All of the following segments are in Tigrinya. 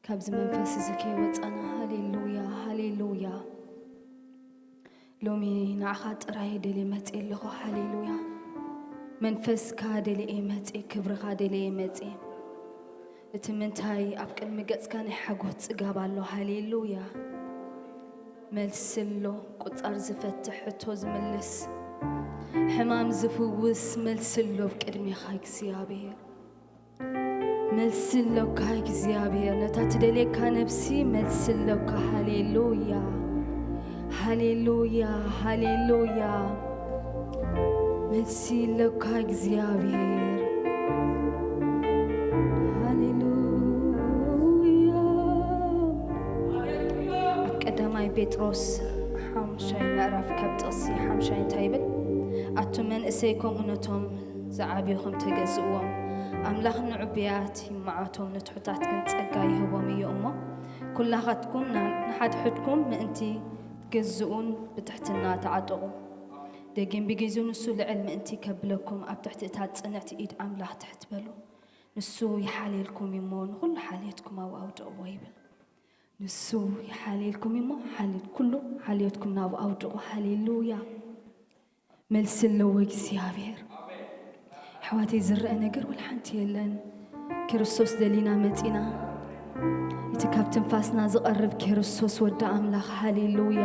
ካብዚ መንፈስ እዚ ከይወፃና። ሃሌሉያ፣ ሃሌሉያ። ሎሚ ንዓኻ ጥራይ ደልየ መፅእ ኣለኹ። ሃሌሉያ። መንፈስካ ደልየ መፅእ፣ ክብርኻ ደልየ መፅእ። እቲ ምንታይ ኣብ ቅድሚ ገጽካ ናይ ሓጎስ ጽጋብ ኣሎ። ሃሌሉያ። መልሲ ኣሎ። ቁጻር ዝፈትሕ፣ ሕቶ ዝምልስ፣ ሕማም ዝፍውስ መልሲ ኣሎ ኣብ ቅድሜኻ እግዚኣብሔር። መልሲ ኣሎካ እግዚኣብሔር። ነታ ትደልየካ ነብሲ መልሲ ኣሎካ። ሃሌሉያ፣ ሃሌሉያ፣ ሃሌሉያ። መልሲ ኣሎካ እግዚኣብሔር። ሃሌሉያ። ኣብ ቀዳማይ ጴጥሮስ ሓምሻይ ምዕራፍ ካብ ጥቕሲ ሓምሻይ እንታይ ይብል? ኣቱም መንእሰይ ከምኡ ነቶም ዝዓብዩ ከም ተገዝእዎም፣ ኣምላኽ ንዕቡያት ይመዓቶም፣ ንትሑታት ግን ጸጋ ይህቦም እዩ እሞ፣ ኩላኻትኩም ና-፣ ንሓድሕድኩም ምእንቲ ትገዝኡን ብትሕትና ተዓጠቑ። ደጊም ብግዜኡ ንሱ ልዕል ምእንቲ ከብለኩም፣ ኣብ ትሕቲ እታ ጽንዕቲ ኢድ ኣምላኽ ትሕት በሉ። ንሱ ይሓልየልኩም እዩ እሞ፣ ንኹሉ ሓልየትኩም ኣብኡ ኣውድቕዎ ይብል። ንሱ ይሓልየልኩም እዩ እሞ፣ ሓልየት-፣ ኩሉ ሓልየትኩም ናብኡ ኣውድቑ። ሃሌሉያ። መልሲ ኣለዎ እግዚኣብሔር። ኣሕዋተይ፣ ዝረአ ነገር ወላ ሓንቲ የለን። ክርስቶስ ደሊና መጺና። እቲ ካብ ትንፋስና ዝቐርብ ክርስቶስ ወዲ ኣምላኽ። ሃሌሉያ፣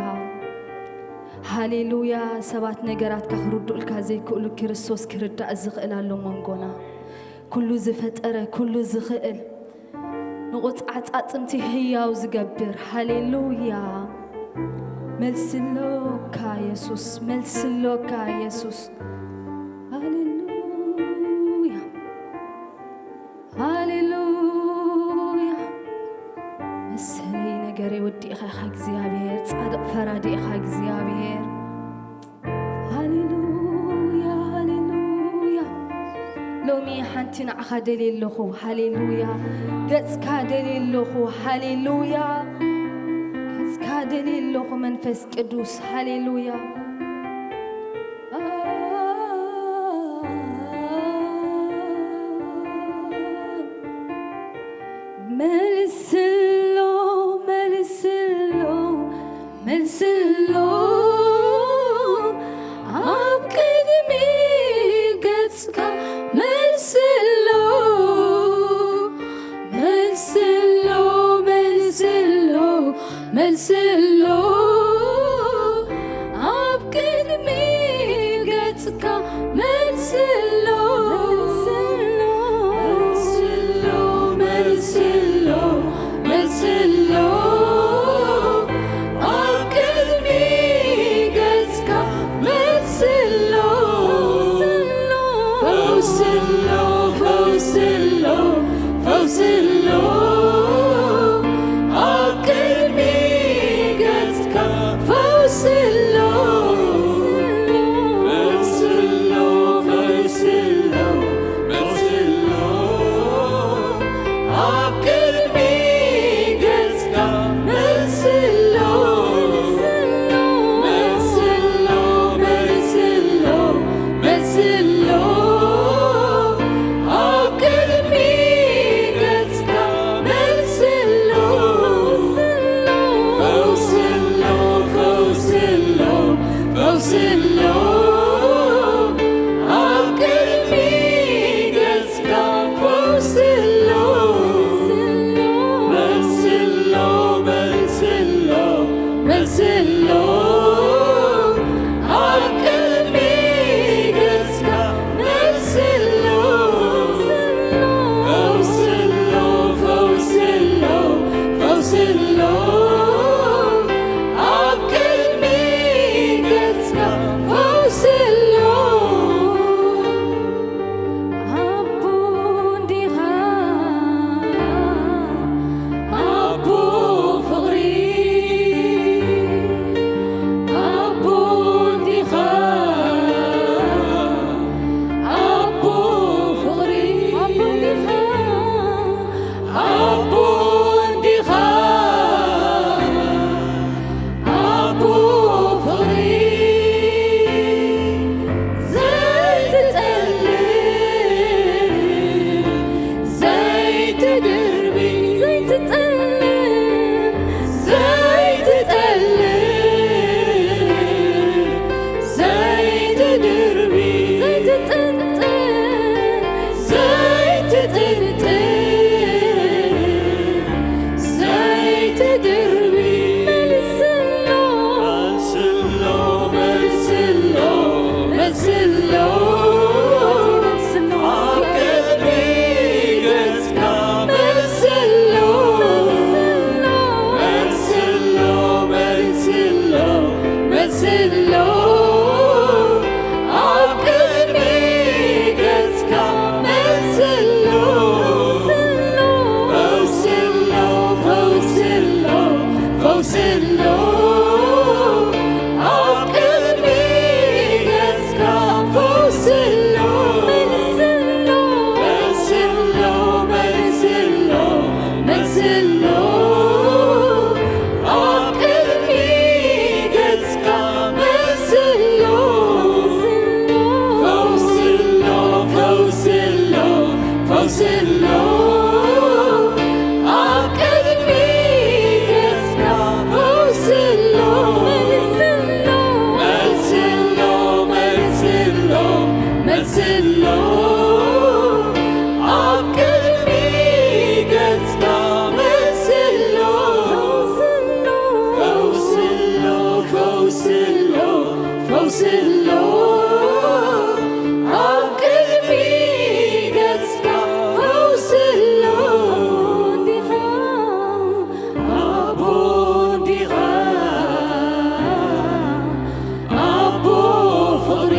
ሃሌሉያ። ሰባት ነገራትካ ክርድኡልካ ዘይክእሉ፣ ክርስቶስ ክርዳእ ዝኽእል ኣሎ መንጎና። ኩሉ ዝፈጠረ፣ ኩሉ ዝኽእል፣ ንቑጽዓጻጽምቲ ህያው ዝገብር። ሃሌሉያ። መልሲ ኣሎካ የሱስ፣ መልሲ ኣሎካ የሱስ። ሃሌሉያ፣ ሃሌሉያ። መሰለይ ነገረይ ወዲእኻ ኢኻ እግዚኣብሔር፣ ጻድቕ ፈራዲ ኢኻ እግዚኣብሔር። ሃሌሉያ፣ ሃሌሉያ። ሎሚ ሓንቲ ንዓኻ ደልየ ኣለኹ። ሃሌሉያ። ገጽካ ደልየ ኣለኹ። ሃሌሉያ። ገጽካ ደልየ ኣለኹ መንፈስ ቅዱስ። ሃሌሉያ። መልስሎ፣ መልስሎ፣ መልስሎ፣ ኣብ ቅድሚ ገጽካ መልስሎ፣ መልስሎ፣ መልስሎ፣ መልስሎ፣ ኣብ ቅድሚ ገጽካ መልስሎ፣ መልስሎ፣ መልስሎ፣ መልስሎ፣ ኣብ ቅድሚ ገጽካ መልስሎ፣ ፈውስሎ፣ ፈውስሎ፣ ፈውስሎ፣ ኣብ ቅድሚ ገጽካ ፈውስሎ፣ ፈውስሎ፣ ፈውስሎ፣ ፈውስሎ፣ ኣብ ቅድሚ ገጽካ መልስሎ፣ መልስሎ፣ መልስሎ፣ መልስሎ፣ ኣብ ቅድሚ ገጽካ መልስሎ፣ ፈውስሎ፣ ፈውስሎ፣ ፈውስሎ፣ ኣብ ቅድሚ ገጽ ፈውስሎ፣ መልስሎ፣ መልስሎ፣ መልስሎ፣ ኣብ ቅድሚ ገጽካ መልስሎ፣ ፈውስሎ፣ ፈውስሎ፣ ፈውስሎ፣ ኣብ ቅድሚ ገጽካ ፈውስሎ። ኣቦ እንዲኻ፣ ኣቦ ፍቕሪ፣ ኣቦ እንዲኻ፣ ኣቦ ፍቕሪ፣ ኣቦ እንዲኻ፣ ኣቦ እንዲኻ፣ ኣቦ ፍቕሪ። ፈውሲ ኣሎ ኣብ ቅድሚ ገጽካ፣ ፈውሲ ኣሎ እንዲኻ ኣቦ፣ እንዲኻ ኣቦ ፍቕሪ፣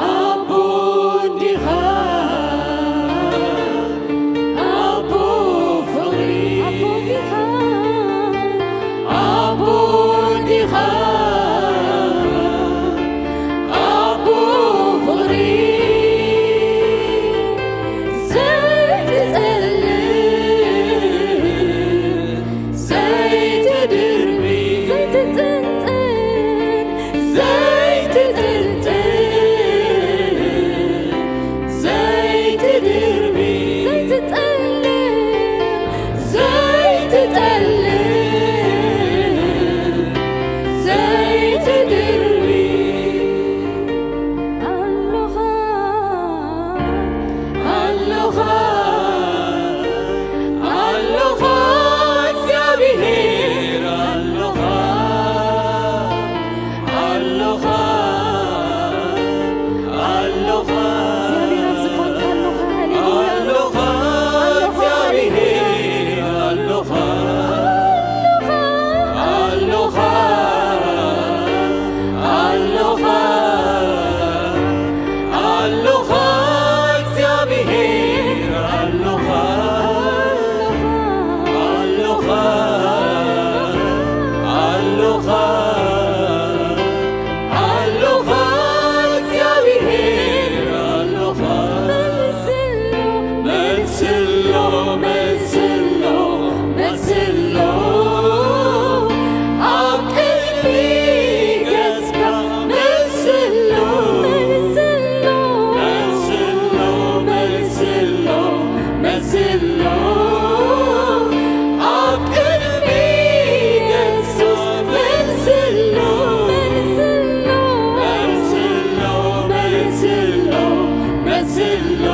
ኣቦ እንዲኻ ኣቦ ፍቕሪ፣ ኣቦ እንዲኻ ኣቦ እንዲኻ ኣቦ ፍቕሪ፣ ዘይትጠልም ዘይትድርቢ፣ ዘይትጥንጥን፣ ዘይትጥንጥን፣ ዘይትድርቢ፣ ዘይትጠልም፣ ዘይትጠልም፣ ዘይትድርቢ። ኣሎኻ፣ ኣሎኻ፣ ኣሎኻ፣ እግዚኣብሄር ኣሎኻ፣ ኣሎኻ፣ ኣሎኻ፣ እግዚኣብሄር ኣብ ዝፋንካ ኣሎኻ። ሃሌሉያ። ኣሎኻ፣ ኣሎኻ፣ እግዚኣብሄር ኣሎኻ፣ ኣሎኻ፣ ኣሎኻ፣ ኣሎኻ፣ እግዚኣብሄር ኣሎኻ፣ ኣሎኻ፣ ኣሎኻ፣ ኣሎኻ፣ እግዚኣብሄር ኣሎኻ። መልስሎ፣ መልስሎ፣ መልስሎ፣ መልስሎ፣ ኣብ ቅድሚ ገጽካ መልስሎ፣ መልስሎ፣ መልስሎ፣ መልስሎ፣ መልስሎ፣ ኣብ ቅድሚ ገጽካ መልስሎ፣ መልስሎ፣ መልስሎ፣ መልስሎ፣ መልስሎ፣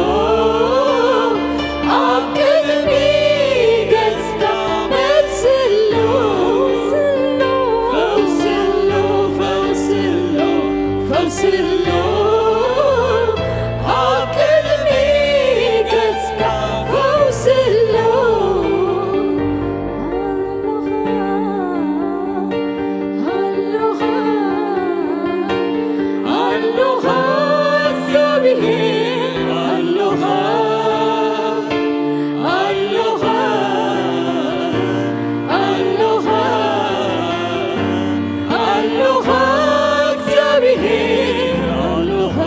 ኣብ ቅድሚ ገጽካ መልስሎ። ፈውስሎ፣ ፈውስሎ፣ ፈውስሎ፣ ኣብ ቅድሚ ገጽካ ፈውስሎ። ኣሎኻ፣ ኣሎኻ፣ ኣሎኻ እግዚኣብሄር ኣሎኻ፣ ኣሎኻ፣ ኣሎኻ፣ ኣሎኻ እግዚኣብሄር ኣሎኻ፣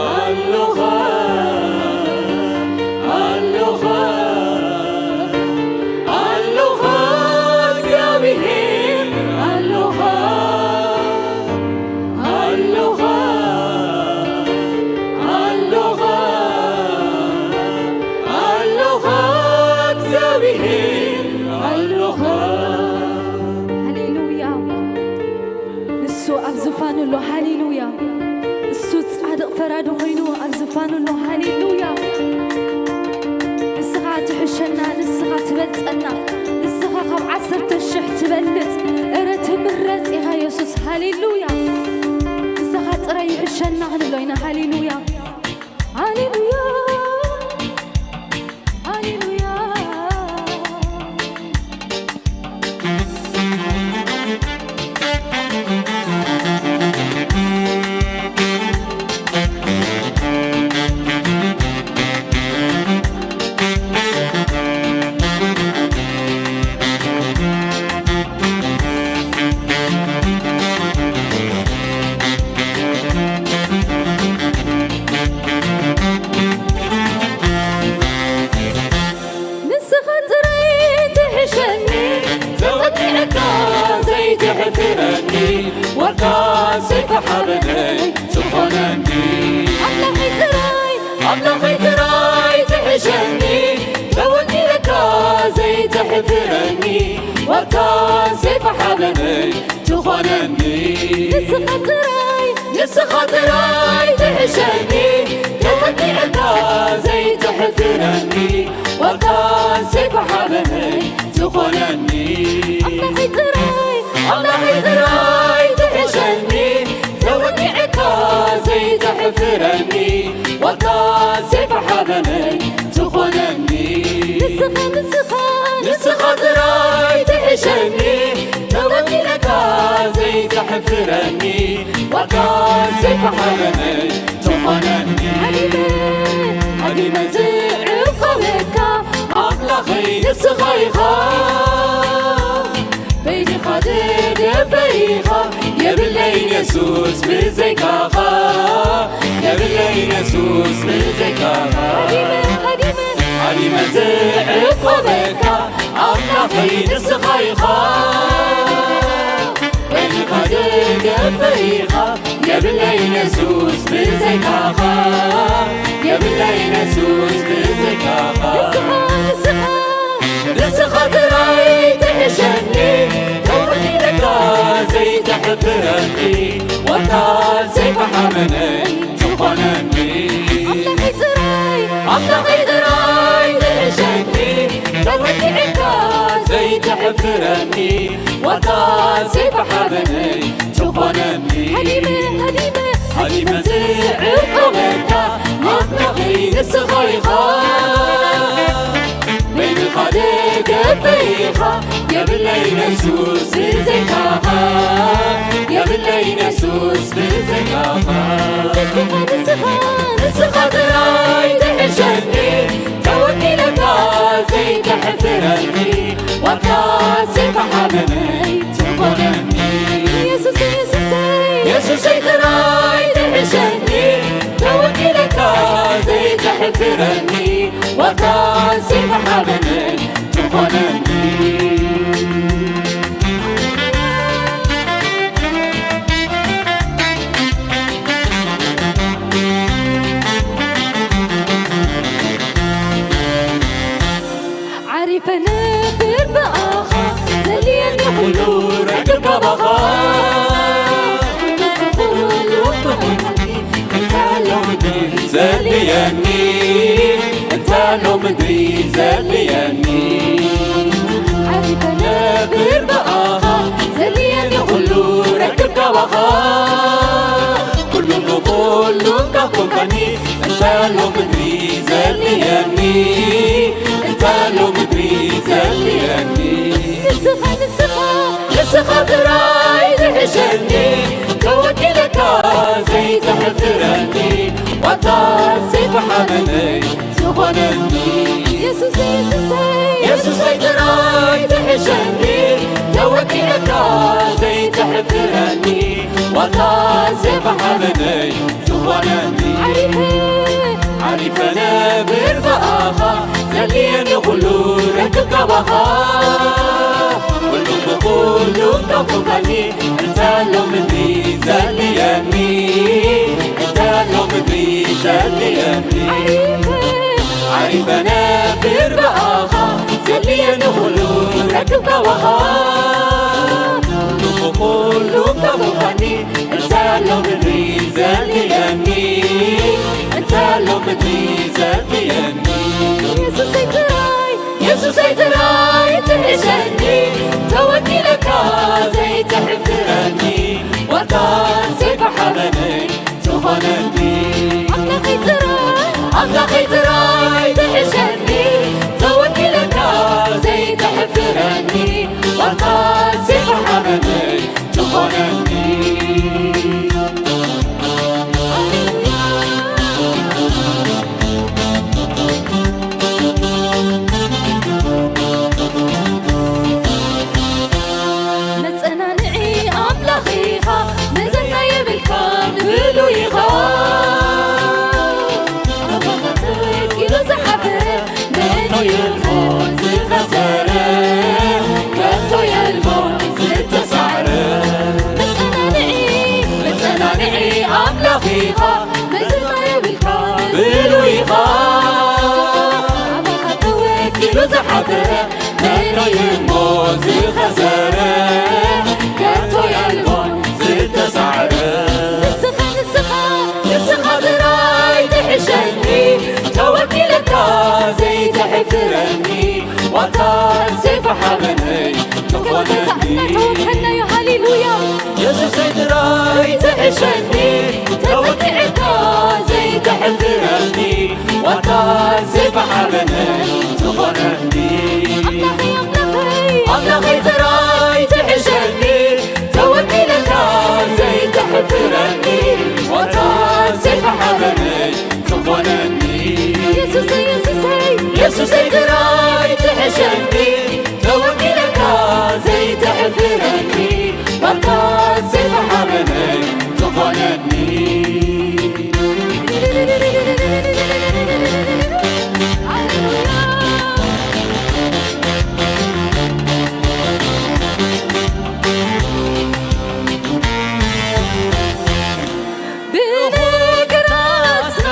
ኣሎኻ፣ ኣሎኻ፣ ኣሎኻ እግዚኣብሄር ኣሎኻ፣ ኣሎኻ፣ ኣሎኻ፣ ኣሎኻ እግዚኣብሄር ኣሎኻ። ሃሌሉያ። ንሱ ኣብ ዝፋኑ ኣሎ። ሃሌሉያ። እሱ ጻድቕ ፈራዲ ኮይኑ ኣብ ዝፋኑ ኣሎ። ሃሌሉያ። ንስኻ ትሕሸና፣ ንስኻ ትበልጸና፣ ንስኻ ካብ ዓሰርተ ሽሕ ትበልጽ። እረ ትምረጽ ኢኻ የሱስ። ሃሌሉያ። ንስኻ ጥራይ ይሕሸና ክንብሎ ኢና። ሃሌሉያ። ሃሌሉያ። ሃሌሉያ። ንስኻ ጥራይ ትሕሸኒ፣ ተወዲዕካ ዘይትሕፍረኒ፣ ዋልታ ሰይፊ ሓበነይ ትኾነኒ። ኣምላኸይ ጥራይ፣ ኣምላኸይ ጥራይ ትሕሸኒ፣ ተወዲዕካ ዘይትሕፍረኒ፣ ዋልታ ሰይፊ ሓበነይ ትኾነኒ። ንስኻ ጥራይ፣ ንስኻ ጥራይ ትሕሸኒ፣ ተወዲዕካ ዘይትሕፍረኒ፣ ዋልታ ሰይፊ ሓበነይ ትኾነኒ። ኣምላኸይ ጥራይ፣ ፍረኒ ዋታ ሴፍ ሓበነይ ትኾነኒ። ንስኻ፣ ንስኻ፣ ንስኻ ጥራይ ትሕሸኒ፣ ተወኪለካ ዘይተሕፍረኒ ዋታ ሴፍ ሓበነይ ትኾነኒ። ሃዲመ፣ ሃዲመ ዝዕቆበካ ኣምላኸይ ንስኻ ኢኻ። በይንኻ ደገፈይ ኢኻ፣ የብለይን የሱስ ብዘይካኻ፣ የብለይን የሱስ ብዘይካኻ። ሃዲመ፣ ሃዲመ፣ ሃዲመ ዝዕቆበካ ኣምላኸይ ንስኻ ኢኻ። በይንኻ ደገፈይ ኢኻ፣ የብለይን የሱስ ብዘይካኻ፣ የብለይን የሱስ ብዘይካኻ። ንስኻ፣ ንስኻ፣ ንስኻ ጥራይ ትሕሸኒ፣ ተወኪለካ ዘይተሕፍረኒ፣ ዋታ ሴፍ ሓበነይ ትኾነኒ። ኣምላኸይ ጥራይ፣ ኣምላኸይ ጥራይ ትሕሸኒ፣ ተወኪለካ ዘይተሕፍረኒ፣ ዋታ ሴፍ ሓበነይ ትኾነኒ። ሃዲመ፣ ሃዲመ፣ ሃዲመ ዝዕቆበካ ኣምላኸይ ንስኻ ኢኻ። በይንኻ ደገፈይ ኢኻ፣ የብለይን የሱስ ብዘይካኻ፣ የብለይን የሱስ ብዘይካኻ። ንስኻ፣ ንስኻ፣ ንስኻ ጥራይ ትሕሸኒ፣ ተወኪለካ ዘይተሕፍረኒ፣ ዋታ ሴፍ ሓበነይ ትኾነኒ። የሱስ፣ የሱሰይ፣ የሱሰይ ጥራይ ትሕሸኒ፣ ተወኪለካ ዘይተሕፍረኒ፣ ዋታ ሴፍ ሓበነይ ትኾነኒ። ዓሪፈ ነብር ብኣኻ፣ ዘድልየኒ ኩሉ ረክብ ካባኻ። ኩሉ፣ ኩሉ፣ ኩሉ፣ ኩሉ፣ ዘድልየኒ፣ እንተ ኣሎ ምድሪ ዘድልየኒ። ዓሪፈ ነብር ብኣኻ፣ ዘድልየኒ ኩሉ ረክብ ካባኻ። ኩሉ ብኹሉ ካብ ኮንካኒ፣ እንተ ኣሎ ምድሪ ዘድልየኒ፣ እንተ ኣሎ ምድሪ ዘድልየኒ። ንስኻ፣ ንስኻ፣ ንስኻ ጥራይ ትሕሸኒ፣ ተወኪለካ ዘይተሕፍረኒ፣ ዋታ ሴፍ ሓበነይ ዝኾነኒ። የሱስ፣ የሱሰይ፣ የሱሰይ ጥራይ ትሕሸኒ፣ ተወኪለካ ዘይተሕፍረኒ፣ ዋታ ሴፍ ሓበነይ ዝኾነኒ። ዓሪፈ፣ ዓሪፈ ነብር ብኣኻ፣ ዘድልየኒ ኩሉ ረክብ ካባኻ። ኩሉ ብኩሉ ካብ ኮንካኒ፣ እንተ ኣሎ ምድሪ ዘድልየኒ፣ እንተ ኣሎ ምድሪ ዘድልየኒ። ዓሪፈ፣ ዓሪፈ ነብር ብኣኻ፣ ዘድልየኒ ኩሉ ረክብ ካባኻ። ኩሉ ብኩሉ ካብ ኮንካኒ፣ እንተ ኣሎ ምድሪ ዘድልየኒ፣ እንተ ኣሎ ምድሪ ዘድልየኒ። የሱሰይ ጥራይ፣ የሱሰይ ጥራይ ትሕሸኒ፣ ተወኪለካ ዘይተሕፍረኒ፣ ዋታ ሴፍ ሓበነይ ዝኾነኒ። ኣምላኸይ ጥራይ፣ ኣምላኸይ ጥራይ ትሕሸኒ፣ ተወኪለካ ዘይተሕፍረኒ፣ ዋታ ሴፍ ሓበነይ ዝኾነኒ። መጸናንዒ ኣምላኽ ኢኻ፣ መዘና የብልካን ብሉይ ኢኻ። ኣባኻ ተወኪሉ ዝሓፈረ መን እዩ እሞ ዝኸሰረ? ከቶ የልቦን ዝተሳዕረ። መጸናንዒ፣ መጸናንዒ ኣምላኽ ኢኻ፣ መዘና የብልካን ብሉይ ኢኻ። ኣባኻ ተወኪሉ ዝሓፈረ መን እዩ እሞ ዝኸሰረ? ከቶ የልቦን ዝተሳዕረ። ንስኻ፣ ንስኻ፣ ንስኻ ጥራይ ትሕሸኒ፣ ተወኪለካ ዘይተሕፍረኒ፣ ዋታ ሴፍ ሓበነይ ትኾነኒ። እናተወከልና እዩ። ሃሌሉያ። የሱሰይ ጥራይ ትሕሸኒ፣ ተወኪዕካ ባታ ዝተሓበነ ዝኾነኒ። ብነገራትና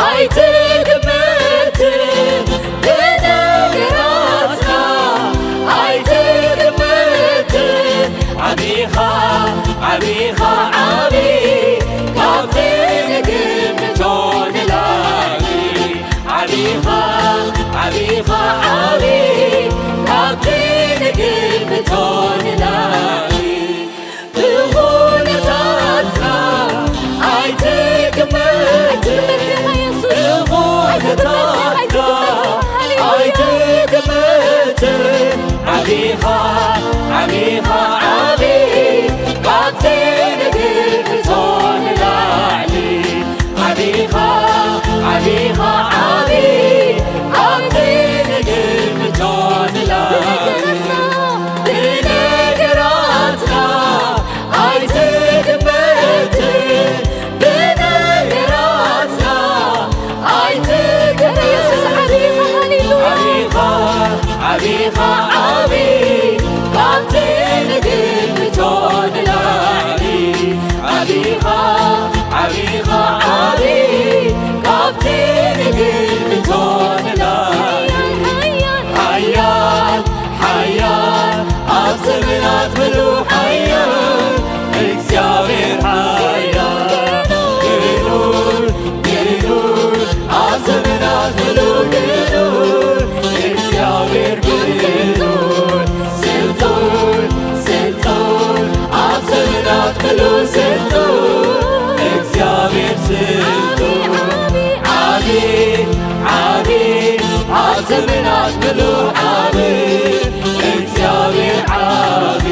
ኣይትግመትን፣ ብነገራትና ኣይትግመትን። ዓቢኻ፣ ዓቢኻ፣ ዓቢ ካብቲ ንግምቶ ንላዕሊ። ዓቢኻ፣ ዓቢኻ፣ ዓቢ ካብቲ ንግምቶ ንላዕሊ። ብኹነታትና ኣይትግመትን፣ ብኹነታትና ኣይትግመትን። ዓቢኻ፣ ዓቢኻ፣ ዓቢ ካብቲ ንግምቶ ንላዕሊ። ዓቢኻ፣ ዓቢኻ፣ ዓቢ ኣብቲ ንግምቶ ንላዕሊ። ብነገራትና ኣይትግመትን፣ ብነገራትና ኣይትግመትን። ኢየሱስ ዓቢኻ፣ ሃሌሉያ። ዓቢኻ፣ ዓቢኻ፣ ዓቢ ካብቲ ንግምቶ ንላዕሊ። ዓቢኻ፣ ዓቢኻ፣ ዓቢ ካብቲ ንግምቶ ንላዕሊ። ሓያል፣ ሓያል፣ ኣብ ዘመናት ምሉእ ሓያል እግዚኣብሔር ሓያል፣ ግኑን፣ ግኑን፣ ኣብ ዘመናት ምሉእ ግኑን እግዚኣብሔር ግኑን፣ ስልጡን፣ ስልጡን፣ ኣብ ዘመናት ምሉእ ስልጡን እግዚኣብሔር ስልጡን። ዓቢ፣ ዓቢ፣ ዓቢ፣ ኣብ ዘመናት ምሉእ ዓቢ እግዚኣብሔር ዓቢ።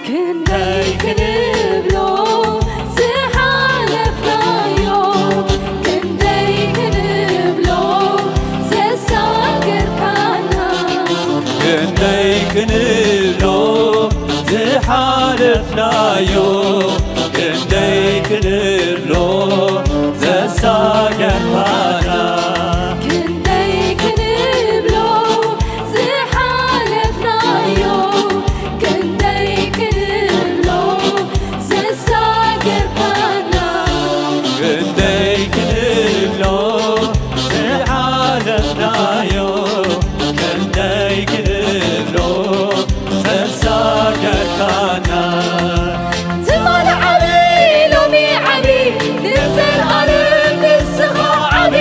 ክንደይ ክንብሎ ዝሓለፍናዮ፣ ክንደይ ክንብሎ ዘሳገርካና። ክንደይ ክንብሎ ዝሓለፍናዮ፣ ክንደይ ክንብሎ ዘሳገርካና። ክንደይ ክንብሎ ዝሓለፍናዮ፣ ክንደይ ክንብሎ ዘሳገርካና። ክንደይ ክንብሎ ዝሓለፍናዮ፣ ክንደይ ክንብሎ ዘሳገርካና። ትማሊ ዓቢ፣ ሎሚ ዓቢ፣ ንዘለኣለም ንስኻ ዓቢ።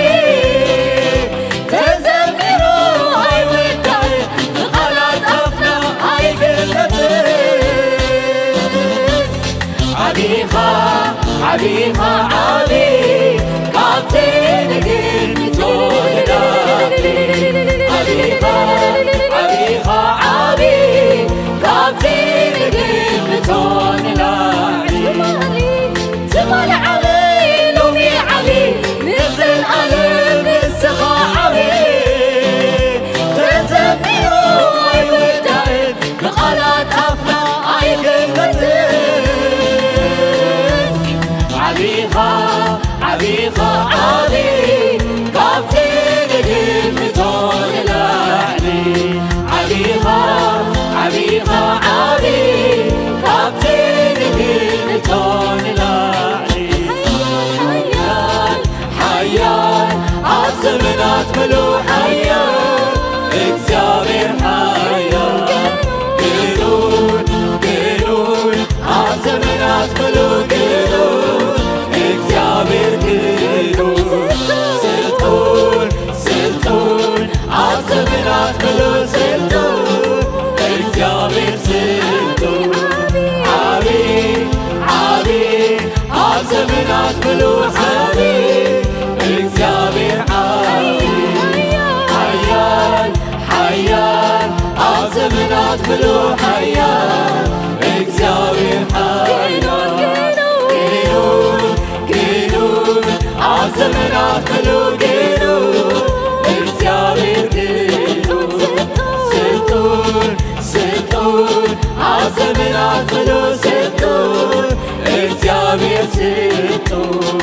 ኩሉ ሓያል እግዚኣብሔር ሓያል። ግኑን፣ ግኑን፣ ግኑን፣ ኣብ ዘመናት ኩሉ ግኑን፣ እግዚኣብሔር ግኑን፣ ስልጡን፣ ስልጡን፣ ኣብ ዘመናት ኩሉ ስልጡን፣ እግዚኣብሔር ስልጡን።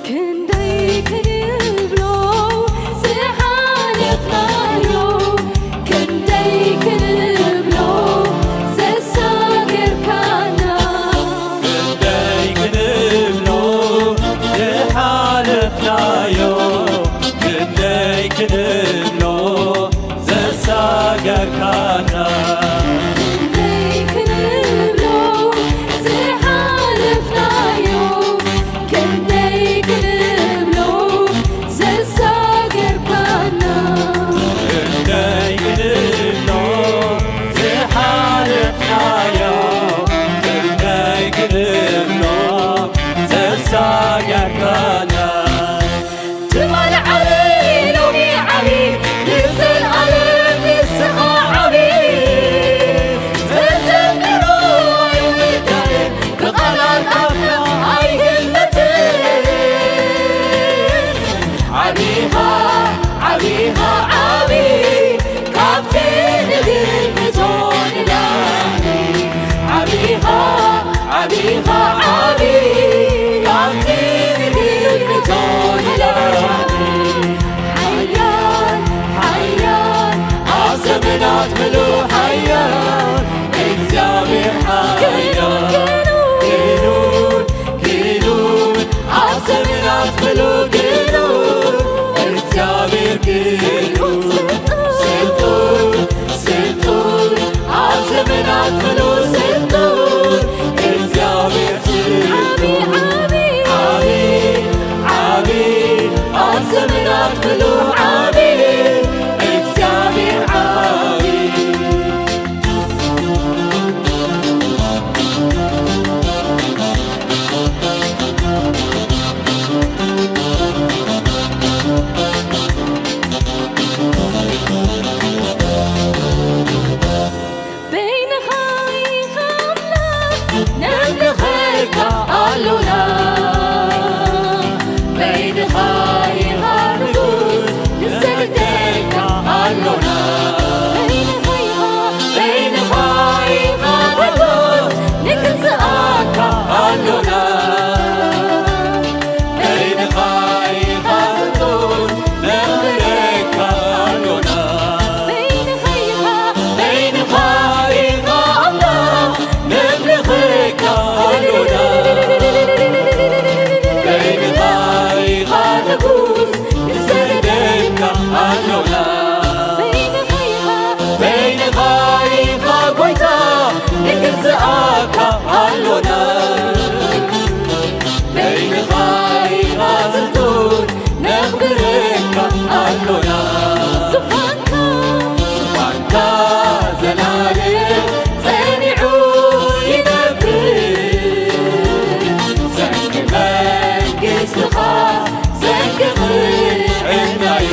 ክንደይ ክንብሎ ዝሓለፍናዮ፣ ክንደይ ክንብሎ ዘሳገርካና። ክንደይ ክንብሎ ዝሓለፍናዮ፣ ክንደይ ክንብሎ ዘሳገርካና። ክንደይ ክንብሎ ዝሓለፍናዮ፣ ክንደይ ክንብሎ ዘሳገርካና። ክንደይ ክንብሎ ዝሓለፍናዮ፣ ክንደይ ክንብሎ ዘሳገርካና። ትማሊ ዓቢ ሎሚ ዓቢ ንዘለኣለም ንስኻ ዓቢ። ተዘምሮ ኣይውዳእን ብቓላት ኣፍና ኣይግለጽን። ዓቢኻ ዓቢኻ ዓቢ ካብቲ ንግምቶ ንላዕሊ። ዓቢኻ ዓቢኻ ዓቢ ካብቲ ንግምቶ ንላዕሊ። ሓያል ሓያል ኣብ ዘመናት ምሉእ ሓያል እግዚኣብሔር ሓያል። ግኑን ግኑን ኣብ ዘመናት ምሉእ ግኑን እግዚኣብሔር ግኑን ስልጡን ስልጡን ኣብ ዘመናት ምሉእ ስልጡን እግዚኣብሔር ስልጡን ዓቢ ዓቢ ዓቢ ኣብ ዘመናት ምሉእ ዓቢ እግዚኣብሔር ዓቢ። በይንኻ ኢኻ ኣምላኽ ነምልኸካ ኣሎና። በይንኻ ኢኻ ንጉስ ንሰግደካ ኣሎና። በይንኻ ኢኻ በይንኻ ኢኻ ንጉስ ንግዝኣካ ኣሎና። በይንኻ ኢኻ ስልጡን ነኽብረካ ኣሎና። በይንኻ ኢኻ በይንኻ ኢኻ ኣምላኽ ነምልኸካ ኣሎና። በይንኻ ኢኻ ንጉስ ንሰግደካ ኣሎና። በይንኻ ኢኻ በይንኻ ኢኻ ጐይታ ንግዝኣካ ኣሎና። በይንኻ ኢኻ ስልጡን ነኽብረካ ኣሎና። ዙፋንካ ዙፋንካ ዘላለም ጸኒዑ ይነብር። ዘንጊ መንግስትኻ ዘንጊ ጥዕናዩ።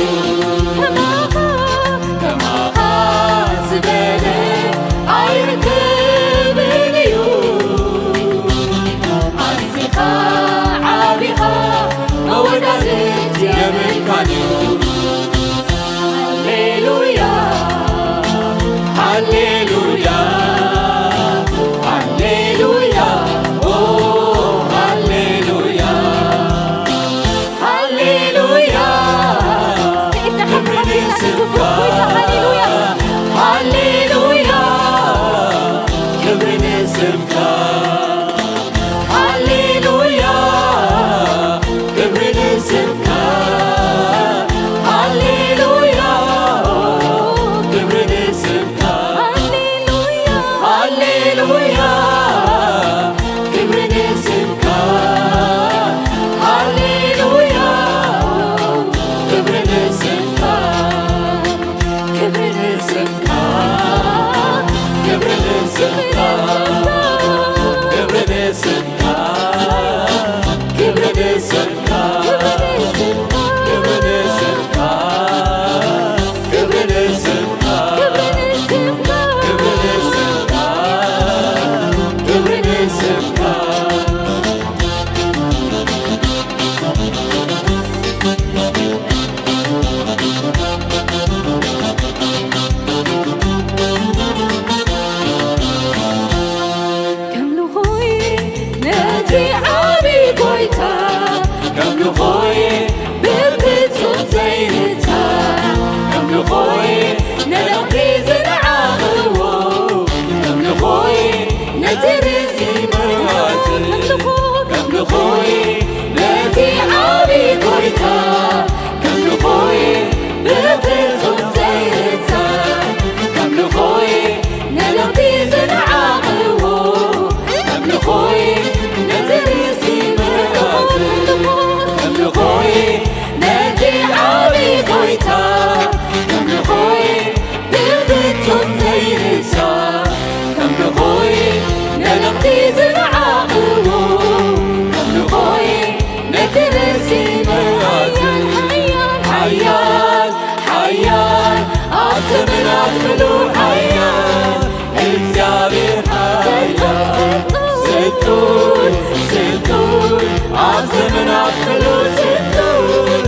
ብሉ ሓያል እግዚኣብሔር ሓያል ስልጡን ስልጡን ኣብ ዘመናት ብሉ ስልጡን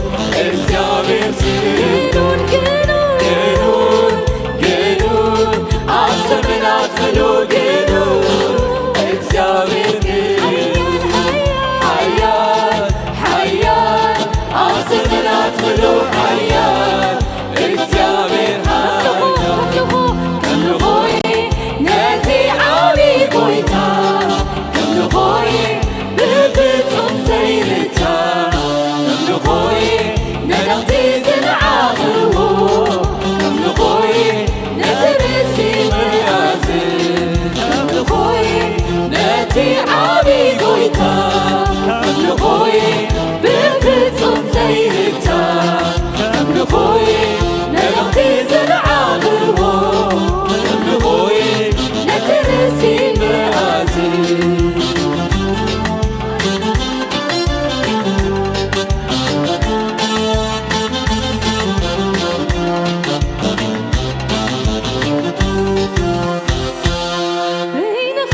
እግዚኣብሔር ስልጡን ግኑን ግኑን ግኑን ኣብ ዘመናት ብሉ ግኑን እግዚኣብሔር ግኑን ሓያል ሓያል ኣብ ዘመናት ብሉ ሓያል እግዚኣብሔር ሓያል ኣምልኾ ኣምልኾ ኣምልኾ ነዚ ዓቢ ጎይታ ኣምልኾ ብፍጹም ዘይልታ ኣምልኾ መልእኽቲ ዝነዓቕዎ ኣምልኾ ነቲ ርእሲ ምኣዝ ኣምልኾ ነቲ ዓቢ ጎይታ ኣምልኾ ብፍጹም ዘይልታ ኣምልኾ መልእኽቲ ዝነዓቕዎ ኣምልኾ ነቲ ርእሲ ምኣዝ በይንኻ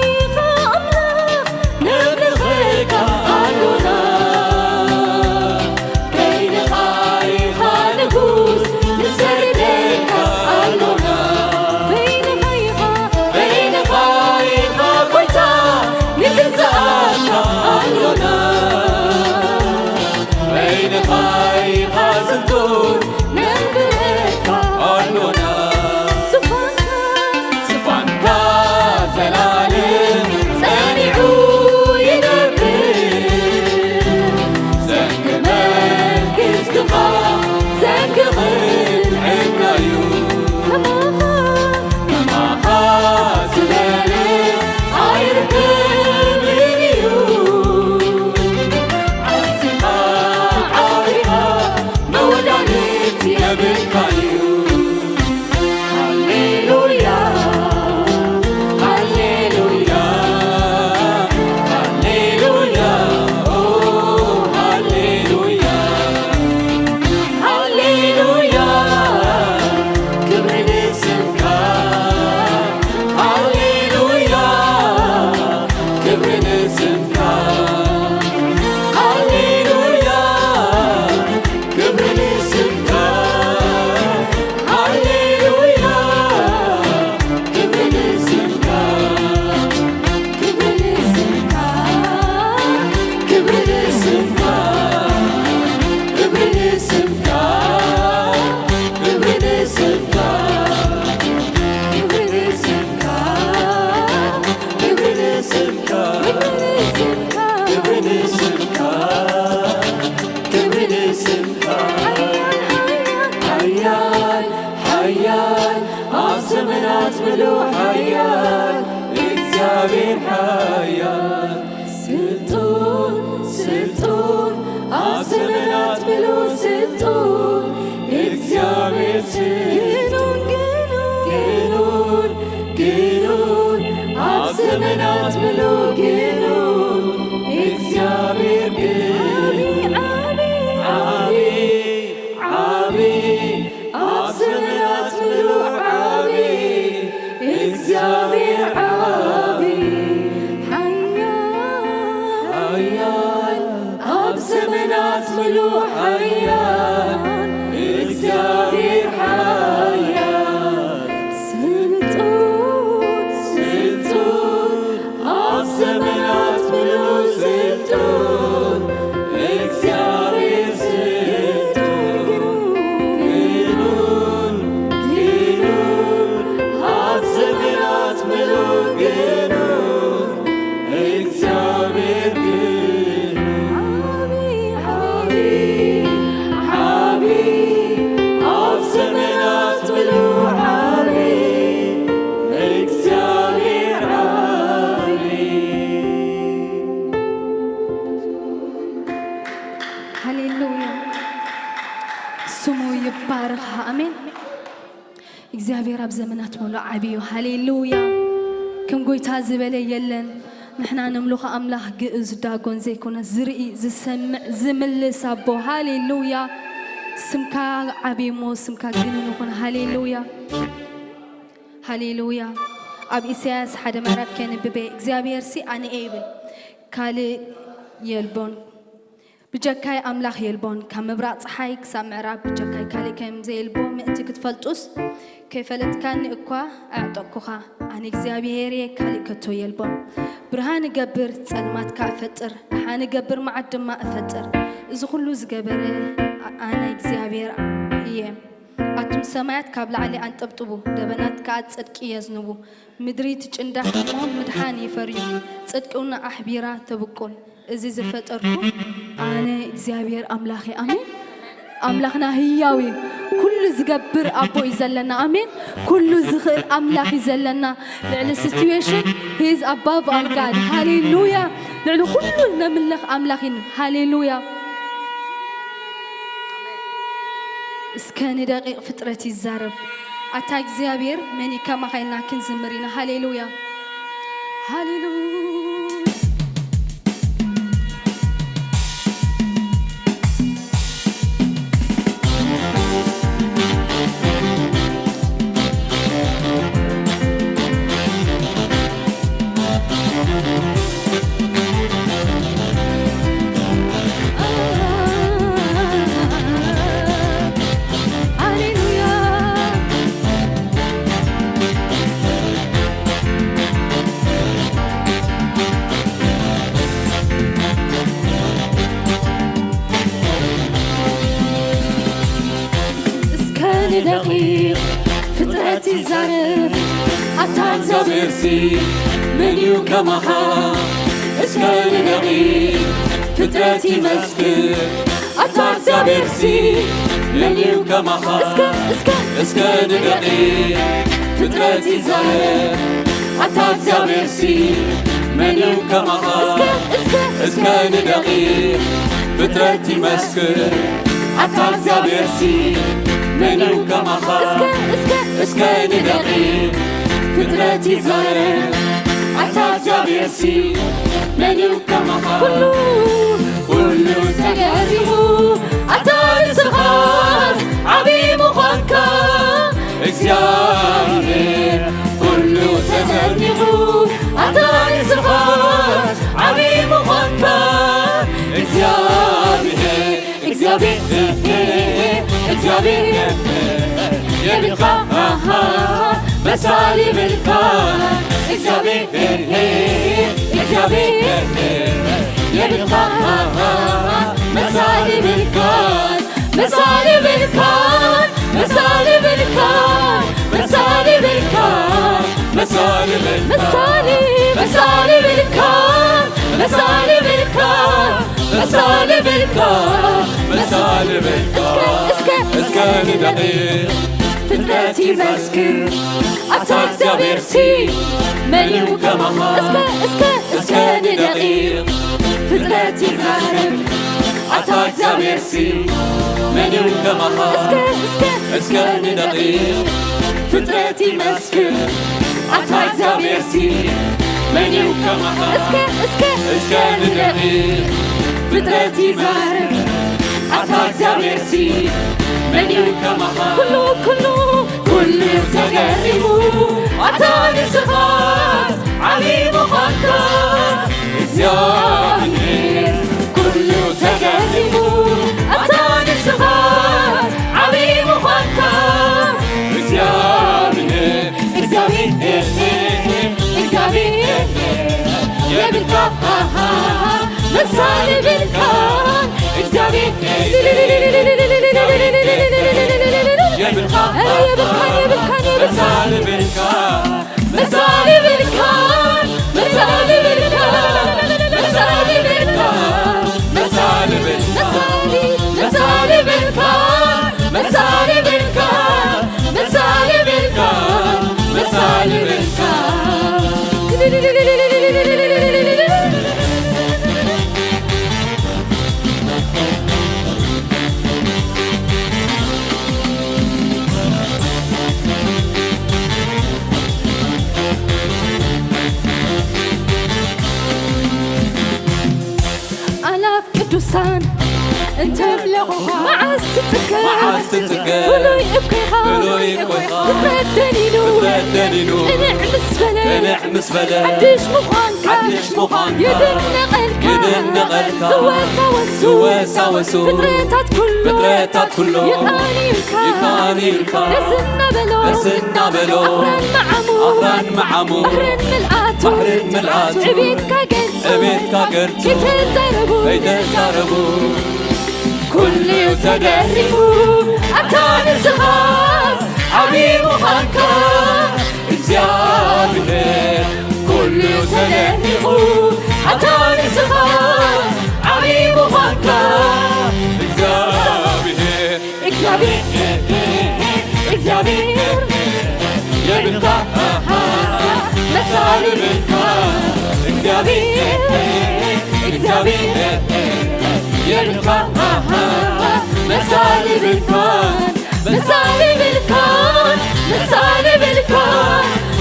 ኢኻ ኣምላኽ ነምልኸካ ኣሎና በይንኻ ኢኻ ንጉስ ንሰግደልካ ኣሎና በይንኻ ኢኻ በይንኻ ኢኻ ጎይታ ንግዛኣካ ኣሎና በይንኻ ኢኻ ስልጡን ነንብረካ ኣሎና ዙፋንካ ዙፋንካ ዘላለም ጸኒዑ ይነብር ዘንግ መንግስትኻ ዘንግ ቕንዕናዩ ከማኻ ከማኻ ዝበለ ኣይርከብን እዩ ኣስኻ ዓሪኻ መወዳድርቲ የብልካዩ ሃሌሉያ ሃሌሉያ ሃሌሉያ ኦ ሃሌሉያ ሃሌሉያ ክብሪ ንስምካ ሃሌሉያ ክብሪ ንስምካ ሃሌሉያ ክብሪ ንስምካ ሃሌሉያ ክብሪ ንስምካ ክብሪ ንስምካ ክብሪ ንስምካ ክብሪ ንስምካ ክብሪ ንስምካ ክብሪ ንስምካ ክብሪ ንስምካ ክብሪ ንስምካ ክብሪ ንስምካ ክብሪ ንስምካ ሓያል ሓያል ሓያል ኣብ ዘመናት ምሉእ ሓያል እግዚኣብሔር ሓያል ስልጡን ስልጡን ኣብ ዘመናት ምሉእ ስልጡን እግዚኣብሔር ግኑን ግኑን ግኑን ግኑን ኣብ ዘመናት ምሉእ ግኑን እግዚኣብሔር ግን ዓቢ ዓቢ ዓቢ ኣብ ዘመናት ምሉእ ዓቢ እግዚኣብሔር ዓቢ ሓያል ሓያል ኣብ ዘመናት ምሉእ ሓያል እግዚኣብሔር ሓያል ስልጡን ስልጡን ኣብ ዘመናት ምሉእ ስልጡን እግዚኣብሔር ስልጡን ግኑን ግኑን ኣብ ዘመናት ምሉእ ግኑን እግዚኣብሔር ግን ዓቢ ዓቢ ዓቢ ኣብ ዘመናት ምሉእ ዓቢ እግዚኣብሔር ዓቢ ሃሌሉያ ስሙ ይባረኽ ኣሜን እግዚኣብሔር ኣብ ዘመናት ሙሉእ ዓብዩ ሃሌሉያ ከም ጎይታ ዝበለ የለን ንሕና ነምልኾ ኣምላኽ ግእዝ ዳጎን ዘይኮነ ዝርኢ ዝሰምዕ ዝምልስ ኣቦ ሃሌሉያ ስምካ ዓብይ እሞ ስምካ ግንን ይኹን። ሃሌሉያ፣ ሃሌሉያ። ኣብ ኢሳያስ ሓደ ምዕራፍ ከንብበ እግዚኣብሔር ሲ ኣነ እየ ይብል፣ ካልእ የልቦን። ብጀካይ ኣምላኽ የልቦን። ካብ ምብራቕ ጸሓይ ክሳብ ምዕራብ ብጀካይ ካልእ ከም ዘየልቦ ምእንቲ ክትፈልጡስ፣ ከይፈለጥካኒ እኳ ኣዕጠቕኩኻ። ኣነ እግዚኣብሔር እየ፣ ካልእ ከቶ የልቦን። ብርሃን እገብር፣ ጸልማት ከኣ እፈጥር፣ ደሓን እገብር፣ መዓት ድማ እፈጥር። እዚ ኹሉ ዝገበረ ኣነ እግዚኣብሔር እየ። ኣቱም ሰማያት ካብ ላዕሊ ኣንጠብጥቡ፣ ደበናት ከኣ ጽድቂ የዝንቡ። ምድሪ ትጭንዳሕ እሞ ምድሓን ይፈርዩ፣ ጽድቂ እውን ኣሕቢራ ተብቁል። እዚ ዝፈጠርኩ ኣነ እግዚኣብሔር ኣምላኽ እየ። ኣሜን። ኣምላኽና ህያው እዩ። ኩሉ ዝገብር ኣቦ እዩ ዘለና። ኣሜን። ኩሉ ዝኽእል ኣምላኽ እዩ ዘለና። ልዕሊ ሲትዌሽን he is above our God። ሃሌሉያ። ልዕሊ ኩሉ ነምልኽ ኣምላኽ እዩ። ሃሌሉያ። እስከ ንደቂቕ ፍጥረት ይዛረብ። ኣታ እግዚኣብሔር መን እዩ ከማኻ ኢልና ክንዝምር ኢና። ሃሌሉያ፣ ሃሌሉያ። እስከ ንደቂቕ ፍጥረት ይዛረብ፣ ኣታ እግዚኣብሔርሲ መን እዩ ከማኻ? እስከ ንደቂቕ ፍጥረት ይመስክር፣ ኣታ እግዚኣብሔርሲ መን እዩ ከማኻ? እስከ፣ እስከ፣ እስከ ንደቂቕ ፍጥረት ይዛረብ፣ ኣታ እግዚኣብሔርሲ መን እዩ ከማኻ? እስከ፣ እስከ፣ እስከ ንደቂቕ ፍጥረት ይመስክር፣ ኣታ እግዚኣብሔርሲ መን እዩ ከማኻ? እስከ፣ እስከ፣ እስከ ንደቂቕ ፍጥረት ይዛረብ፣ ኣታ እግዚኣብሔርሲ መን እዩ ከማኻ? ኩሉ፣ ኩሉ ተገሪሙ፣ ኣታ ንስኻስ ዓብዪ ምዃንካ። እግዚኣብሔር ኩሉ ተዘርጊሑ፣ ኣታ ንስኻስ ዓብዪ ምዃንካ። እግዚኣብሔር፣ እግዚኣብሔር፣ እግዚኣብሔር የብልካ መሳሊ ብልካ። እግዚኣብሔር፣ እግዚኣብሔር የብልካ መሳሊ ብልካ። መሳሊ ብልካ፣ መሳሊ ብልካ፣ መሳሊ ብልካ፣ መሳሊ ብልካ፣ መሳሊ፣ መሳሊ ብልካ፣ መሳሊ ብልካ፣ መሳሊ ብልካ፣ መሳሊ ብልካ። እስከ፣ እስከ፣ እስከ ንደቂቕ ፍጥረት ይመስክር፣ ኣታ እግዚኣብሔር ሲ መን እዩ ከማኻ? እስከ፣ እስከ፣ እስከ ንደቂቕ ፍጥረት ይዛረብ፣ ኣታ እግዚኣብሔር ሲ መን እዩ ከማኻ? እስከ፣ እስከ፣ እስከ ንደቂቕ ፍጥረት ይመስክር፣ ኣታ እግዚኣብሔር ሲ መን እዩ ከማኻ? እስከ፣ እስከ፣ እስከ ንደቂቕ ፍጥረት ይዛረብ፣ ኣታ እግዚኣብሔር ሲ መን እዩ ከማኻ? ኩሉ፣ ኩሉ፣ ኩሉ ተገሪሙ፣ ኣታ ንስኻስ ዓብዪ ምዃንካ። እግዚኣብሔር ኩሉ ተገሪሙ፣ ኣታ ንስኻስ ዓብዪ ምዃንካ። እግዚኣብሔር፣ እግዚኣብሔር፣ እግዚኣብሔር የብልካ መሳሊ ብልካ። እግዚኣብሔር የብልካ፣ የብልካ፣ የብልካ፣ የብልካ። መሳሊ ብልካ፣ መሳሊ ብልካ፣ መሳሊ ብልካ፣ መሳሊ ብልካ፣ መሳሊ፣ መሳሊ ብልካ፣ መሳሊ ብልካ፣ መሳሊ ብልካ፣ መሳሊ ብልካ። ኣላፍ ቅዱሳን እንተምለኹኻ፣ መዓስ መዓልቲ ጽገ ፍሉይ እኮ ኢኻ። ፍሉይ እኮ ኢኻ። ፍጥረት ደኒኑ። ፍጥረት ደኒኑ። ቅንዕ ምስ በለ። ቅንዕ ምስ በለ። ሓድሽ ምዃንካ። ሓድሽ ምዃንካ። ይድነቐልካ። ይድነቐልካ። ዝወሳወሱ። ዝወሳወሱ። ፍጥረታት ኩሉ። ፍጥረታት ኩሉ። ይቓንዩልካ። ይቓንዩልካ። ደስ እናበሎ። ደስ እናበሎ። ኣኽራን መዓሙ። ኣኽራን መዓሙ። ባሕርን ምልኣቱ። ባሕርን ምልኣቱ። ዕቤትካ ገልጹ። ዕቤትካ ገልጹ። ከይተዛረቡ። ከይተዛረቡ። ኩሉ ተደሪኹ ኣታ ንስኻስ ዓብዪ ምዃንካ እግዚኣብሔር። ኩሉ ተደሪኹ ኣታ ንስኻስ ዓብዪ ምዃንካ እግዚኣብሔር። እግዚኣብሔር፣ እግዚኣብሔር የብልካ፣ መሳሊ የብልካ። እግዚኣብሔር፣ እግዚኣብሔር የብልካ፣ መሳሊ የብልካ። መሳሊ የብልካ፣ መሳሊ የብልካ።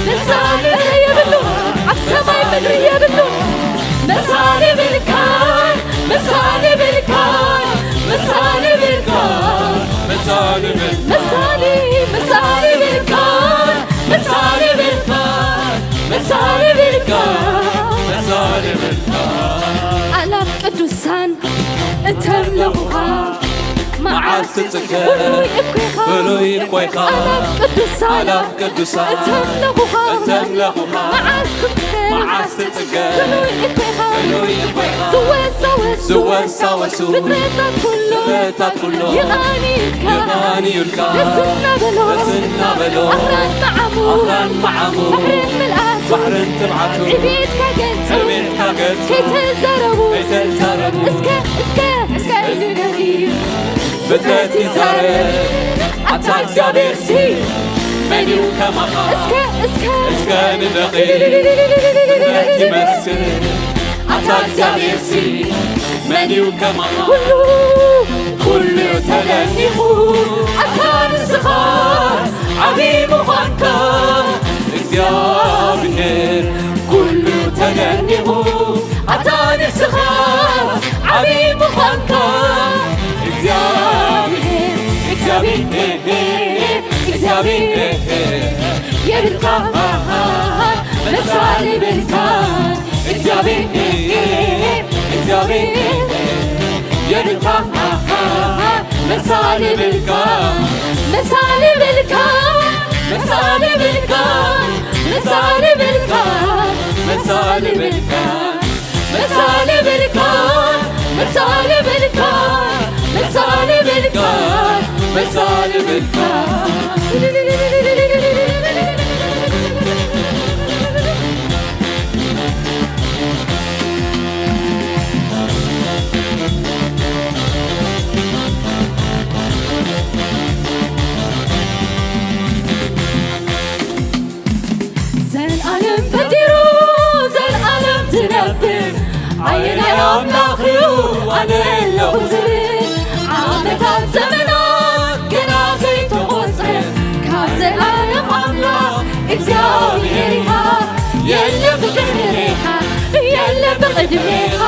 መሳሊ የብሉ፣ ኣብ ሰማይ ምድሪ የብሉ። መሳሊ የብልካ፣ መሳሊ የብልካ፣ መሳሊ የብልካ። መሳሊ የብልካ። መሳሊ፣ መሳሊ የብልካ፣ መሳሊ የብልካ፣ መሳሊ የብልካ። መሳሊ የብልካ። ኣላፍ ቅዱሳን እተምለኹኻ መዓልቲ ጽገ ፍሉይ እኮ ኢኻ። ፍሉይ እኮ ኢኻ። ኣላፍ ቅዱሳን ኣላፍ ቅዱሳን እተምለኹኻ እተምለኹኻ መዓልቲ ጽገ መዓልቲ ጽገ ፍሉይ እኮ ኢኻ። ፍሉይ እኮ ኢኻ። ዝወሳወሱ ዝወሳወሱ ፍጥረታት ኩሉ ፍጥረታት ኩሉ ይቓንዩልካ። ይቓንዩልካ። ደስ እናበሎ ደስ እናበሎ ኣኽራን መዓሙ ኣኽራን መዓሙ ባሕርን ምልኣቱ ባሕርን ትብዓቱ ዕቤትካ ገልጹ ዕቤትካ ገልጹ ከይተዛረቡ ከይተዛረቡ እስከ እስከ እስከ ኢሉ ነቢዩ ፍጥረት ይዛረብ ኣታ እግዚኣብሔር ሲ መን እዩ ከማኻ እስከ እስከ እስከ ንደኺ ፍጥረት ይመስል ኣታ እግዚኣብሔር ሲ መን እዩ ከማኻ ኩሉ ኩሉ ተደኒቑ ኣታ ንስኻ ዓብዪ ምዃንካ እግዚኣብሔር ኩሉ ተደኒቑ ኣታ ንስኻ ዓብዪ ምዃንካ እግዚኣብሔር እግዚኣብሔር እግዚኣብሔር የብልካ መሳሊ የብልካ እግዚኣብሔር እግዚኣብሔር የብልካ መሳሊ የብልካ መሳሊ የብልካ መሳሊ የብልካ መሳሊ የብልካ መሳሊ የብልካ መሳሊ የብልካ መሳሊ የብልካ መሳሊ የብልካ መሳሊ የብልካ ዘልኣለም ፈጢሩ ዘልኣለም ትነብር ኣየናይ ኣምላኽ እዩ ኣነ ኣለኹ ዝብል ዓመታት ዘመናት ገና ዘይተቖጽረ ካብ ዘልኣለም ኣምላኽ እግዚኣብሔር ኢኻ የለ ብድሕሬኻ የለ ብቕድሜኻ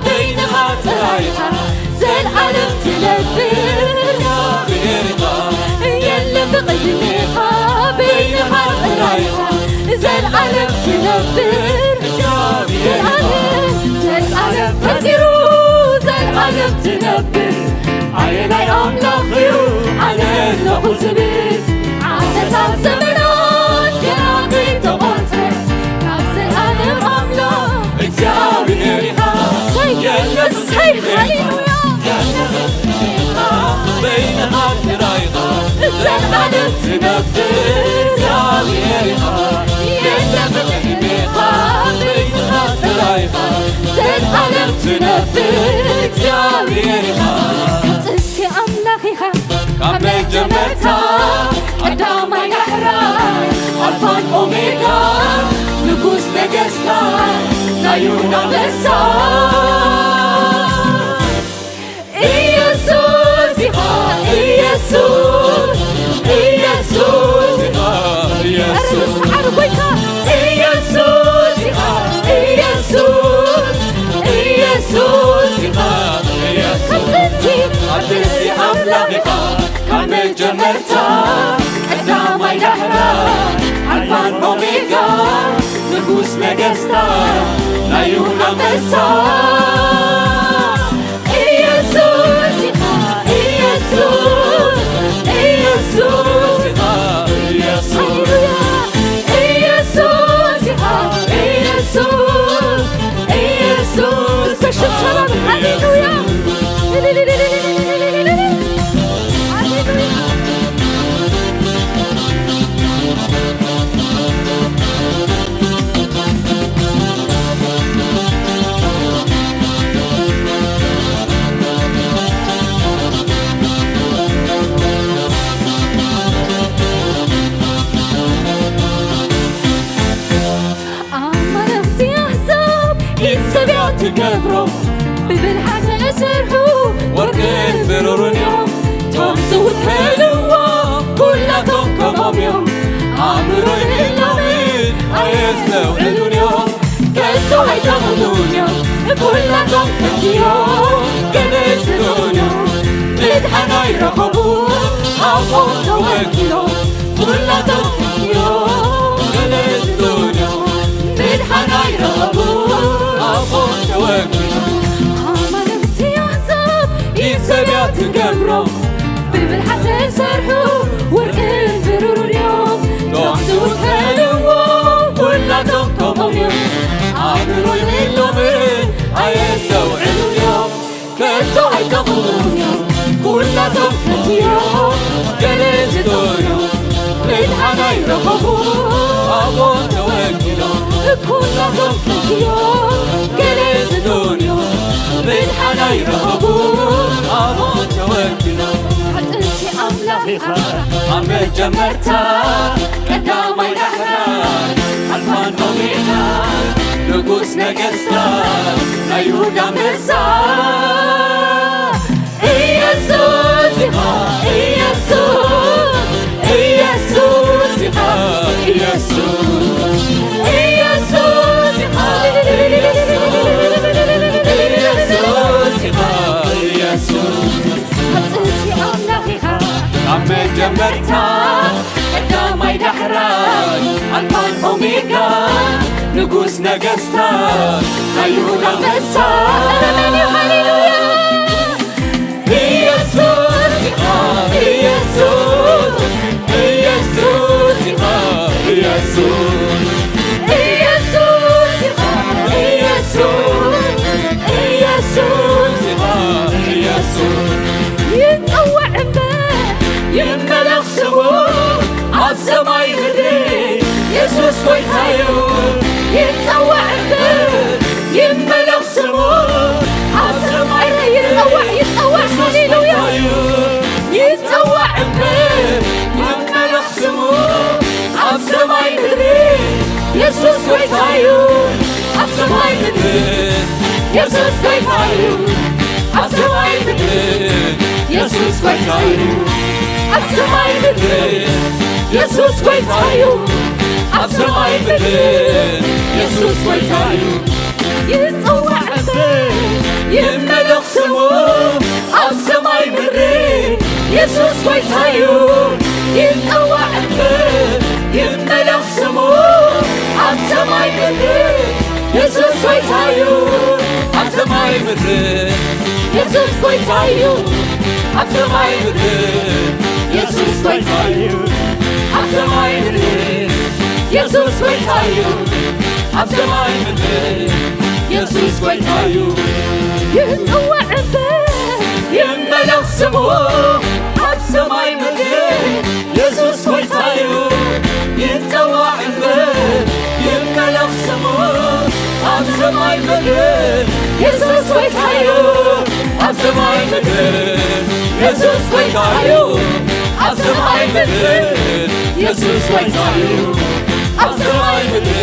በይንኻ ጥራይኻ ዘልኣለም ትነብር የለ ብቕድሜኻ በይንኻ ጥራይኻ ዘልኣለም ትነብር ዘልኣለም ዘልኣለም ፈጢሩ ዘልኣለም ትነብር ኣየናይ ኣምላኽ እዩ ኣነ ኣለኹ ዝብል ዓመታት ዘመናት ገና ከይተቖጸ ካብ ዘልኣለም ኣምላኽ እግዚኣብሔር ኢኻ እሰይ ሃሌሉያ በይንኻ ጥራይኻ ዘልኣለም ትነብር እግዚኣብሔር ኢኻ የለ ብቕድሜኻ በይንኻ ጥራይኻ ዘልኣለም ትነብር እግዚኣብሔር ኢኻ ጥንቲ ኣምላኽ ኢኻ ካብ መጀመርታ ቀዳማይ ዳሕራይ ኣልፋን ኦሜጋ ንጉስ ነገስታት ናይ ይሁዳ ኣንበሳ ኢየሱስ ኢኻ ኢየሱስ ኢየሱስ ኢኻ ኢየሱስ ሰዓር ጎይታ ኢየሱስ ኢኻ ኢየሱስ ኢየሱስ ኢኻ ኢየሱስ ካብ ጥንቲ ኣድሲ ኣምላኽ ኢኻ ቀዳማይ ዳሕራይ ኣልፋን ኦሜጋ ንጉስ ነገስታት ናይ ይሁዳ ኣንበሳ ኢየሱስ ኢኻ ኢየሱስ ኢየሱስ ኢኻ ኢየሱስ ሃሌሉያ ኢየሱስ ኢኻ ኢየሱስ ኢየሱስ በሽብሸባ ሃሌሉያ ሃሌሉያ ኣማልኽቲ ኣሕዛብ ኢድ ሰብ እያ ትገብሮም ብብልሓት እሰርሑ ወርቅን ብሩርን እዮም ቶም ዝውከልዎ ኩላቶም ከምኦም እዮም ኣእምሮ የብሎምን ኣየስተውዕሉን እዮም ከቶ ኣይጠቕሙን እዮም ኩላቶም ፈትዮም ገለ ዝደልዩ ምድሓን ኣይረኸቡ ኣፎም ተወኪሎም ኩላቶም ፈትዮም ገለ ዝደልዩ ምድሓን ኣይረኸቡ ኣፎም ተወኪሎም ኣማልኽቲ ኣሕዛብ ኢድ ሰብ እያ ትገብሮም ብብልሓት ዝሰርሑ ወርቅን ብሩርን እዮም ቶም ዝውከልዎ ኩላቶም ከምኦም እዮም ኣእምሮ የብሎምን ኣየስተውዕሉን እዮም ከቶ ኣይጠቕሙን እዮም ኩላቶም ፈትዮም ገለ ዝደልዩ ምድሓን ኣይረኸቡ ኣቦ ተወኪሎም ኩላቶም ፈትዮም ገለ ዝደልዩ ምድሓን ኣይረኸቡ ኣቦ ተወኪሎም ኣጥንቲ ኣምላኽ ኢኻ ኣብ መጀመርታ ቀዳማይ ዳሕራይ ኣልፋን ኦሜጋ ንጉስ ነገስታት ናይ ይሁዳ ኣንበሳ ኢየሱስ ኢኻ ኢየሱስ ኢየሱስ ኢኻ ኢየሱስ ኢየሱስ ኢኻ ኢየሱስ ኢኻ ኢየሱስ ኣጥንቲ ኣምላኽ ኢኻ ካብ መጀመርታ ቀዳማይ ዳሕራይ ኣልፋን ኦሜጋ ንጉስ ነገስታት ናይ ይሁዳ ኣንበሳ ኣረመን እዩ ሃሌሉያ ኢየሱስ ኢኻ ኢየሱስ ኢየሱስ ኢኻ ኢየሱስ ኢየሱስ ኢኻ ኢየሱስ ኢየሱስ ኢኻ ኢየሱስ ይጸዋዕ እምበር ይመለኽ ስሙ ኣብ ሰማይ ምድሪ የሱስ ጐይታ እዩ ይጸዋዕ እምበር ይመለኽ ስሙ ኣብ ሰማይ ምድሪ ይጸዋዕ ይጸዋዕ ሃሌሉያ ይጸዋዕ እምበር ይመለኽ ስሙ ኣብ ሰማይ ምድሪ የሱስ ጐይታ እዩ ኣብ ሰማይ ምድሪ የሱስ ጐይታ እዩ ኣብ ሰማይ ምድሪ የሱስ ጐይታ እዩ ኣብ ሰማይ ምድሪ የሱስ ጐይታ እዩ ኣብ ሰማይ ምድሪ የሱስ ጐይታ እዩ ይጸዋዕ እምበር ይመለኽ ስሙ ኣብ ሰማይ ምድሪ የሱስ ጐይታ እዩ ይጸዋዕ እምበር ይመለኽ ስሙ ኣብ ሰማይ ምድሪ የሱስ ጐይታ እዩ ኣብ ሰማይ ምድሪ የሱስ ጐይታ እዩ ኣብ ሰማይ ምድሪ የሱስ ጐይታ እዩ ኣብ ሰማይ ምድሪ የሱስ ጐይታ እዩ ኣብ ሰማይ ምድሪ የሱስ ጐይታ እዩ ይጸዋዕ እምበር ይመለኽ ስሙ ኣብ ሰማይ ምድሪ የሱስ ጐይታ እዩ ይጸዋዕ እምበር ይመለኽ ስሙ ኣብ ሰማይ ምድሪ የሱስ ጐይታ እዩ ኣብ ሰማይ ምድሪ የሱስ ጐይታ እዩ ኣብ ሰማይ ምድሪ የሱስ ጐይታ እዩ ኣብ ሰማይ ምድሪ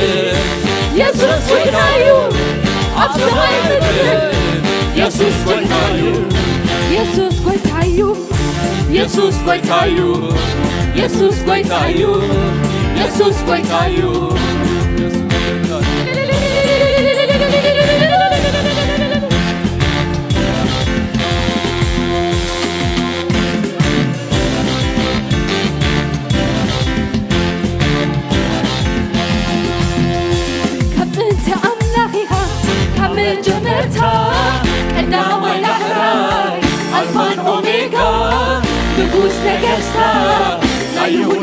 የሱስ ጐይታ እዩ ኣብ ሰማይ ምድሪ የሱስ ጐይታ እዩ የሱስ ጐይታ እዩ የሱስ ጐይታ እዩ የሱስ ጐይታ እዩ የሱስ ጐይታ እዩ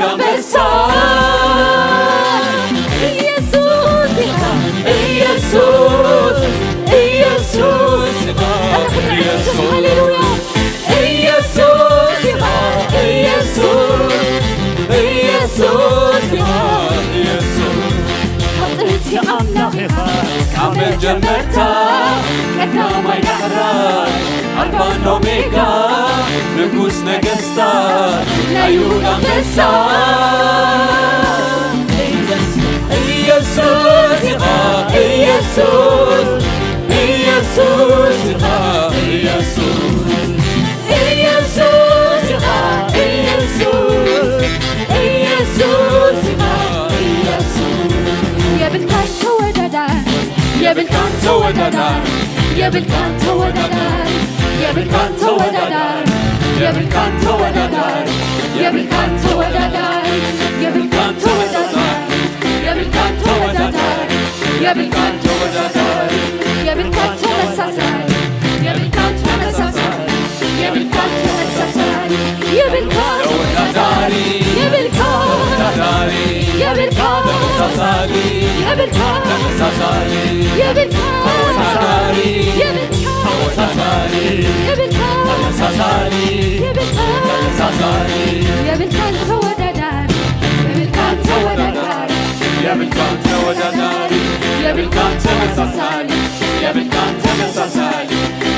ኣንበሳ ኢየሱስ ኢኻ፣ ኢየሱስ፣ ኢየሱስ ኢኻ፣ ኢየሱስ፣ ሃሌሉያ። ኢየሱስ ኢኻ፣ ኢየሱስ፣ ኢየሱስ ኢኻ፣ ኢየሱስ። ካብ ጥንቲ ኣምላኽ ኢኻ፣ ካብ መጀመርታ ቀዳማይ ዳሕራይ ኣልፋን ኦሜጋ ንጉስ ነገስታት ናይ ይሁዳ ኣንበሳ ኢየሱስ ኢኻ ኢየሱስ ኢየሱስ ኢኻ ኢየሱስ ኢየሱስ ኢኻ ኢየሱስ ኢየሱስ ኢኻ ኢየሱስ የብልካን ተወዳዳር የብልካን ተወዳዳር የብልካን ተወዳዳር የብልካን ተወዳዳር የብልካን ተወዳዳር የብልካን ተወዳዳር የብልካን ተወዳዳር የብልካን ተወዳዳር የብልካን ተወዳዳር የብልካን ተመሳሳይ የብልካን ተመሳሳይ የብልካን ተመሳሳይ የብልካን ተወዳዳሪ የብልካን ተወዳዳሪ የብልካን ተመሳሳይ የብልካን ተመሳሳይ የብልካን ተወዳዳሪ የብልካን ተወዳዳሪ የብልካን ተመሳሳይ የብልካን ተመሳሳይ የብልካን ተወዳዳሪ የብልካን ተወዳዳሪ የብልካን ተወዳዳሪ የብልካን ተመሳሳሊ የብልካን ተመሳሳሊ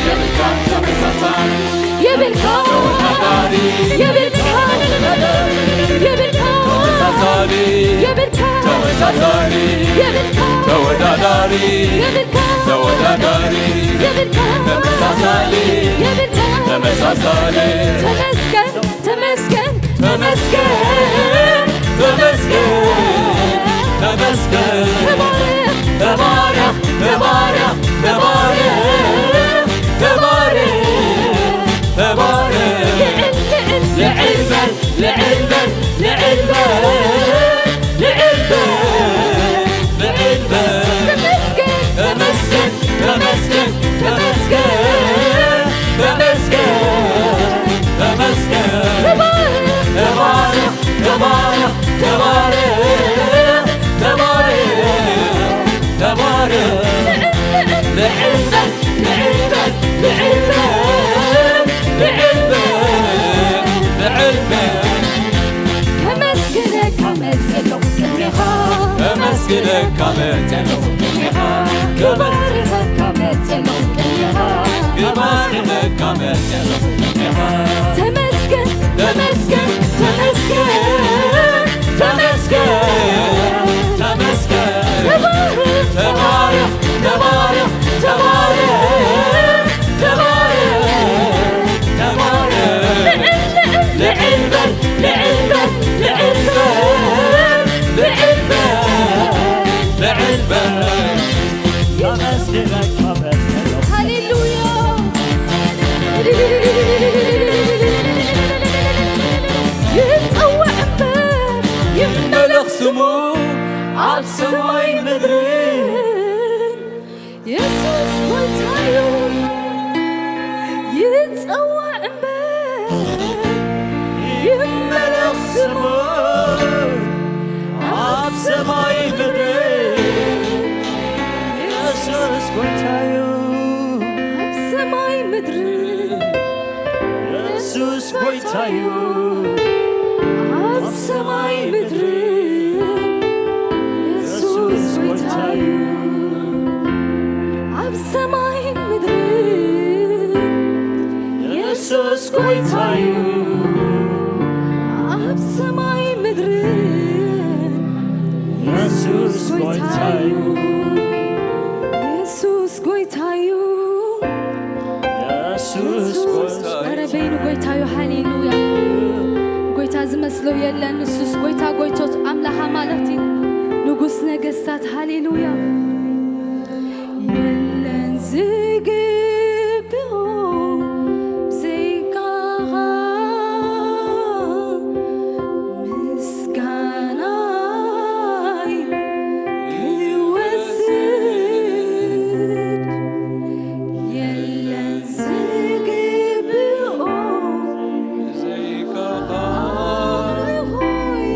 የብልካን ተመሳሳሊ የብልካን ተወዳዳሪ የብልካን የብልካን ተመሳሳሊ የብልካን ተመሳሳሊ የብልካን ተወዳዳሪ የብልካን ተወዳዳሪ የብልካን ተመሳሳሊ የብልካን ተመሳሳሊ ተመስገን ተመስገን ተመስገን ተመስገን ተመስገን ተባረክ ተባረክ ተባረክ ተባረክ ተባረክ ተባረክ ልዕል ልዕል ልዕል በል ልዕል በል ልዕል በል ልዕል በል ተመስገን ተመስገን ተመስገን ተመስገን ተመስገን ተባረክ ተባረክ ተባረክ ተባረክ ተባረክ ተባረክ ልዕል በል ልዕል በል ልዕል በል ልዕል በል ልዕል በል ከመስግነካ መጸለኹ ቅድሜኻ ከመስግነካ መጸለኹ ቅድሜኻ ክባርኸካ መጸለኹ ቅድሜኻ ክባርኸካ መጸለኹ ቅድሜኻ ተመስገን ተመስገን ተመስገን ተመስገን ተመስገን ተባረክ ተባረክ ተባረክ ተባረክ ተባረክ ተባረክ ልዕል በል ልዕል በል ልዕል በል ልዕል በል ልዕል በል የመስገነካ መሰለው ሃሌሉያ ይጸዋዕ እምበር ይመለኽ ስሙ ኣብ ሰማይ ምድርን የሱስ ጎይታዩ ይጸዋዕ እምበር ይመለኽ ስሙ ኣብ ሰማይ ምድሪ የሱስ ጎይታዩ ኣብ ሰማይ ምድሪ የሱስ ጎይታዩ ኣብ ሰማይ ምድሪ የሱስ ጎይታዩ ኣብ ሰማይ ምድሪ የሱስ ጎይታዩ ኣብ ሰማይ ምድሪ የሱስ ጎይታዩ የሱስ ጎይታዩ የሱስ ጎይታዩ ኧረ በይኑ ጎይታዩ ሃሌሉያ ጎይታ ዝመስሎ የለን ንሱስ ጎይታ ጎይቶት ኣምላኽ ኣማልኽቲ ንጉስ ነገስታት ሃሌሉያ የለን ዝግብኦ ብዘይካኻ ምስጋናይ ክወስድ የለን ዝግብኦ ብዘይካኻ ኣምልኾይ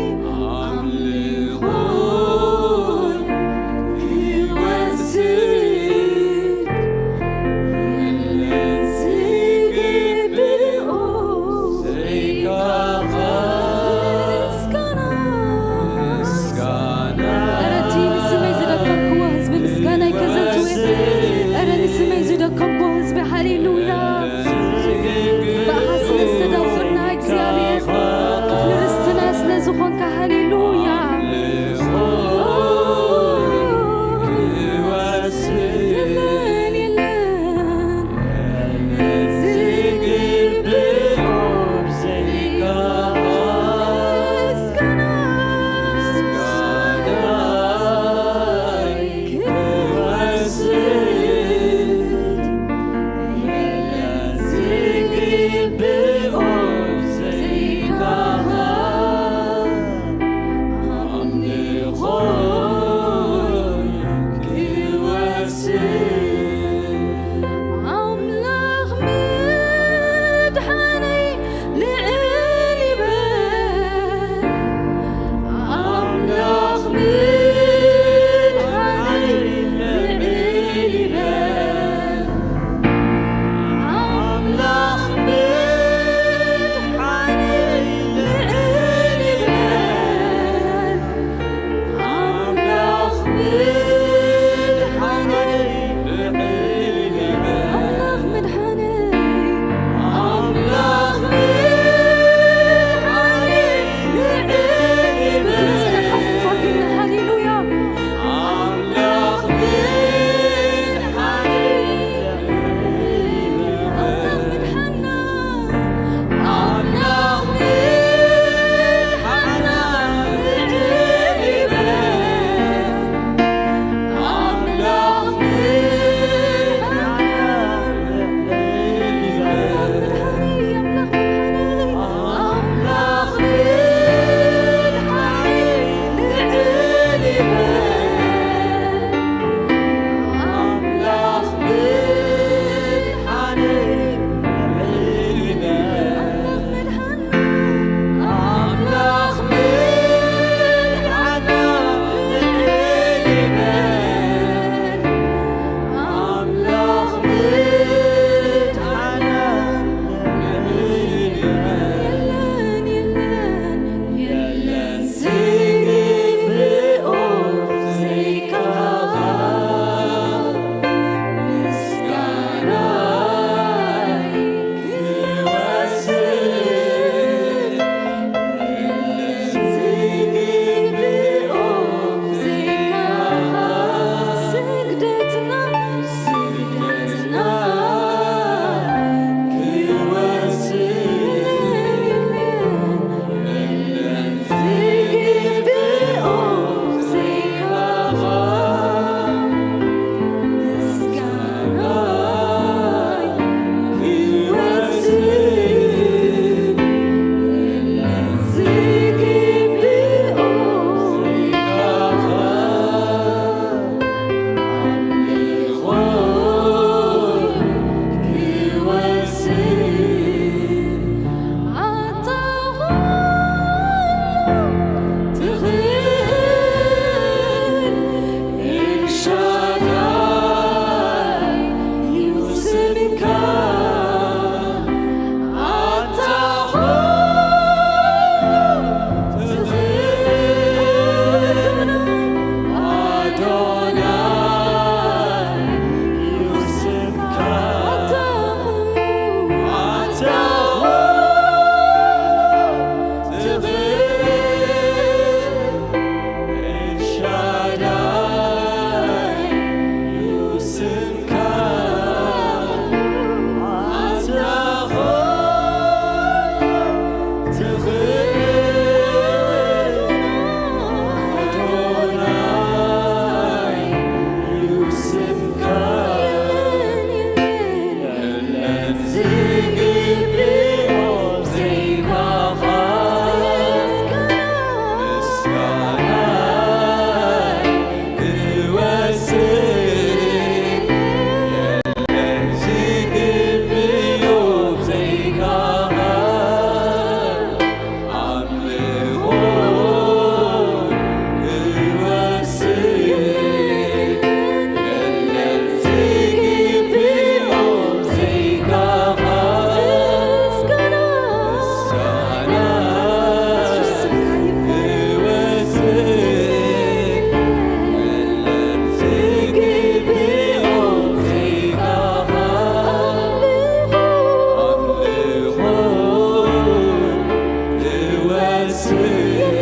የለን፣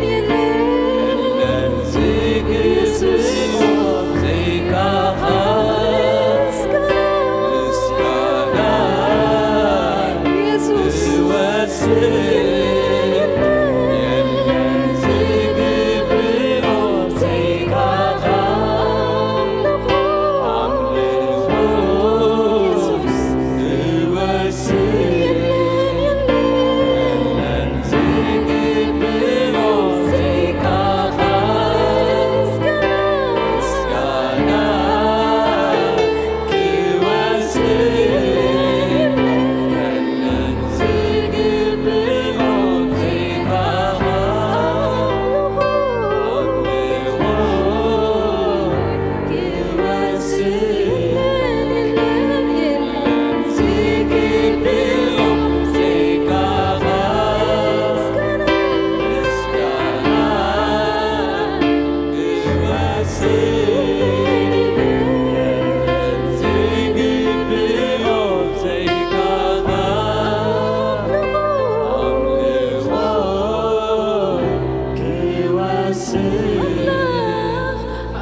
የለን። የለን ዝግብኦ ዘይካኻ። ምስጋና ኢየሱስ። ክወስድ። የለን፣ የለን። የለን ዝግብኦ ዘይካኻ። ኣምልኾ። ኢየሱስ።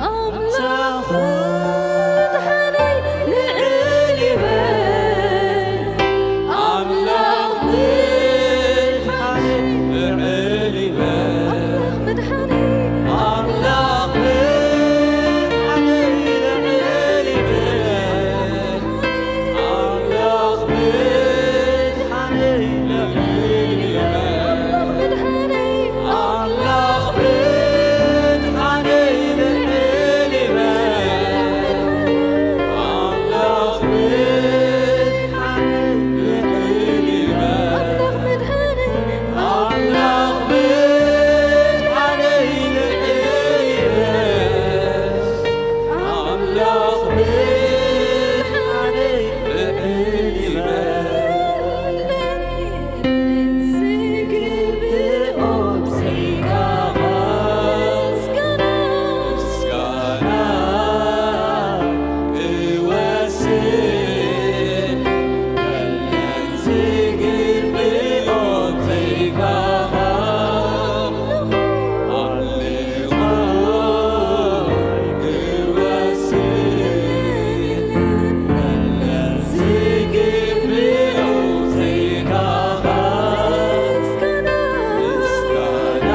ኣምላኽ መድሓነይ ልዕል ይበል። ኣምላኽ መድሓነይ ልዕል ይበል። ኣምላኽ መድሓነይ። ኣምላኽ መድሓነይ ልዕል ይበል። ኣምላኽ መድሓነይ ልዕል ይበል። ኣምላኽ መድሓነይ። ኣምላኽ መድሓነይ ልዕል ይበል። ኣምላኽ መድሓነይ ልዕል ይበል። ኣምላኽ መድሓነይ። ኣምላኽ መድሓነይ ልዕል ይበል። ኣምላኽ መድሓነይ ልዕል ይበል። ዝግብኦ ብዘይካኻ ምስጋና እወስድ። የለን ዝግብኦ ዘይካኻ ኣምልኾ ክወስድ። የለን ዝግብኦ ዘይካኻ ምስጋና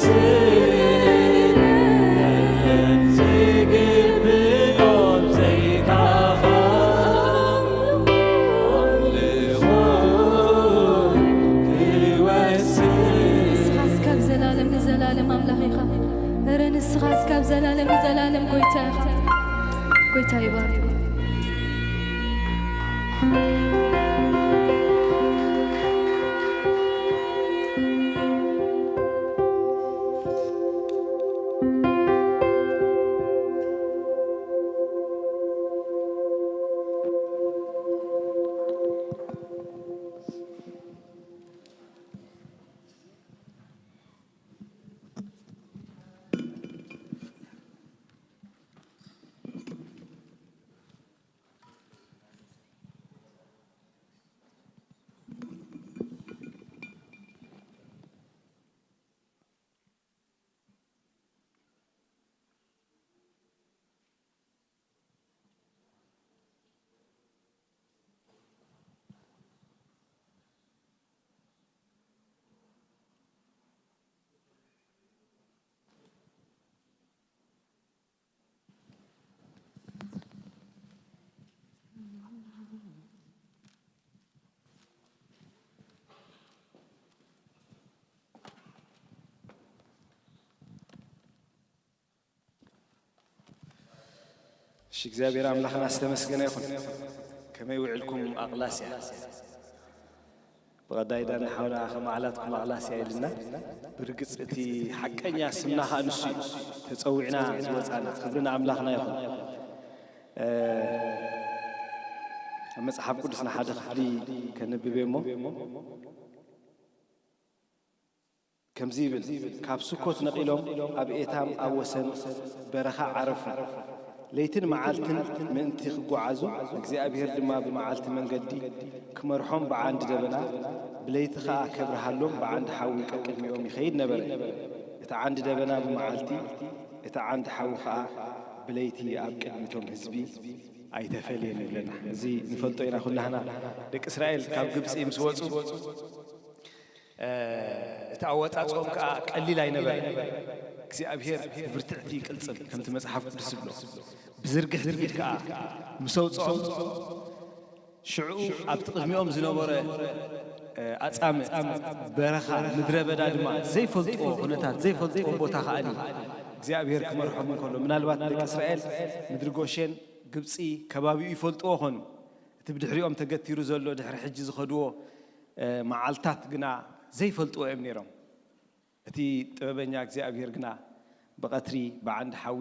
ክወስድ። የለን ዝግብኦ ዘይካኻ ኣምልኾ ክወስድ። ንስኻ እስካብ ዘላለም ንዘላለም ኣምላኽ ኢኻ። እረ ንስኻ እስካብ ዘላለም ንዘላለም ጎይታ ኢኻ። ጎይታ ይባርክ። እሺ፣ እግዚኣብሔር ኣምላኽና ዝተመስገነ ይኹን። ከመይ ውዕልኩም ኣቕላስያ? ብቐዳይ ዳኒ ሓውና ከመዓላትኩም ኣቕላስያ ኢልና። ብርግጽ እቲ ሓቀኛ ስምና ኸኣ ንሱ እዩ። ተጸዊዕና ዝወጻና። ክብሪ ንኣምላኽና ይኹን። እ፣ ኣብ መጽሓፍ ቅዱስና ሓደ ክፍሊ ከንብብ እየ እሞ፣ ከምዚ ይብል፣ ካብ ስኮት ነቒሎም ኣብ ኤታም ኣብ ወሰን በረኻ ዓረፉ። ለይትን መዓልትን ምእንቲ ክጓዓዙ፣ እግዚኣብሔር ድማ ብመዓልቲ መንገዲ ክመርሖም ብዓንዲ ደበና፣ ብለይቲ ኸኣ ከብርሃሎም ብዓንዲ ሓዊ ቀቅድሚኦም ይኸይድ ነበረ። እቲ ዓንዲ ደበና ብመዓልቲ፣ እቲ ዓንዲ ሓዊ ኸኣ ብለይቲ ኣብ ቅድሚቶም ህዝቢ ኣይተፈልየን ይብለና። እዚ ንፈልጦ ኢና ኩላህና። ደቂ እስራኤል ካብ ግብጺ ምስ ወጹ፣ እቲ ኣወጻጽኦም ከኣ ቀሊል ኣይነበረ። እግዚኣብሔር ብብርትዕቲ ይቅልጽም፣ ከምቲ መጽሓፍ ቅዱስ ዝብሎ። ብዝርግሕቲ ኢድ ከኣ ምስ ኣውጽኦም፣ ሽዑ ኣብቲ ቅድሚኦም ዝነበረ፣ ኣጻምእ፣ በረኻ፣ ምድረ በዳ ድማ ዘይፈልጥዎ ኩነታት፣ ዘይፈልጥዎ ቦታ ከኣኒ እግዚኣብሔር ክመርሖም እንከሎ፣ ምናልባት ደቂ እስራኤል ምድሪ ጎሼን፣ ግብጺ፣ ከባቢኡ ይፈልጥዎ ኾኑ። እቲ ብድሕሪኦም ተገቲሩ ዘሎ ድሕሪ ሕጂ ዝኸድዎ፣ መዓልታት ግና ዘይፈልጥዎ እዮም ነይሮም። እቲ ጥበበኛ እግዚኣብሔር ግና ብቐትሪ ብዓንዲ ሓዊ፣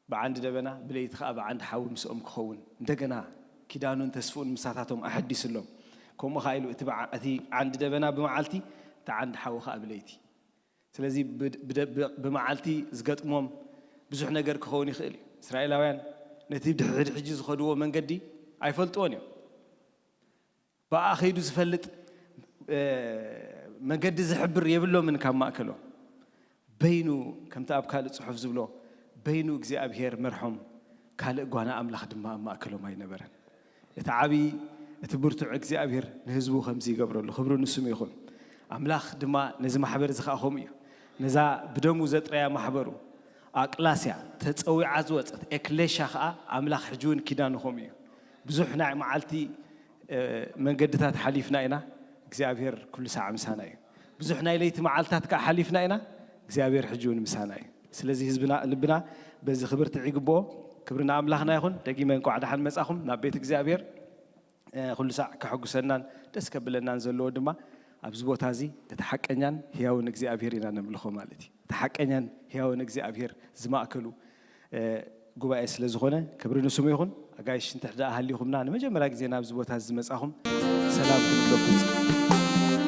ብዓንዲ ደበና፣ ብለይቲ ኸኣ ብዓንዲ ሓዊ ምስኦም ክኸውን፣ እንደገና ኪዳኑን ተስፍኡን ምሳታቶም ኣሐዲስሎም። ከምኡ ኸኣ ኢሉ፣ እቲ ብዓ-፣ እቲ ዓንዲ ደበና ብመዓልቲ፣ እቲ ዓንዲ ሓዊ ኸኣ ብለይቲ። ስለዚ ብ-፣ ብደ-፣ ብ-፣ ብመዓልቲ ዝገጥሞም ብዙሕ ነገር ክኸውን ይኽእል እዩ። እስራኤላውያን ነቲ ድሕሪ ሕጂ ዝኸድዎ መንገዲ ኣይፈልጥዎን እዮም። ብኣ ኸይዱ ዝፈልጥ፣ እ፣ መገዲ ዝሕብር የብሎምን ካብ ማእከሎም። በይኑ፣ ከምቲ ኣብ ካልእ ጽሑፍ ዝብሎ፣ በይኑ እግዚኣብሔር መርሖም፣ ካልእ ጓና ኣምላኽ ድማ ኣብ ማእከሎም ኣይነበረን። እቲ ዓቢ፣ እቲ ብርቱዕ እግዚኣብሔር ንህዝቡ ከምዚ ይገብረሉ፣ ክብሪ ንስሙ ይኹን። ኣምላኽ ድማ ነዚ ማሕበር እዚ ኸኣ ከምኡ እዩ። ነዛ ብደሙ ዘጥረያ ማሕበሩ፣ ኣቅላስያ፣ ተጸዊዓ ዝወጸት ኤክሌሻ ኸኣ ኣምላኽ ሕጂ እውን ኪዳኑ ከምኡ እዩ። ብዙሕ ናይ መዓልቲ፣ እ፣ መንገድታት ሓሊፍና ኢና፣ እግዚኣብሔር ኩሉ ሳዕ ምሳና እዩ። ብዙሕ ናይ ለይቲ መዓልታት ከኣ ሓሊፍና ኢና፣ እግዚኣብሔር ሕጂ እውን ምሳና እዩ። ስለዚ ህዝብና፣ ልብና በዚ ክብርቲ ይግብኦ። ክብሪ ንኣምላኽና ይኹን። ደጊመ እንቋዕ ደሓን መጻኹም ናብ ቤት እግዚኣብሔር። እ፣ ኩሉ ሳዕ ከሐጉሰናን ደስ ከብለናን ዘለዎ ድማ ኣብዚ ቦታ እዚ እቲ ሓቀኛን ህያውን እግዚኣብሔር ኢና ነምልኾ ማለት እዩ። እቲ ሓቀኛን ህያውን እግዚኣብሔር ዝማእከሉ፣ እ፣ ጉባኤ ስለ ዝኾነ ክብሪ ንስሙ ይኹን። ኣጋይሽ እንተ ደኣ ሃሊኹምና ንመጀመርያ ግዜ ናብዚ ቦታ እዚ ዝመጻኹም ሰላም ክንብለኩም።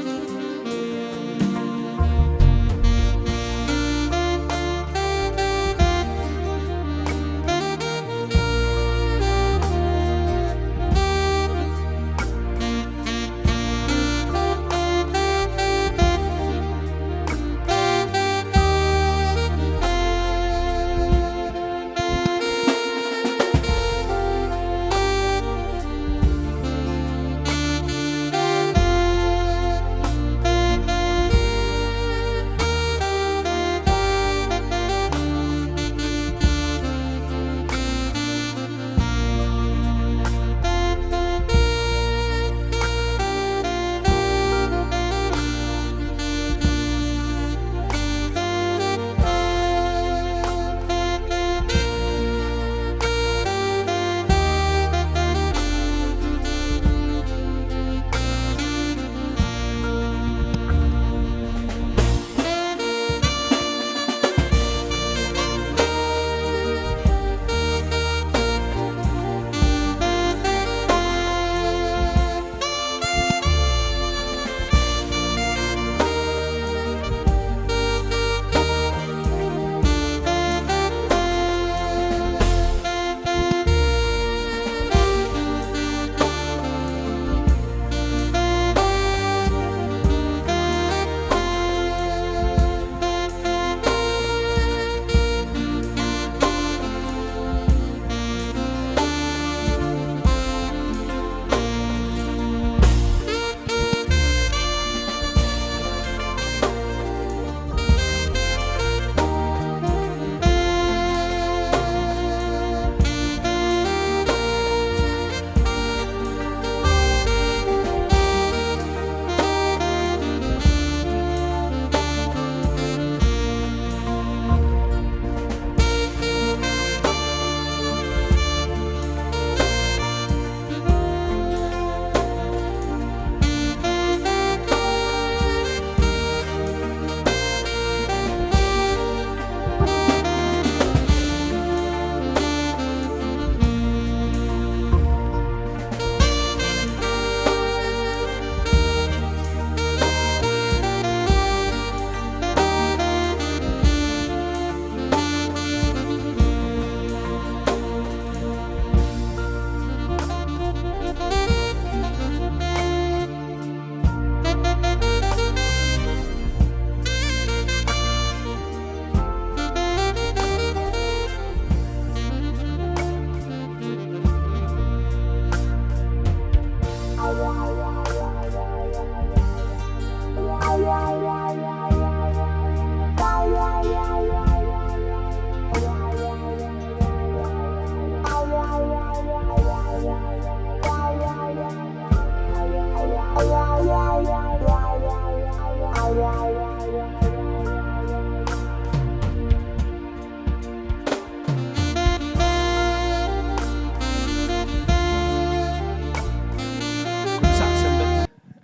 ኩሉ ሳዕ ሰንበት፣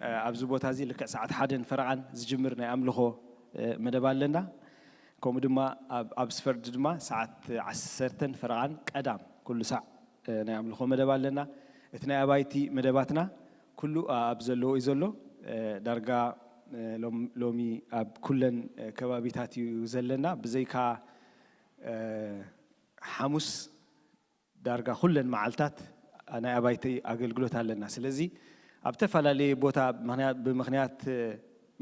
እ፣ ኣብዚ ቦታ እዚ ልክዕ ሰዓት ሓደን ፈረቓን ዝጅምር ናይ ኣምልኾ፣ እ፣ መደብ ኣለና። ከምኡ ድማ ኣብ፣ ኣብ ስፈርድ ድማ ሰዓት ዓሰርተን ፈረቓን ቀዳም ኩሉ ሳዕ፣ እ፣ ናይ ኣምልኾ መደብ ኣለና። እቲ ናይ ኣባይቲ መደባትና ኩሉ ኣብ ዘለዎ እዩ ዘሎ። እ፣ ዳርጋ፣ እ፣ ሎም-፣ ሎሚ ኣብ ኩለን፣ እ፣ ከባቢታት እዩ ዘለና። ብዘይካ፣ እ፣ ሓሙስ ዳርጋ ኩለን መዓልታት ናይ ኣባይቲ ኣገልግሎት ኣለና። ስለዚ ኣብ ዝተፈላለየ ቦታ ምኽንያት፣ ብምኽንያት፣ እ፣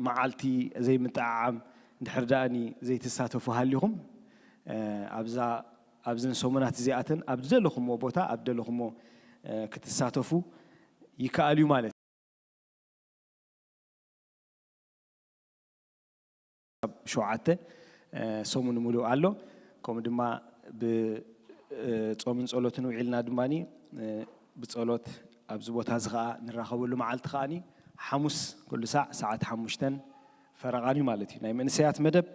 መዓልቲ ዘይምጥዕዓም እንድሕር ደኣኒ ዘይትሳተፉ ሃሊኹም፣ እ፣ ኣብዛ፣ ኣብዘን ሰሙናት እዚኣተን ኣብ ዝደለኹምዎ ቦታ፣ ኣብ ዝደለኹምዎ፣ እ፣ ክትሳተፉ ይከኣል እዩ ማለት እዩ። ሸውዓተ፣ እ፣ ሰሙን ሙሉእ ኣሎ። ከምኡ ድማ ብ-፣ እ፣ ጾምን ጸሎትን ውዒልና ድማኒ፣ እ፣ ብጸሎት ኣብዚ ቦታ እዚ ኸኣ ንራኸበሉ መዓልቲ ኸኣኒ ሓሙስ ኩሉ ሳዕ ሰዓት ሓሙሽተን ፈረቓን እዩ ማለት እዩ። ናይ መንእሰያት መደብ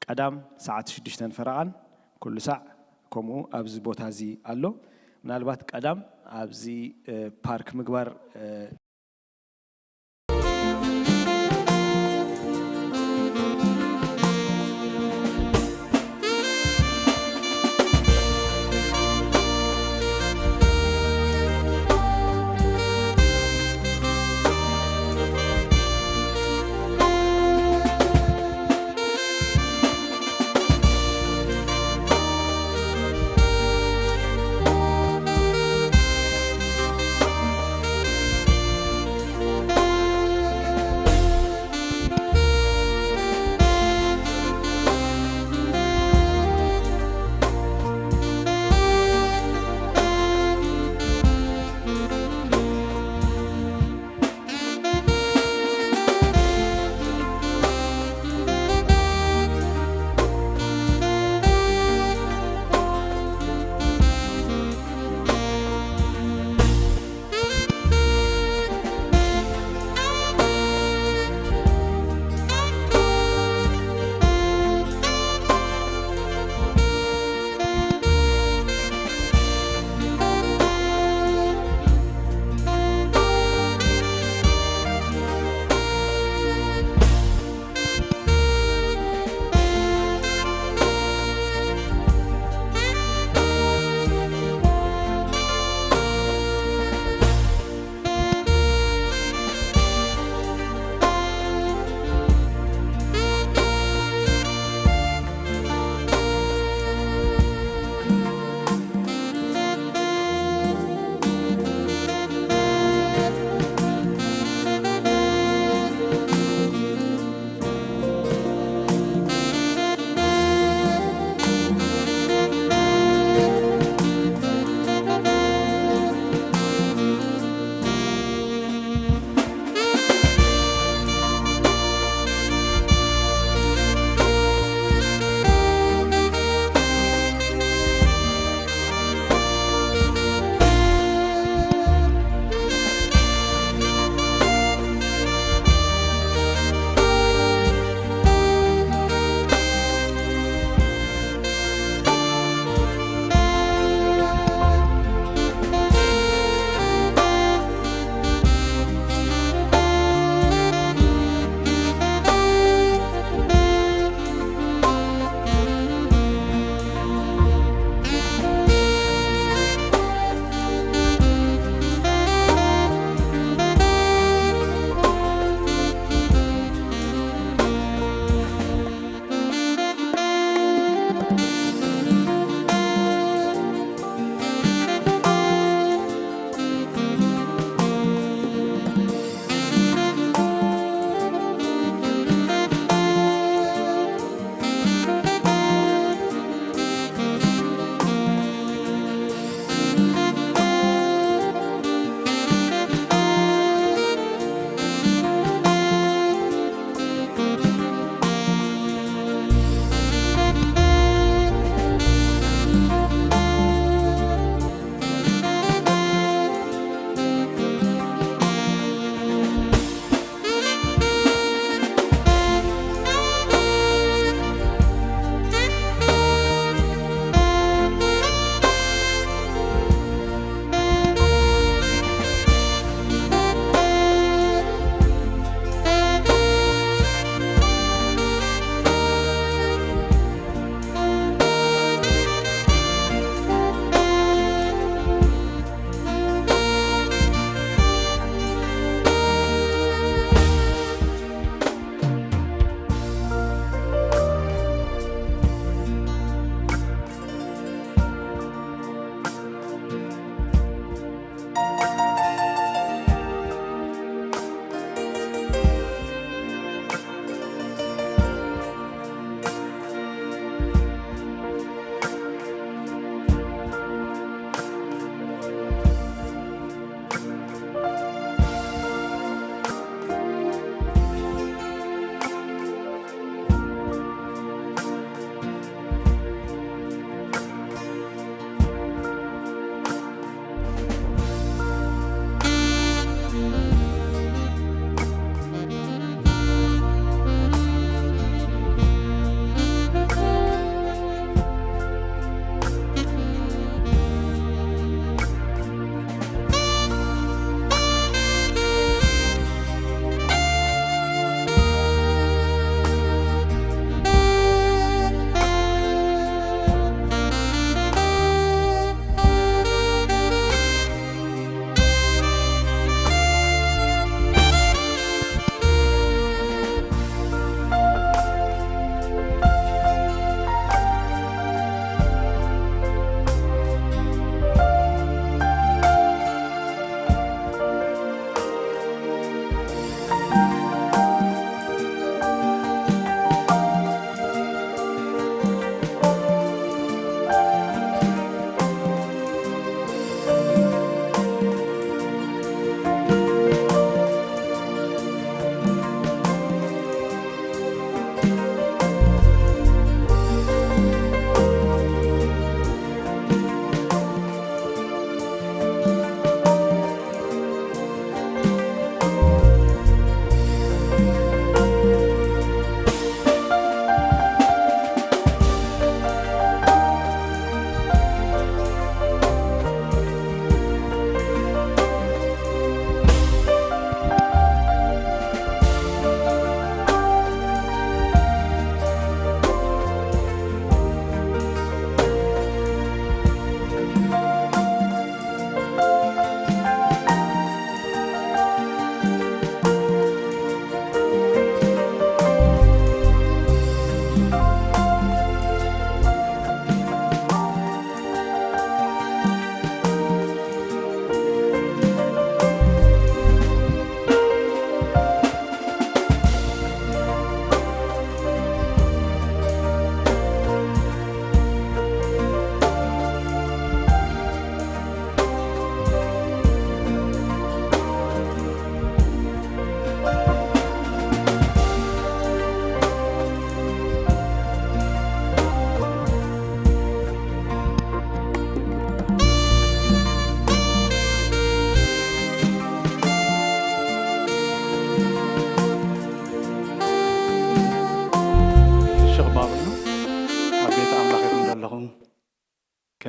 ቀዳም ሰዓት ሽዱሽተን ፈረቓን ኩሉ ሳዕ ከምኡ ኣብዚ ቦታ እዚ ኣሎ። ምናልባት ቀዳም ኣብዚ፣ እ፣ ፓርክ ምግባር፣ እ፣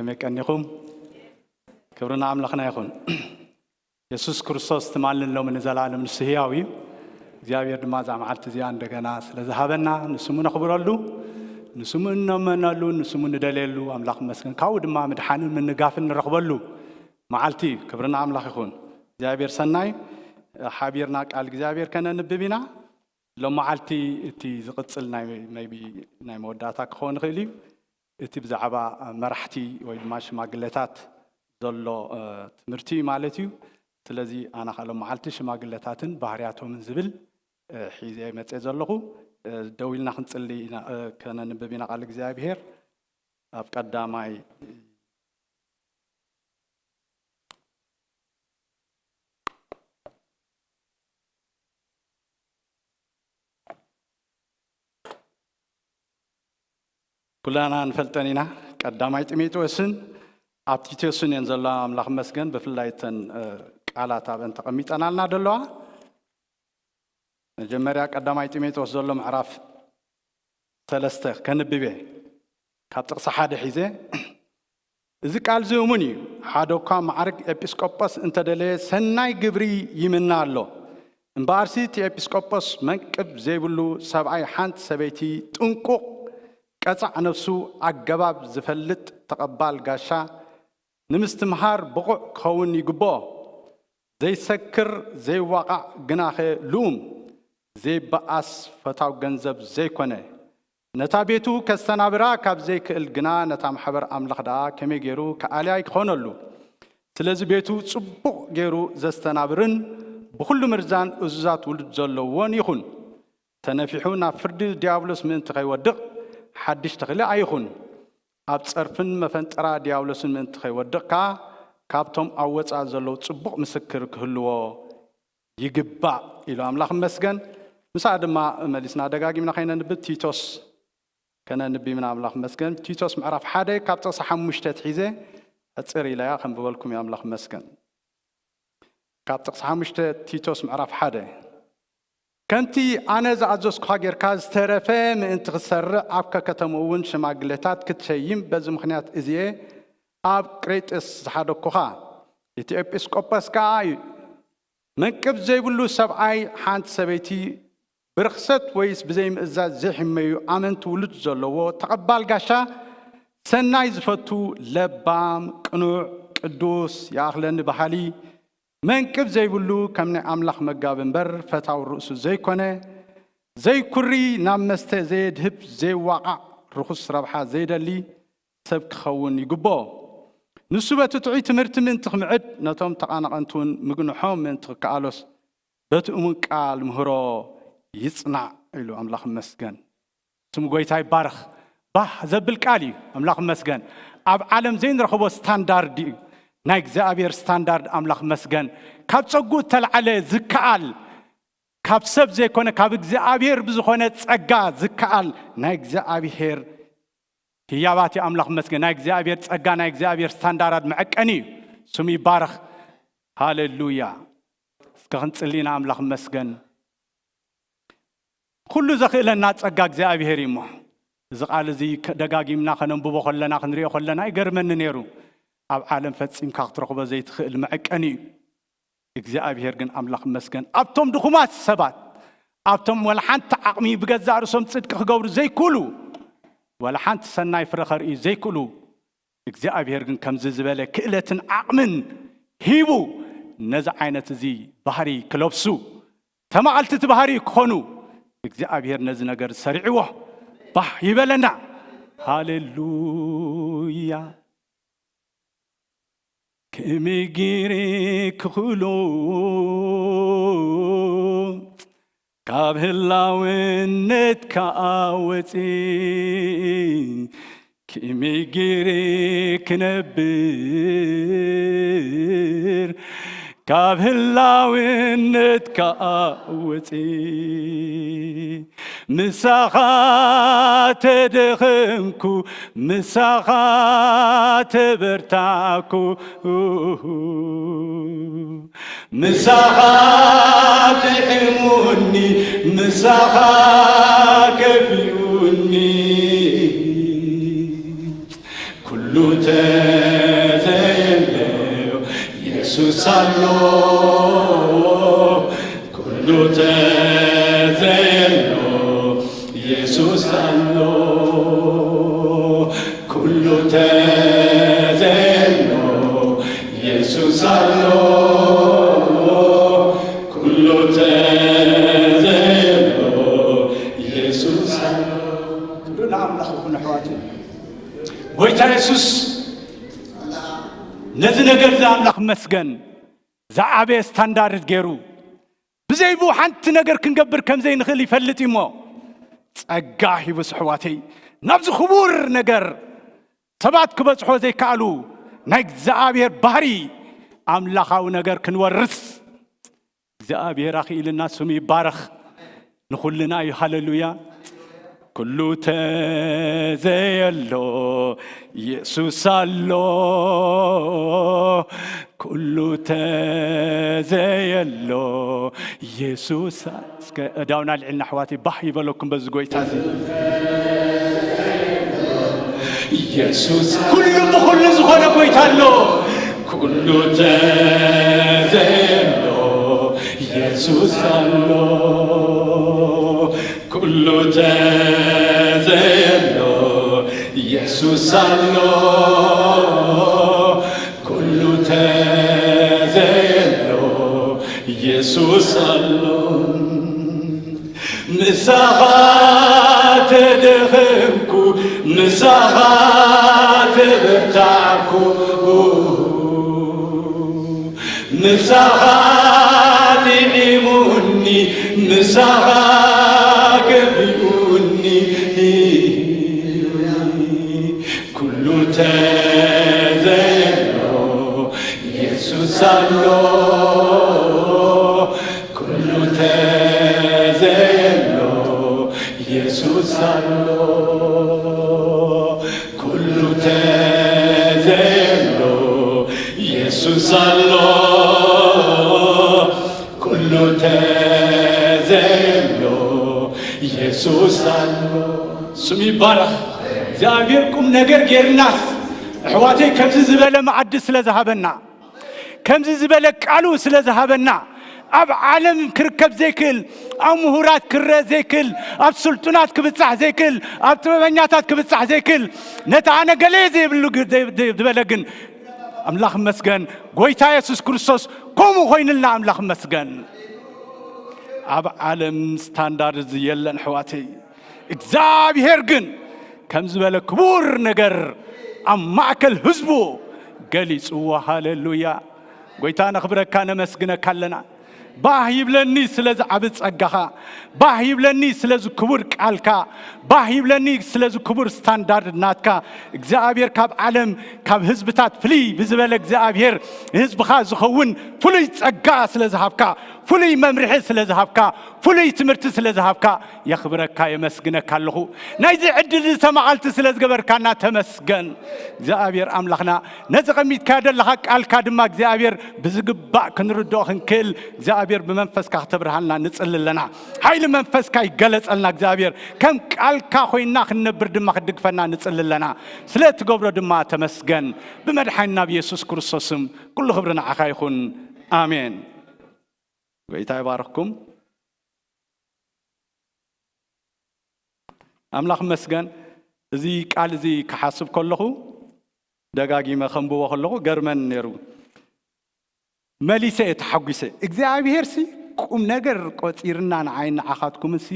ከመይ ቀኒኹም? ክብሪ ንኣምላኽና ይኹን። የሱስ ክርስቶስ ትማልን ሎሚ ንዘለኣለም ንሱ ህያው እዩ። እግዚኣብሔር ድማ እዛ መዓልቲ እዚኣ እንደገና ስለ ዝሃበና ንስሙ ነኽብረሉ፣ ንስሙ እነመነሉ፣ ንስሙ ንደልየሉ ኣምላኽ ይመስገን። ካብኡ ድማ ምድሓንን ምንጋፍን ንረኽበሉ መዓልቲ እዩ። ክብሪ ንኣምላኽ ይኹን። እግዚኣብሔር ሰናይ። ሓቢርና ቃል እግዚኣብሔር ከነንብብ ኢና። ሎም መዓልቲ እቲ ዝቕጽል ናይ maybe ናይ መወዳእታ ክኸውን ይኽእል እዩ። እቲ ብዛዕባ መራሕቲ ወይ ድማ ሽማግለታት ዘሎ ትምህርቲ እዩ ማለት እዩ። ስለዚ ኣነ ከኣ ሎም መዓልቲ ሽማግለታትን ባህርያቶምን ዝብል ሒዘ መጸ ዘለኹ። ደው ኢልና ክንጽሊ ኢና። ከነንብብ ኢና ቃል እግዚኣብሔር። ኣብ ቀዳማይ ኩላና ንፈልጠን ኢና። ቀዳማይ ጢሞቴዎስን ኣብ ቲቶስን እየን ዘለዋ። ኣምላኽ መስገን። ብፍላይ እተን ቃላት ኣብአን ተቐሚጠናልና ደለዋ። መጀመርያ ቀዳማይ ጢሞቴዎስ ዘሎ ምዕራፍ ሰለስተ ከንብብ እየ። ካብ ጥቕሲ ሓደ ሒዘ፣ እዚ ቃል እዚ እሙን እዩ። ሓደ እኳ ማዕርግ ኤጲስቆጶስ እንተደለየ ሰናይ ግብሪ ይምነ ኣሎ። እምበኣርሲ እቲ ኤጲስቆጶስ መንቅብ ዘይብሉ ሰብኣይ፣ ሓንቲ ሰበይቲ፣ ጥንቁቕ፣ ቀጻዕ ነፍሱ፣ ኣገባብ ዝፈልጥ፣ ተቐባል ጋሻ፣ ንምስትምሃር ብቑዕ ክኸውን ይግብኦ። ዘይሰክር፣ ዘይዋቓዕ፣ ግናኸ ልኡም፣ ዘይበኣስ፣ ፈታው ገንዘብ ዘይኮነ፣ ነታ ቤቱ ከስተናብራ ካብ ዘይክእል ግና ነታ ማሕበር ኣምላኽ ደኣ ከመይ ገይሩ ክኣልያ ይኾነሉ? ስለዚ ቤቱ ጽቡቕ ገይሩ ዘስተናብርን ብኹሉ ምርዛን እዙዛት ውሉድ ዘለዎን ይኹን። ተነፊሑ ናብ ፍርዲ ዲያብሎስ ምእንቲ ከይወድቕ ሓድሽ ተኽሊ ኣይኹን። ኣብ ጸርፍን መፈንጠራ ዲያብሎስን ምእንቲ ከይወድቕ ከኣ ካብቶም ኣብ ወጻኢ ዘለዉ ጽቡቕ ምስክር ክህልዎ ይግባእ ኢሉ ኣምላኽ መስገን። ምሳኣ ድማ መሊስና ደጋጊምና ከይነንብብ ቲቶስ ከነንብብ ኢና። ኣምላኽ መስገን። ቲቶስ ምዕራፍ ሓደ ካብ ጥቕሲ ሓሙሽተ ትሒዘ ሕጽር ኢለያ ከንብበልኩም እዩ። ኣምላኽ መስገን። ካብ ጥቕሲ ሓሙሽተ ቲቶስ ምዕራፍ ሓደ፣ ከምቲ ኣነ ዝኣዘዝኩኻ ጌርካ ዝተረፈ ምእንቲ ክትሰርዕ ኣብ ከከተምኡ እውን ሽማግሌታት ክትሸይም በዚ ምኽንያት እዚየ ኣብ ቅሬጥስ ዝሓደግኩኻ። እቲ ኤጲስቆጶስ ከኣ እዩ መንቅብ ዘይብሉ ሰብኣይ፣ ሓንቲ ሰበይቲ፣ ብርኽሰት ወይስ ብዘይምእዛዝ ዘይሕመዩ ኣመንቲ ውሉድ ዘለዎ፣ ተቐባል ጋሻ፣ ሰናይ ዝፈቱ፣ ለባም፣ ቅኑዕ፣ ቅዱስ፣ ይኣኽለኒ በሃሊ፣ መንቅብ ዘይብሉ፣ ከም ናይ ኣምላኽ መጋቢ እምበር ፈታዊ ርእሱ ዘይኮነ፣ ዘይኩሪ፣ ናብ መስተ ዘየድህብ፣ ዘይዋቓዕ፣ ርኹስ ረብሓ ዘይደሊ፣ ሰብ ክኸውን ይግብኦ። ንሱ በቲ ጥዑይ ትምህርቲ ምእንቲ ክምዕድ፣ ነቶም ተቓናቐንቲ እውን ምግንሖም ምእንቲ ክከኣሎስ፣ በቲ እሙን ቃል ምህሮ ይጽናዕ ኢሉ። ኣምላኽ ይመስገን። ስም ጎይታ ይባረኽ። ባህ ዘብል ቃል እዩ። ኣምላኽ ይመስገን። ኣብ ዓለም ዘይንረኽቦ ስታንዳርድ እዩ። ናይ እግዚኣብሔር ስታንዳርድ። ኣምላኽ ይመስገን። ካብ ጸጉ እተልዓለ ዝከኣል፣ ካብ ሰብ ዘይኮነ ካብ እግዚኣብሔር ብዝኾነ ጸጋ ዝከኣል ናይ እግዚኣብሔር ህያባት እዩ። ኣምላኽ ይመስገን። ናይ እግዚኣብሔር ጸጋ፣ ናይ እግዚኣብሔር ስታንዳርድ መዐቀኒ እዩ። ስሙ ይባረኽ። ሃሌሉያ። እስከ ክንጽሊ ኢና። ኣምላኽ ይመስገን። ኩሉ ዘኽእለና ጸጋ እግዚኣብሔር እዩ እሞ፣ እዚ ቃል እዚ ከ-፣ ደጋጊምና ከነንብቦ ከለና፣ ክንሪኦ ከለና ይገርመኒ ነይሩ። ኣብ ዓለም ፈጺምካ ክትረኽቦ ዘይትኽእል መዐቀኒ እዩ። እግዚኣብሔር ግን ኣምላኽ ይመስገን፣ ኣብቶም ድኹማት ሰባት፣ ኣብቶም ወላ ሓንቲ ዓቕሚ ብገዛእ ርእሶም ጽድቂ ክገብሩ ዘይክእሉ፣ ወላ ሓንቲ ሰናይ ፍረ ከርእዩ ዘይክእሉ፣ እግዚኣብሔር ግን ከምዚ ዝበለ ክእለትን ዓቕምን ሂቡ፣ ነዚ ዓይነት እዚ ባህሪ ክለብሱ፣ ተማቐልቲ እቲ ባህሪ ክኾኑ፣ እግዚኣብሔር ነዚ ነገር ሰሪዕዎ። ባህ ይበለና። ሃሌሉያ። ከመይ ገይረ ክኽእሎ፣ ካብ ህላውነትካ ወፂ፣ ከመይ ገይረ ክነብር፣ ካብ ህላውነትካ ወፂ፣ ምሳኻ ተደኸምኩ፣ ምሳኻ ተበርታዕኩ፣ ምሳኻ ጥዕሙኒ፣ ምሳኻ ከፊኡኒ። ኩሉ ተዘየለው ኢየሱስ ኣሎ፣ ኩሉ ተዘየሎ ኢየሱስ ኣሎ፣ ኩሉ ተዘየሎ ኢየሱስ ኣሎ፣ ኩሉ ተዘየሎ ኢየሱስ ኣሎ። ኩሉ ንኣምላኽ ይኹን ኣሕዋት። ጎይታ የሱስ ነዚ ነገር እዚ ኣምላኽ መስገን ዝዓበየ ስታንዳርድ ገይሩ ብዘይብኡ ሓንቲ ነገር ክንገብር ከም ዘይንኽእል ይፈልጥ እዩ እሞ ጸጋ ሂቡስ ኣሕዋተይ ናብዚ ክቡር ነገር ሰባት ክበጽሖ ዘይከኣሉ ናይ እግዚኣብሔር ባህሪ ኣምላኻዊ ነገር ክንወርስ እግዚኣብሔር ኣኽኢልና ስሙ ይባረኽ። ንኹልና እዩ። ሃሌሉያ። ኩሉ ተዘየሎ ኢየሱስ ኣሎ፣ ኩሉ ተዘየሎ ኢየሱስ። እስከ እዳውና ልዕልና ኣሕዋተይ ባህ ይበለኩም በዚ ጎይታ እዚ። ኢየሱስ ኩሉ ብኹሉ ዝኾነ ጎይታ ኣሎ። ኩሉ ተዘየሎ ኢየሱስ ኣሎ፣ ኩሉ ተዘየሎ ኢየሱስ ኣሎ፣ ኩሉ ተዘየሎ ኢየሱስ ኣሎ። ምሳኻ ተደኸምኩ፣ ምሳኻ ተበርታዕኩ፣ ምሳኻ ጥዒሙኒ፣ ምሳኻ ገቢኡኒ። ኩሉ ተዘየሎ ኢየሱስ ኣሎ፣ ኩሉ ተዘየሎ ኢየሱስ ኣሎ፣ ኩሉ ተዘየሎ ኢየሱስ ኣሎ፣ ኩሉ ተዘየሎ ኢየሱስ ኣሎ። ስሙ ይባረኽ። እግዚኣብሔር ቁም ነገር ጌርናስ ኣሕዋተይ ከምዚ ዝበለ መዓዲ ስለ ዝሃበና ከምዚ ዝበለ ቃሉ ስለ ዝሃበና ኣብ ዓለም ክርከብ ዘይክእል ኣብ ምሁራት ክረአ ዘይክእል ኣብ ስልጡናት ክብጻሕ ዘይክእል ኣብ ጥበበኛታት ክብጻሕ ዘይክእል ነቲ ኣነ ገለ ዘይብሉ ግ- ዘይ- ዘይ- ዝበለ ግን ኣምላኽ መስገን ጎይታ የሱስ ክርስቶስ ከምኡ ኮይንልና ኣምላኽ መስገን። ኣብ ዓለም ስታንዳርድ እዚ የለን ኣሕዋተይ። እግዚኣብሔር ግን ከም ዝበለ ክቡር ነገር ኣብ ማእከል ህዝቡ ገሊጽዎ። ሃሌሉያ! ጎይታ ነኽብረካ ነመስግነካ ኣለና። ባህ ይብለኒ ስለዚ ዓቢ ጸጋኻ፣ ባህ ይብለኒ ስለዚ ክቡር ቃልካ፣ ባህ ይብለኒ ስለዚ ክቡር ስታንዳርድ ናትካ። እግዚኣብሔር ካብ ዓለም ካብ ህዝብታት ፍልይ ብዝበለ እግዚኣብሔር ንህዝብኻ ዝኸውን ፍሉይ ጸጋ ስለ ዝሃብካ፣ ፍሉይ መምርሒ ስለ ዝሃብካ፣ ፍሉይ ትምህርቲ ስለ ዝሃብካ የኽብረካ የመስግነካ ኣለኹ። ናይዚ ዕድል እዚ ተማዓልቲ ስለ ዝገበርካና ተመስገን። እግዚኣብሔር ኣምላኽና ነዚ ቐሚጥካዮ ዘለኻ ቃልካ ድማ እግዚኣብሔር ብዝግባእ ክንርድኦ ክንክእል እግዚኣብሔር ብመንፈስካ ክተብርሃልና ንጽሊ ኣለና። ሓይሊ መንፈስካ ይገለጸልና እግዚኣብሔር ከም ቃልካ ኮይንና ክንነብር ድማ ክትድግፈና ንጽሊ ኣለና። ስለ እትገብሮ ድማ ተመስገን። ብመድሓኒና ብየሱስ ክርስቶስ ስም ኩሉ ክብሪ ንዓኻ ይኹን። ኣሜን። ጎይታ ይባርኽኩም። ኣምላኽ መስገን። እዚ ቃል እዚ ክሓስብ ከለኹ ደጋጊመ ከንብቦ ከለኹ ገርመን ነይሩ። መሊሰ እየ ተሓጒሰ። እግዚኣብሔር ሲ ቁም ነገር ቆጺርና ንዓይ ንዓኻትኩም ሲ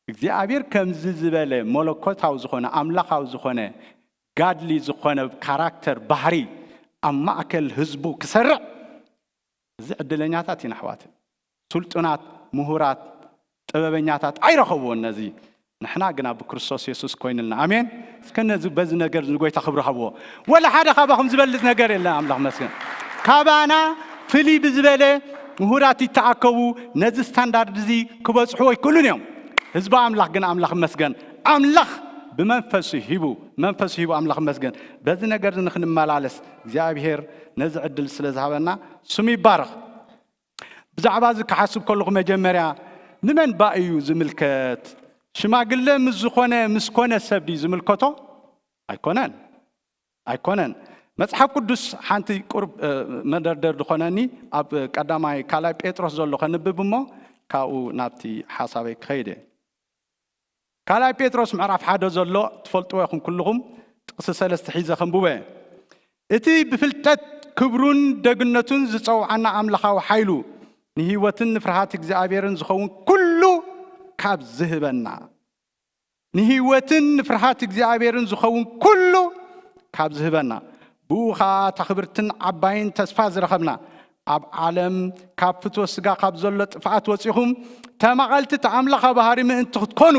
እግዚኣብሔር ከምዚ ዝበለ መለኮታዊ ዝኾነ ኣምላኻዊ ዝኾነ ጋድሊ ዝኾነ ካራክተር ባህሪ ኣብ ማእከል ህዝቡ ክሰርዕ እዚ ዕድለኛታት ኢና ኣሕዋት። ስልጡናት፣ ምሁራት፣ ጥበበኛታት ኣይረኸብዎን ነዚ። ንሕና ግና ብክርስቶስ የሱስ ኮይንልና። ኣሜን። እስከ ነዚ በዚ ነገር ንጎይታ ክብሪ ሃብዎ። ወላ ሓደ ካባኹም ዝበልጽ ነገር የለን። ኣምላኽ መስገን። ካባና ፍልይ ብዝበለ ምሁራት ይተኣከቡ ነዚ ስታንዳርድ እዚ ክበጽሕዎ ኣይክእሉን እዮም። ህዝቢ ኣምላኽ ግን ኣምላኽ መስገን። ኣምላኽ ብመንፈሱ ሂቡ መንፈሱ ሂቡ ኣምላኽ መስገን። በዚ ነገር እዚ ንክንመላለስ እግዚኣብሔር ነዚ ዕድል ስለ ዝሃበና ስሙ ይባረኽ። ብዛዕባ እዚ ክሓስብ ከለኹ መጀመርያ ንመን ባ እዩ ዝምልከት? ሽማግለ ምስ ዝኾነ ምስ ኮነ ሰብ ድዩ ዝምልከቶ? ኣይኮነን። ኣይኮነን። መጽሓፍ ቅዱስ ሓንቲ ቁርብ መደርደር ዝኾነኒ ኣብ ቀዳማይ ካልኣይ ጴጥሮስ ዘሎ ከንብብ እሞ ካብኡ ናብቲ ሓሳበይ ክኸይደ። ካልኣይ ጴጥሮስ ምዕራፍ ሓደ ዘሎ ትፈልጥዎ ኢኹም ኩልኹም። ጥቕሲ ሰለስተ ሒዘ ከንብበ። እቲ ብፍልጠት ክብሩን ደግነቱን ዝጸውዓና ኣምላኻዊ ሓይሉ ንህይወትን ንፍርሃት እግዚኣብሔርን ዝኸውን ኩሉ ካብ ዝህበና፣ ንህይወትን ንፍርሃት እግዚኣብሔርን ዝኸውን ኩሉ ካብ ዝህበና፣ ብኡ ኸዓ እታ ክብርትን ዓባይን ተስፋ ዝረኸብና፣ ኣብ ዓለም ካብ ፍትወት ስጋ ካብ ዘሎ ጥፍኣት ወፂኹም ተማቐልቲ እቲ ኣምላኻዊ ባህሪ ምእንቲ ክትኮኑ።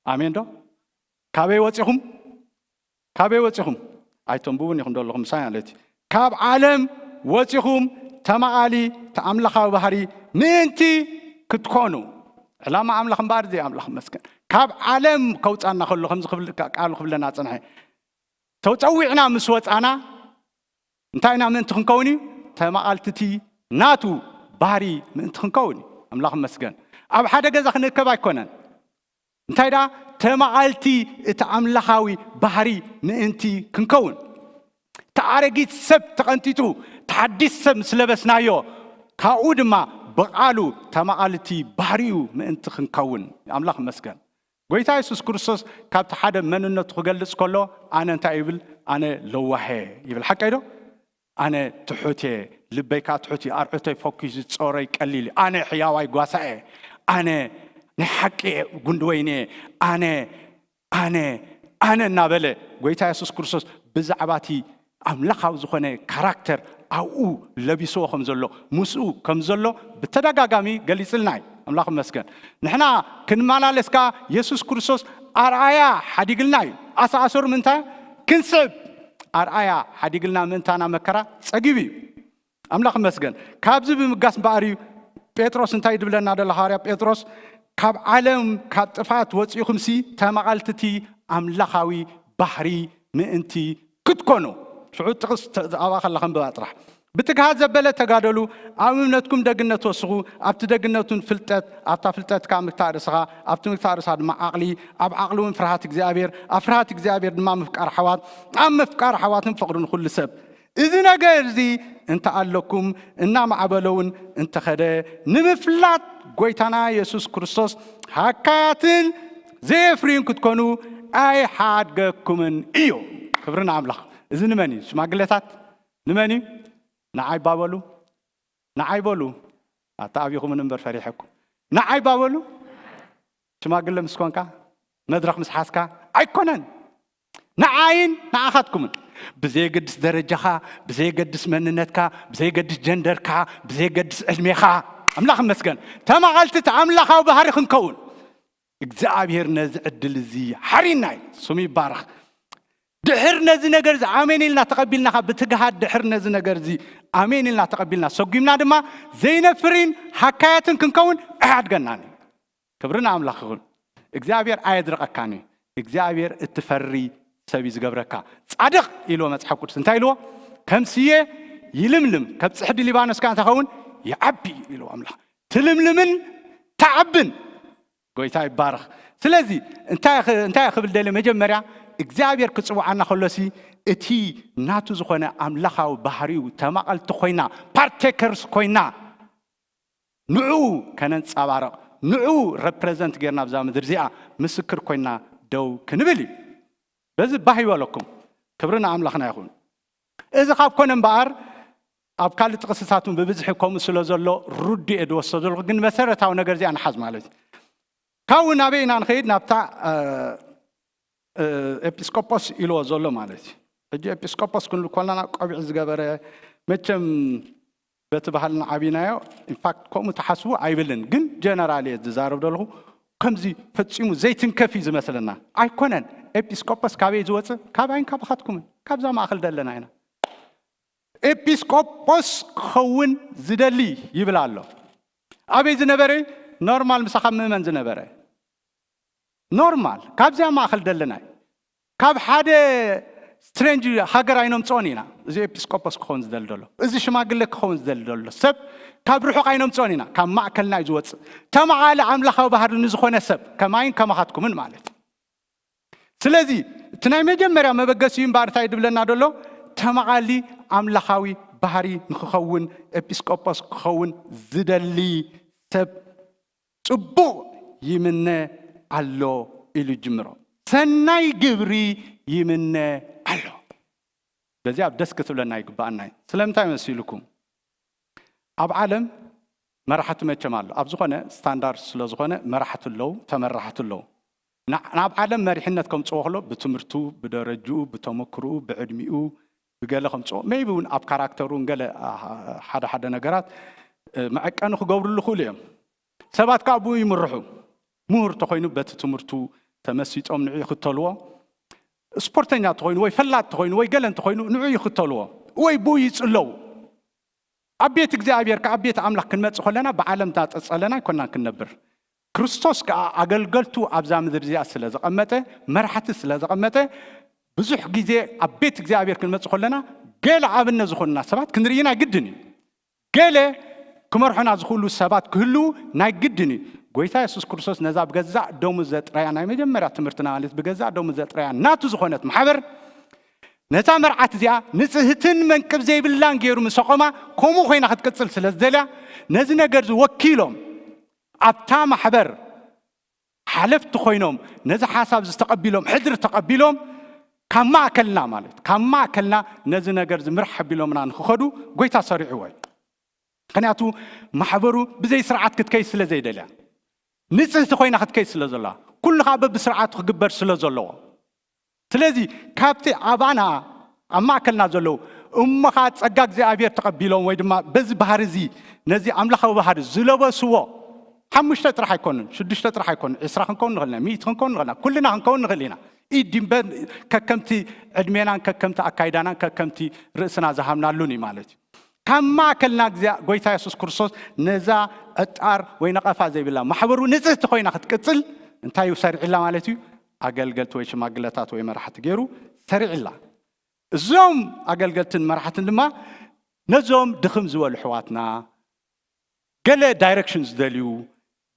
ኣሜን ዶ? ካበይ ወፂኹም? ካበይ ወፂኹም? ኣይተንብቡን ኢኹም ዘለኹም ምሳይ ማለት እዩ። ካብ ዓለም ወፂኹም ተማቓሊ እቲ ኣምላኻዊ ባህሪ ምእንቲ ክትኮኑ። ዕላማ ኣምላኽ እምበኣር እዚ ኣምላኽ መስገን ካብ ዓለም ከውፃና ከሎ ከምዚ ክብል ቃሉ ክብለና ፅንሐ። ተፀዊዕና ምስ ወፃና እንታይ ኢና ምእንቲ ክንከውን እዩ? ተማቓልቲ እቲ ናቱ ባህሪ ምእንቲ ክንከውን እዩ። ኣምላኽ መስገን ኣብ ሓደ ገዛ ክንእከብ ኣይኮነን። እንታይ ደኣ ተማቓልቲ እቲ ኣምላኻዊ ባህሪ ምእንቲ ክንከውን። እቲ ኣረጊት ሰብ ተቐንጢጡ እቲ ሓዲስ ሰብ ምስ ለበስናዮ ካብኡ ድማ ብቓሉ ተማቓልቲ ባህሪኡ ምእንቲ ክንከውን ኣምላኽ መስገን። ጎይታ የሱስ ክርስቶስ ካብቲ ሓደ መንነቱ ክገልጽ ከሎ ኣነ እንታይ ይብል? ኣነ ለዋሄ ይብል። ሓቀይ ዶ? ኣነ ትሑት እየ፣ ልበይ ከዓ ትሑት እዩ፣ ኣርዑተይ ፈኲሱ ጾረይ ቀሊል እዩ፣ ኣነ ሕያዋይ ጓሳ እየ፣ ኣነ ናይ ሓቂ እየ፣ ጉንዲ ወይኒ እየ፣ ኣነ ኣነ ኣነ እናበለ ጎይታ የሱስ ክርስቶስ ብዛዕባ እቲ ኣምላኻዊ ዝኾነ ካራክተር ኣብኡ ለቢስዎ ከም ዘሎ ምስኡ ከም ዘሎ ብተደጋጋሚ ገሊፅልና እዩ። ኣምላኽ መስገን። ንሕና ክንመላለስ ከዓ የሱስ ክርስቶስ ኣርኣያ ሓዲግልና እዩ። ኣሳኣሰሩ ምንታይ ክንስዕብ ኣርኣያ ሓዲግልና ምእንታና መከራ ፀጊቡ እዩ። ኣምላኽ መስገን። ካብዚ ብምጋስ እምበኣር እዩ ጴጥሮስ እንታይ ድብለና ደሎ? ሃዋርያ ጴጥሮስ ካብ ዓለም ካብ ጥፋት ወፂኹምሲ ተማቐልቲ እቲ ኣምላኻዊ ባህሪ ምእንቲ ክትኮኑ። ሽዑ ጥቕስ ኣብኣ ከላ ከንብባ ጥራሕ። ብትግሃት ዘበለ ተጋደሉ፣ ኣብ እምነትኩም ደግነት ወስኹ፣ ኣብቲ ደግነቱን ፍልጠት፣ ኣብታ ፍልጠት ከዓ ምግታእ ርእስኻ፣ ኣብቲ ምግታእ ርእሳ ድማ ዓቕሊ፣ ኣብ ዓቕሊ እውን ፍርሃት እግዚኣብሔር፣ ኣብ ፍርሃት እግዚኣብሔር ድማ ምፍቃር ኣሕዋት፣ ኣብ ምፍቃር ኣሕዋትን ፍቕሪ ንኹሉ ሰብ። እዚ ነገር እዚ እንተ ኣለኩም እናማዕበለ እውን እንተኸደ ንምፍላጥ ጎይታና የሱስ ክርስቶስ ሃካያትን ዘየፍርዩን ክትኮኑ ኣይሓድገኩምን እዩ። ክብሪ ንኣምላኽ። እዚ ንመን እዩ? ሽማግለታት ንመን እዩ? ንዓይ ባበሉ፣ ንዓይ በሉ። ኣታ ኣብኹምን እምበር ፈሪሐኩም። ንዓይ ባበሉ። ሽማግለ ምስ ኮንካ መድረኽ ምስ ሓዝካ ኣይኮነን። ንዓይን ንዓኻትኩምን ብዘየገድስ ደረጃኻ፣ ብዘየገድስ መንነትካ፣ ብዘየገድስ ጀንደርካ፣ ብዘየገድስ ዕድሜኻ ኣምላኽ ይመስገን ተማቐልቲ እቲ ኣምላኻዊ ባህሪ ክንከውን እግዚኣብሔር ነዚ ዕድል እዚ ሓሪና እዩ። ስሙ ይባረኽ። ድሕር ነዚ ነገር እዚ ኣሜን ኢልና ተቐቢልና፣ ካብ ብትግሃት ድሕር ነዚ ነገር እዚ ኣሜን ኢልና ተቐቢልና ሰጒምና ድማ ዘይነፍርን ሃካያትን ክንከውን ኣይሓድገናን እዩ። ክብሪ ንኣምላኽ ይኹን። እግዚኣብሔር ኣየድርቐካን እዩ። እግዚኣብሔር እትፈሪ ሰብ እዩ ዝገብረካ። ጻድቕ ኢልዎ መጽሓፍ ቅዱስ። እንታይ ኢልዎ? ከም ስየ ይልምልም፣ ከም ጽሕዲ ሊባኖስ ከኣ እንታይ ኸውን? ይዓቢ ኢልዎ ኣምላኽ። ትልምልምን ትዓብን። ጎይታ ይባረኽ። ስለዚ እንታይ ኽ-፣ እንታይ ክብል ደልየ? መጀመርያ እግዚኣብሔር ክጽውዓና ከሎሲ እቲ ናቱ ዝኾነ ኣምላኻዊ ባህሪኡ ተማቐልቲ ኮይና፣ ፓርቴከርስ ኮይና፣ ንዕኡ ከነንጸባርቕ፣ ንዕኡ ረፕረዘንት ጌርና ኣብዛ ምድሪ እዚኣ ምስክር ኮይና ደው ክንብል እዩ። በዚ ባህ ይበለኩም። ክብሪ ንኣምላኽና ይኹን። እዚ ካብ ኮነ እምበኣር ኣብ ካልእ ጥቕስታት እውን ብብዝሒ ከምኡ ስለ ዘሎ ርዱእ እየ ዝወስዶ ዘለኹ፣ ግን መሰረታዊ ነገር እዚኣ ንሓዝ ማለት እዩ። ካብኡ ናበይ ኢና ንኸይድ? ናብታ፣ እ፣ እ፣ ኤጲስቆጶስ ኢልዎ ዘሎ ማለት እዩ። ሕጂ ኤጲስቆጶስ ክንብል ከለና ቆቢዕ ዝገበረ፣ መቸም በቲ ባህልና ዓቢናዮ። ኢንፋክት ከምኡ ተሓስቡ ኣይብልን፣ ግን ጀነራል እየ ዝዛረብ ዘለኹ። ከምዚ ፈጺሙ ዘይትንከፍ እዩ ዝመስለና። ኣይኮነን። ኤጲስቆጶስ ካበይ ዝወፅእ? ካባይን ካባኻትኩምን። ካብዛ ማእኸል ዘለና ኢና። ኤጲስቆጶስ ክኸውን ዝደሊ ይብል ኣሎ። ኣበይ ዝነበረ? ኖርማል ምሳኻ ምእመን ዝነበረ። ኖርማል። ካብዚኣ ማእኸል ዘለና እዩ። ካብ ሓደ ስትሬንጅ ሃገር ኣይነምፅኦን ኢና። እዚ ኤጲስቆጶስ ክኸውን ዝደሊ ዘሎ፣ እዚ ሽማግለ ክኸውን ዝደሊ ዘሎ ሰብ ካብ ርሑቕ ኣይነምፅኦን ኢና። ካብ ማእከልና እዩ ዝወፅእ። ተማቓሊ ኣምላኻዊ ባህሪ ንዝኾነ ሰብ ከማይን ከማኻትኩምን ማለት እዩ። ስለዚ እቲ ናይ መጀመርያ መበገሲኡ እምበኣር እንታይ ድብለና ዘሎ? ተመቓሊ ኣምላኻዊ ባህሪ ንክኸውን፣ ኤጲስቆጶስ ክኸውን ዝደሊ ሰብ ጽቡቕ ይምነ ኣሎ ኢሉ ይጅምሮ። ሰናይ ግብሪ ይምነ ኣሎ። በዚኣ ደስ ክትብለና ይግብኣና እዩ። ስለምንታይ መሲልኩም? ኣብ ዓለም መራሕቲ መቸም ኣሎ። ኣብ ዝኾነ ስታንዳርድ ስለ ዝኾነ መራሕቲ ኣለዉ፣ ተመራሕቲ ኣለዉ። ና- ናብ ዓለም መሪሕነት ከምፅዎ ከሎ ብትምህርቱ፣ ብደረጅኡ፣ ብተመክርኡ፣ ብዕድሚኡ፣ ብገለ ከምፅዎ፣ ሜይቢ እውን ኣብ ካራክተሩ ገለ ሓደ ሓደ ነገራት መዐቀኒ ክገብርሉ ይኽእሉ እዮም። ሰባት ከዓ ብኡ ይምርሑ። ምሁር ተኾይኑ በቲ ትምህርቱ ተመሲጦም ንዑ ይኽተልዎ። ስፖርተኛ ተኾይኑ ወይ ፈላጥ ተኾይኑ ወይ ገለ እንተኾይኑ ንዑ ይኽተልዎ ወይ ብኡ ይጽለው። ኣብ ቤት እግዚኣብሔር ከዓ ኣብ ቤት ኣምላኽ ክንመጽእ ከለና ብዓለም እንዳጸጸለና ኣይኮናን ክንነብር። ክርስቶስ ከዓ ኣገልገልቱ ኣብዛ ምድሪ እዚኣ ስለ ዘቐመጠ፣ መራሕቲ ስለ ዘቐመጠ፣ ብዙሕ ግዜ ኣብ ቤት እግዚኣብሔር ክንመጽእ ከለና ገለ ኣብነት ዝኾኑና ሰባት ክንርኢና ግድን እዩ። ገለ ክመርሑና ዝኽእሉ ሰባት ክህልዉ ናይ ግድን እዩ። ጎይታ የሱስ ክርስቶስ ነዛ ብገዛእ ደሙ ዘጥረያ ናይ መጀመርያ ትምህርትና ማለት ብገዛእ ደሙ ዘጥረያ ናቱ ዝኾነት ማሕበር ነታ መርዓት እዚኣ ንጽህትን መንቅብ ዘይብላን ገይሩ ምስ ኣቖማ ከምኡ ኮይና ክትቅጽል ስለ ዝደልያ ነዚ ነገር እዚ ወኪሎም ኣብታ ማሕበር ሓለፍቲ ኮይኖም ነዚ ሓሳብ ዝተቐቢሎም ሕድሪ ተቐቢሎም ካብ ማእከልና ማለት ካብ ማእከልና ነዚ ነገር እዚ ምርሕ ኣቢሎምና ንክኸዱ ጎይታ ሰሪዕዎ እዩ። ምክንያቱ ማሕበሩ ብዘይ ስርዓት ክትከይ ስለ ዘይደልያ ንጽህቲ ኮይና ክትከይ ስለ ዘለዋ ኩሉ ከዓ በብስርዓቱ ክግበር ስለ ዘለዎ ስለዚ ካብቲ ኣባና ኣብ ማእከልና ዘለዉ እሞ ከዓ ጸጋ እግዚኣብሔር ተቐቢሎም ወይ ድማ በዚ ባህሪ እዚ ነዚ ኣምላኻዊ ባህሪ ዝለበስዎ ሓሙሽተ ጥራሕ ኣይኮኑን ሽዱሽተ ጥራሕ ኣይኮኑን ዕስራ ክንከውን ንኽእልና ሚእቲ ክንከውን ንኽእልና ኩልና ክንከውን ንኽእል ኢና። ኢድ ድንበር ከከምቲ ዕድሜናን ከከምቲ ኣካይዳናን ከከምቲ ርእስና ዝሃምናሉን እዩ ማለት እዩ። ካብ ማእከልና እግዚኣብ ጎይታ የሱስ ክርስቶስ ነዛ ዕጣር ወይ ነቐፋ ዘይብላ ማሕበሩ ንጽህቲ ኮይና ክትቅጽል እንታይ እዩ ሰሪዕላ ማለት እዩ? ኣገልገልቲ ወይ ሽማግለታት ወይ መራሕቲ ገይሩ ሰሪዕላ። እዞም ኣገልገልትን መራሕትን ድማ ነዞም ድኽም ዝበሉ ኣሕዋትና ገለ ዳይረክሽን ዝደልዩ፣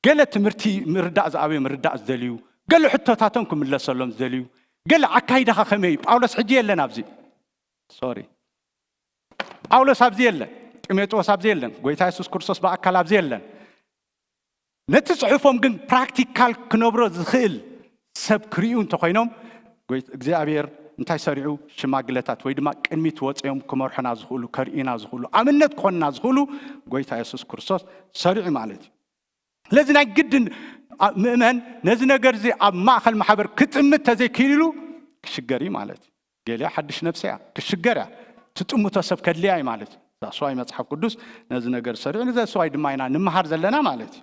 ገለ ትምህርቲ ምርዳእ ዝኣበዩ ምርዳእ ዝደልዩ፣ ገለ ሕቶታቶም ክምለሰሎም ዝደልዩ፣ ገለ ኣካይዳኻ ከመይ እዩ? ጳውሎስ ሕጂ የለን ኣብዚ። ሶሪ። ጳውሎስ ኣብዚ የለን። ጢሞቴዎስ ኣብዚ የለን። ጎይታ የሱስ ክርስቶስ ብኣካል ኣብዚ የለን። ነቲ ጽሑፎም ግን ፕራክቲካል ክነብሮ ዝኽእል ሰብ ክርእዩ እንተኾይኖም፣ ጎይ እግዚኣብሔር እንታይ ሰሪዑ? ሽማግለታት ወይ ድማ ቅድሚት ወጺኦም ክመርሑና ዝኽእሉ፣ ከርእዩና ዝኽእሉ፣ ኣብነት ክኾንና ዝኽእሉ ጎይታ የሱስ ክርስቶስ ሰሪዑ ማለት እዩ። ስለዚ ናይ ግድን ኣ- ምእመን ነዚ ነገር እዚ ኣብ ማእኸል ማሕበር ክጥምት ተዘይክኢሉ ክሽገር እዩ ማለት እዩ። ገሊኣ ሓድሽ ነብሰ እያ ክሽገር እያ። ትጥምቶ ሰብ ከድልያ እዩ ማለት እዩ። ዛስዋይ መፅሓፍ ቅዱስ ነዚ ነገር ሰሪዑ ንዘስዋይ ድማ ኢና ንምሃር ዘለና ማለት እዩ።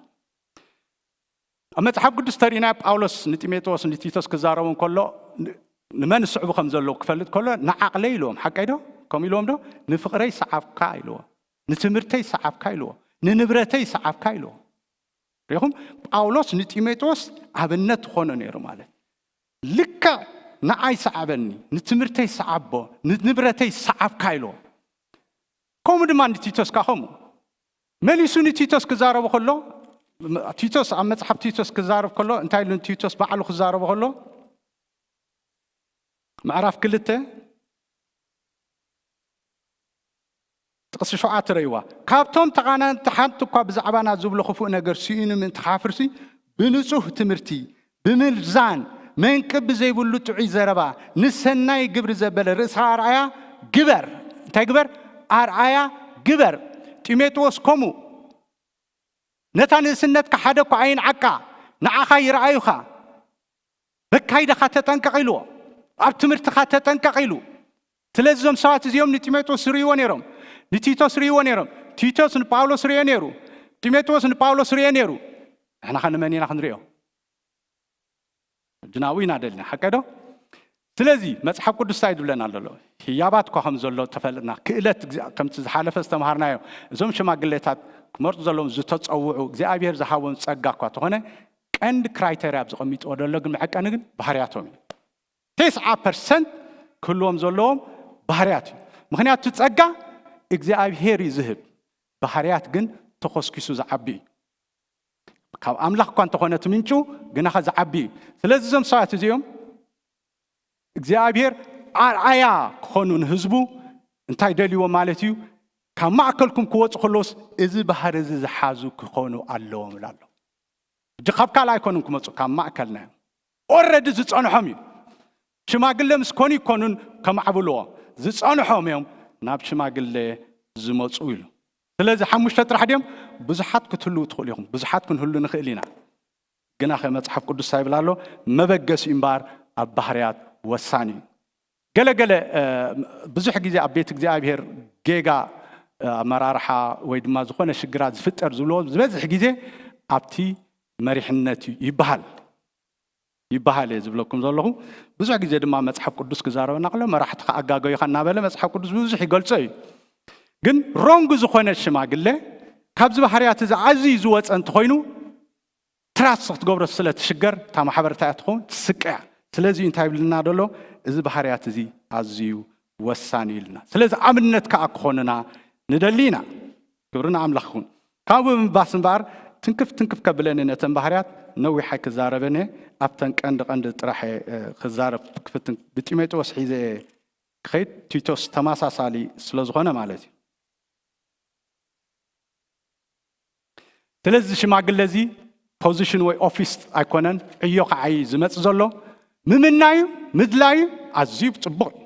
ኣብ መጽሓፍ ቅዱስ ተሪእና ጳውሎስ ንጢሞቴዎስ ንቲቶስ ክዛረቡ እንከሎ ን- ንመን ዝስዕቡ ከም ዘለዉ ክፈልጥ ከሎ ንዓቕለይ ኢልዎም ሓቀይ ዶ ከምኡ ኢልዎም ዶ ንፍቕረይ ሰዓብካ ኢልዎ ንትምህርተይ ሰዓብካ ኢልዎ ንንብረተይ ሰዓብካ ኢልዎ ሪኹም ጳውሎስ ንጢሞቴዎስ ኣብነት ትኾኖ ነይሩ ማለት ልክዕ ንዓይ ሰዓበኒ ንትምህርተይ ሰዓቦ ንንብረተይ ሰዓብካ ኢልዎ ከምኡ ድማ ንቲቶስ ካ ከምኡ መሊሱ ንቲቶስ ክዛረቦ ከሎ ቲቶስ ኣብ መፅሓፍ ቲቶስ ክዛረብ ከሎ እንታይ ኢሉ ንቲቶስ ባዕሉ ክዛረቦ ከሎ ምዕራፍ ክልተ ጥቕሲ ሸውዓተ ረይዋ ካብቶም ተቓናንቲ ሓንቲ እኳ ብዛዕባና ዝብሎ ክፉእ ነገር ስኢኑ ምእንቲ ክሓፍርሲ ብንጹህ ትምህርቲ ብምልዛን መንቅብ ብዘይብሉ ጥዑይ ዘረባ ንሰናይ ግብሪ ዘበለ ርእስኻ ኣርኣያ ግበር እንታይ ግበር ኣርኣያ ግበር ጢሜጥዎስ ከምኡ ነታ ንእስነትካ ሓደ እኳ ኣይንዓቃ ንዓኻ ይረኣዩኻ በካይዳኻ ተጠንቀቕ ኢልዎ ኣብ ትምህርትኻ ተጠንቀቕ ኢሉ ስለዚ እዞም ሰባት እዚኦም ንጢሞቴዎስ ርእይዎ ነይሮም ንቲቶስ ርእይዎ ነይሮም ቲቶስ ንጳውሎስ ርእዮ ነይሩ ጢሞቴዎስ ንጳውሎስ ርእዮ ነይሩ ንሕና ኸ ንመን ኢና ክንርእዮ ሕጂ ናብኡ ኢና ደልና ሓቀ ዶ ስለዚ መፅሓፍ ቅዱስ እንታይ ዝብለና ኣሎ ህያባት እኳ ከም ዘሎ ተፈልጥና ክእለት ከምቲ ዝሓለፈ ዝተምሃርናዮ እዞም ሽማግሌታት ክመርፁ ዘለዎም ዝተፀውዑ እግዚኣብሔር ዝሃቦም ፀጋ እኳ ተኾነ ቀንዲ ክራይተርያ ኣብ ዝቐሚጥዎ ዘሎ ግን መዐቀኒ ግን ባህርያቶም እዩ ተስዓ ፐርሰንት ክህልዎም ዘለዎም ባህርያት እዩ ምክንያቱ ጸጋ እግዚኣብሔር እዩ ዝህብ ባህርያት ግን ተኾስኪሱ ዝዓቢ እዩ ካብ ኣምላኽ እኳ እንተኾነ እቲ ምንጩ ግናኸ ዝዓቢ እዩ ስለዚ እዞም ሰባት እዚኦም እግዚኣብሔር ኣርኣያ ክኾኑ ንህዝቡ እንታይ ደልይዎ ማለት እዩ? ካብ ማእከልኩም ክወፁ ከለውስ እዚ ባህሪ እዚ ዝሓዙ ክኾኑ ኣለዎም እላ ኣሎ። እጂ ካብ ካልእ ኣይኮኑን ክመፁ፣ ካብ ማእከልና እዮም። ኦረዲ ዝፀንሖም እዩ። ሽማግለ ምስ ኮኑ ይኮኑን ከማዕብልዎ ዝፀንሖም እዮም ናብ ሽማግለ ዝመፁ ኢሉ። ስለዚ ሓሙሽተ ጥራሕ ድዮም? ብዙሓት ክትህልው ትኽእሉ ኢኹም፣ ብዙሓት ክንህሉ ንኽእል ኢና። ግና ከ መፅሓፍ ቅዱስ እንታይ ይብል ኣሎ? መበገሲ እምበኣር ኣብ ባህርያት ወሳኒ እዩ። ገለገለ ብዙሕ ግዜ ኣብ ቤት እግዚኣብሔር ጌጋ ኣመራርሓ ወይ ድማ ዝኾነ ሽግራት ዝፍጠር ዝብልዎ ዝበዝሕ ግዜ ኣብቲ መሪሕነት እዩ ይበሃል ይበሃል እየ ዝብለኩም ዘለኹ። ብዙሕ ግዜ ድማ መፅሓፍ ቅዱስ ክዛረበና ከሎ መራሕቲ ከኣጋገዩኻ እናበለ መፅሓፍ ቅዱስ ብዙሕ ይገልጾ እዩ። ግን ሮንግ ዝኾነ ሽማግለ ካብዚ ባህርያት እዚ ኣዝዩ ዝወፀ እንተኾይኑ ትራስት ክትገብሮ ስለ ትሽገር እታ ማሕበር እንታይ ትኸውን ትስቀያ። ስለዚ እንታይ ይብልና ደሎ? እዚ ባህርያት እዚ ኣዝዩ ወሳኒ ኢልና። ስለዚ ኣብነት ከዓ ክኾንና ንደሊ ኢና። ክብሪ ንኣምላኽ ይኹን። ካብኡ ብምባስ እምበኣር ትንክፍ ትንክፍ ከብለኒ ነተን ባህርያት ነዊሕ ኣይክዛረበን እየ። ኣብተን ቀንዲ ቀንዲ ጥራሕ እየ ክዛረብ ክፍትን ብጢሞቴዎስ ሒዘ እየ ክኸይድ ቲቶስ ተመሳሳሊ ስለ ዝኾነ ማለት እዩ። ስለዚ ሽማግለ እዚ ፖዚሽን ወይ ኦፊስ ኣይኮነን፣ ዕዮ ከዓ እዩ ዝመፅእ ዘሎ። ምምናዩ ምድላዩ ኣዝዩ ፅቡቕ እዩ፣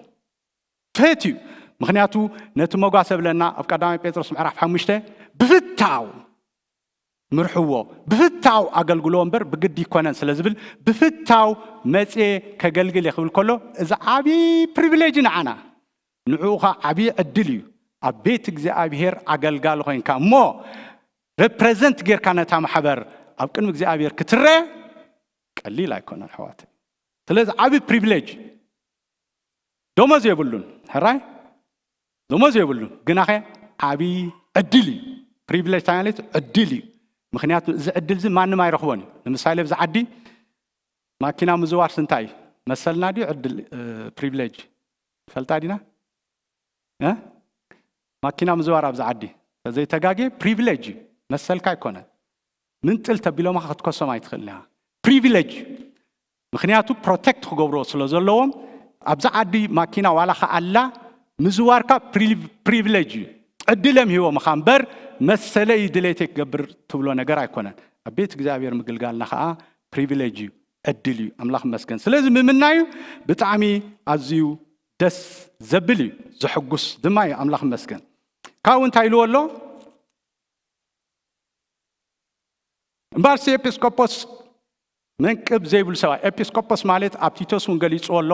ትሕት እዩ። ምክንያቱ ነቲ መጓሰ ብለና ኣብ ቀዳማይ ጴጥሮስ ምዕራፍ ሓሙሽተ ብፍታው ምርሕዎ፣ ብፍታው ኣገልግሎ እምበር ብግዲ ይኮነን ስለ ዝብል ብፍታው መፅየ ከገልግል እየ ክብል ከሎ እዚ ዓብዪ ፕሪቪሌጅ ንዓና ንዕኡ ኸዓ ዓብዪ ዕድል እዩ። ኣብ ቤት እግዚኣብሔር ኣገልጋሊ ኮይንካ እሞ ሬፕሬዘንት ጌርካ ነታ ማሕበር ኣብ ቅድሚ እግዚኣብሔር ክትረአ ቀሊል ኣይኮነን ኣሕዋተይ። ስለዚ ዓብዪ ፕሪቪሌጅ ደሞዝ የብሉን ሕራይ ደሞዝ የብሉን ግናኸ ዓብዪ ዕድል እዩ። ፕሪቪሌጅ ማለት ዕድል እዩ። ምክንያቱ እዚ ዕድል እዚ ማንም ኣይረኽቦን እዩ። ንምሳሌ ኣብዚ ዓዲ ማኪና ምዝዋር ስንታይ እዩ? መሰልና ድዩ ዕድል ፕሪቪሌጅ ፈልጣ ዲና እ? ማኪና ምዝዋር ኣብዚ ዓዲ ተዘይተጋጌ ፕሪቪሌጅ እዩ፣ መሰልካ ኣይኮነን። ምንጥል ተቢሎማ ክትከሶም ኣይትኽእልን ኢኻ። ፕሪቪሌጅ እዩ። ምክንያቱ ፕሮቴክት ክገብርዎ ስለ ዘለዎም ኣብዚ ዓዲ ማኪና ዋላ ከኣላ ምዝዋርካ ፕሪቪሌጅ እዩ። ዕድለም ሂቦም ኢኻ እምበር መሰለይ ድሌተይ ክገብር ትብሎ ነገር ኣይኮነን። ኣብ ቤት እግዚኣብሔር ምግልጋልና ከዓ ፕሪቪሌጅ እዩ፣ ዕድል እዩ። ኣምላኽ መስገን። ስለዚ ምምናዩ ብጣዕሚ ኣዝዩ ደስ ዘብል እዩ፣ ዘሐጉስ ድማ እዩ። ኣምላኽ መስገን። ካብኡ እንታይ ኢልዎ ኣሎ? እምበኣርሲ ኤጲስቆጶስ መንቅብ ዘይብሉ ሰብኣይ፣ ኤጲስቆጶስ ማለት ኣብ ቲቶስ እውን ገሊፅዎ ኣሎ።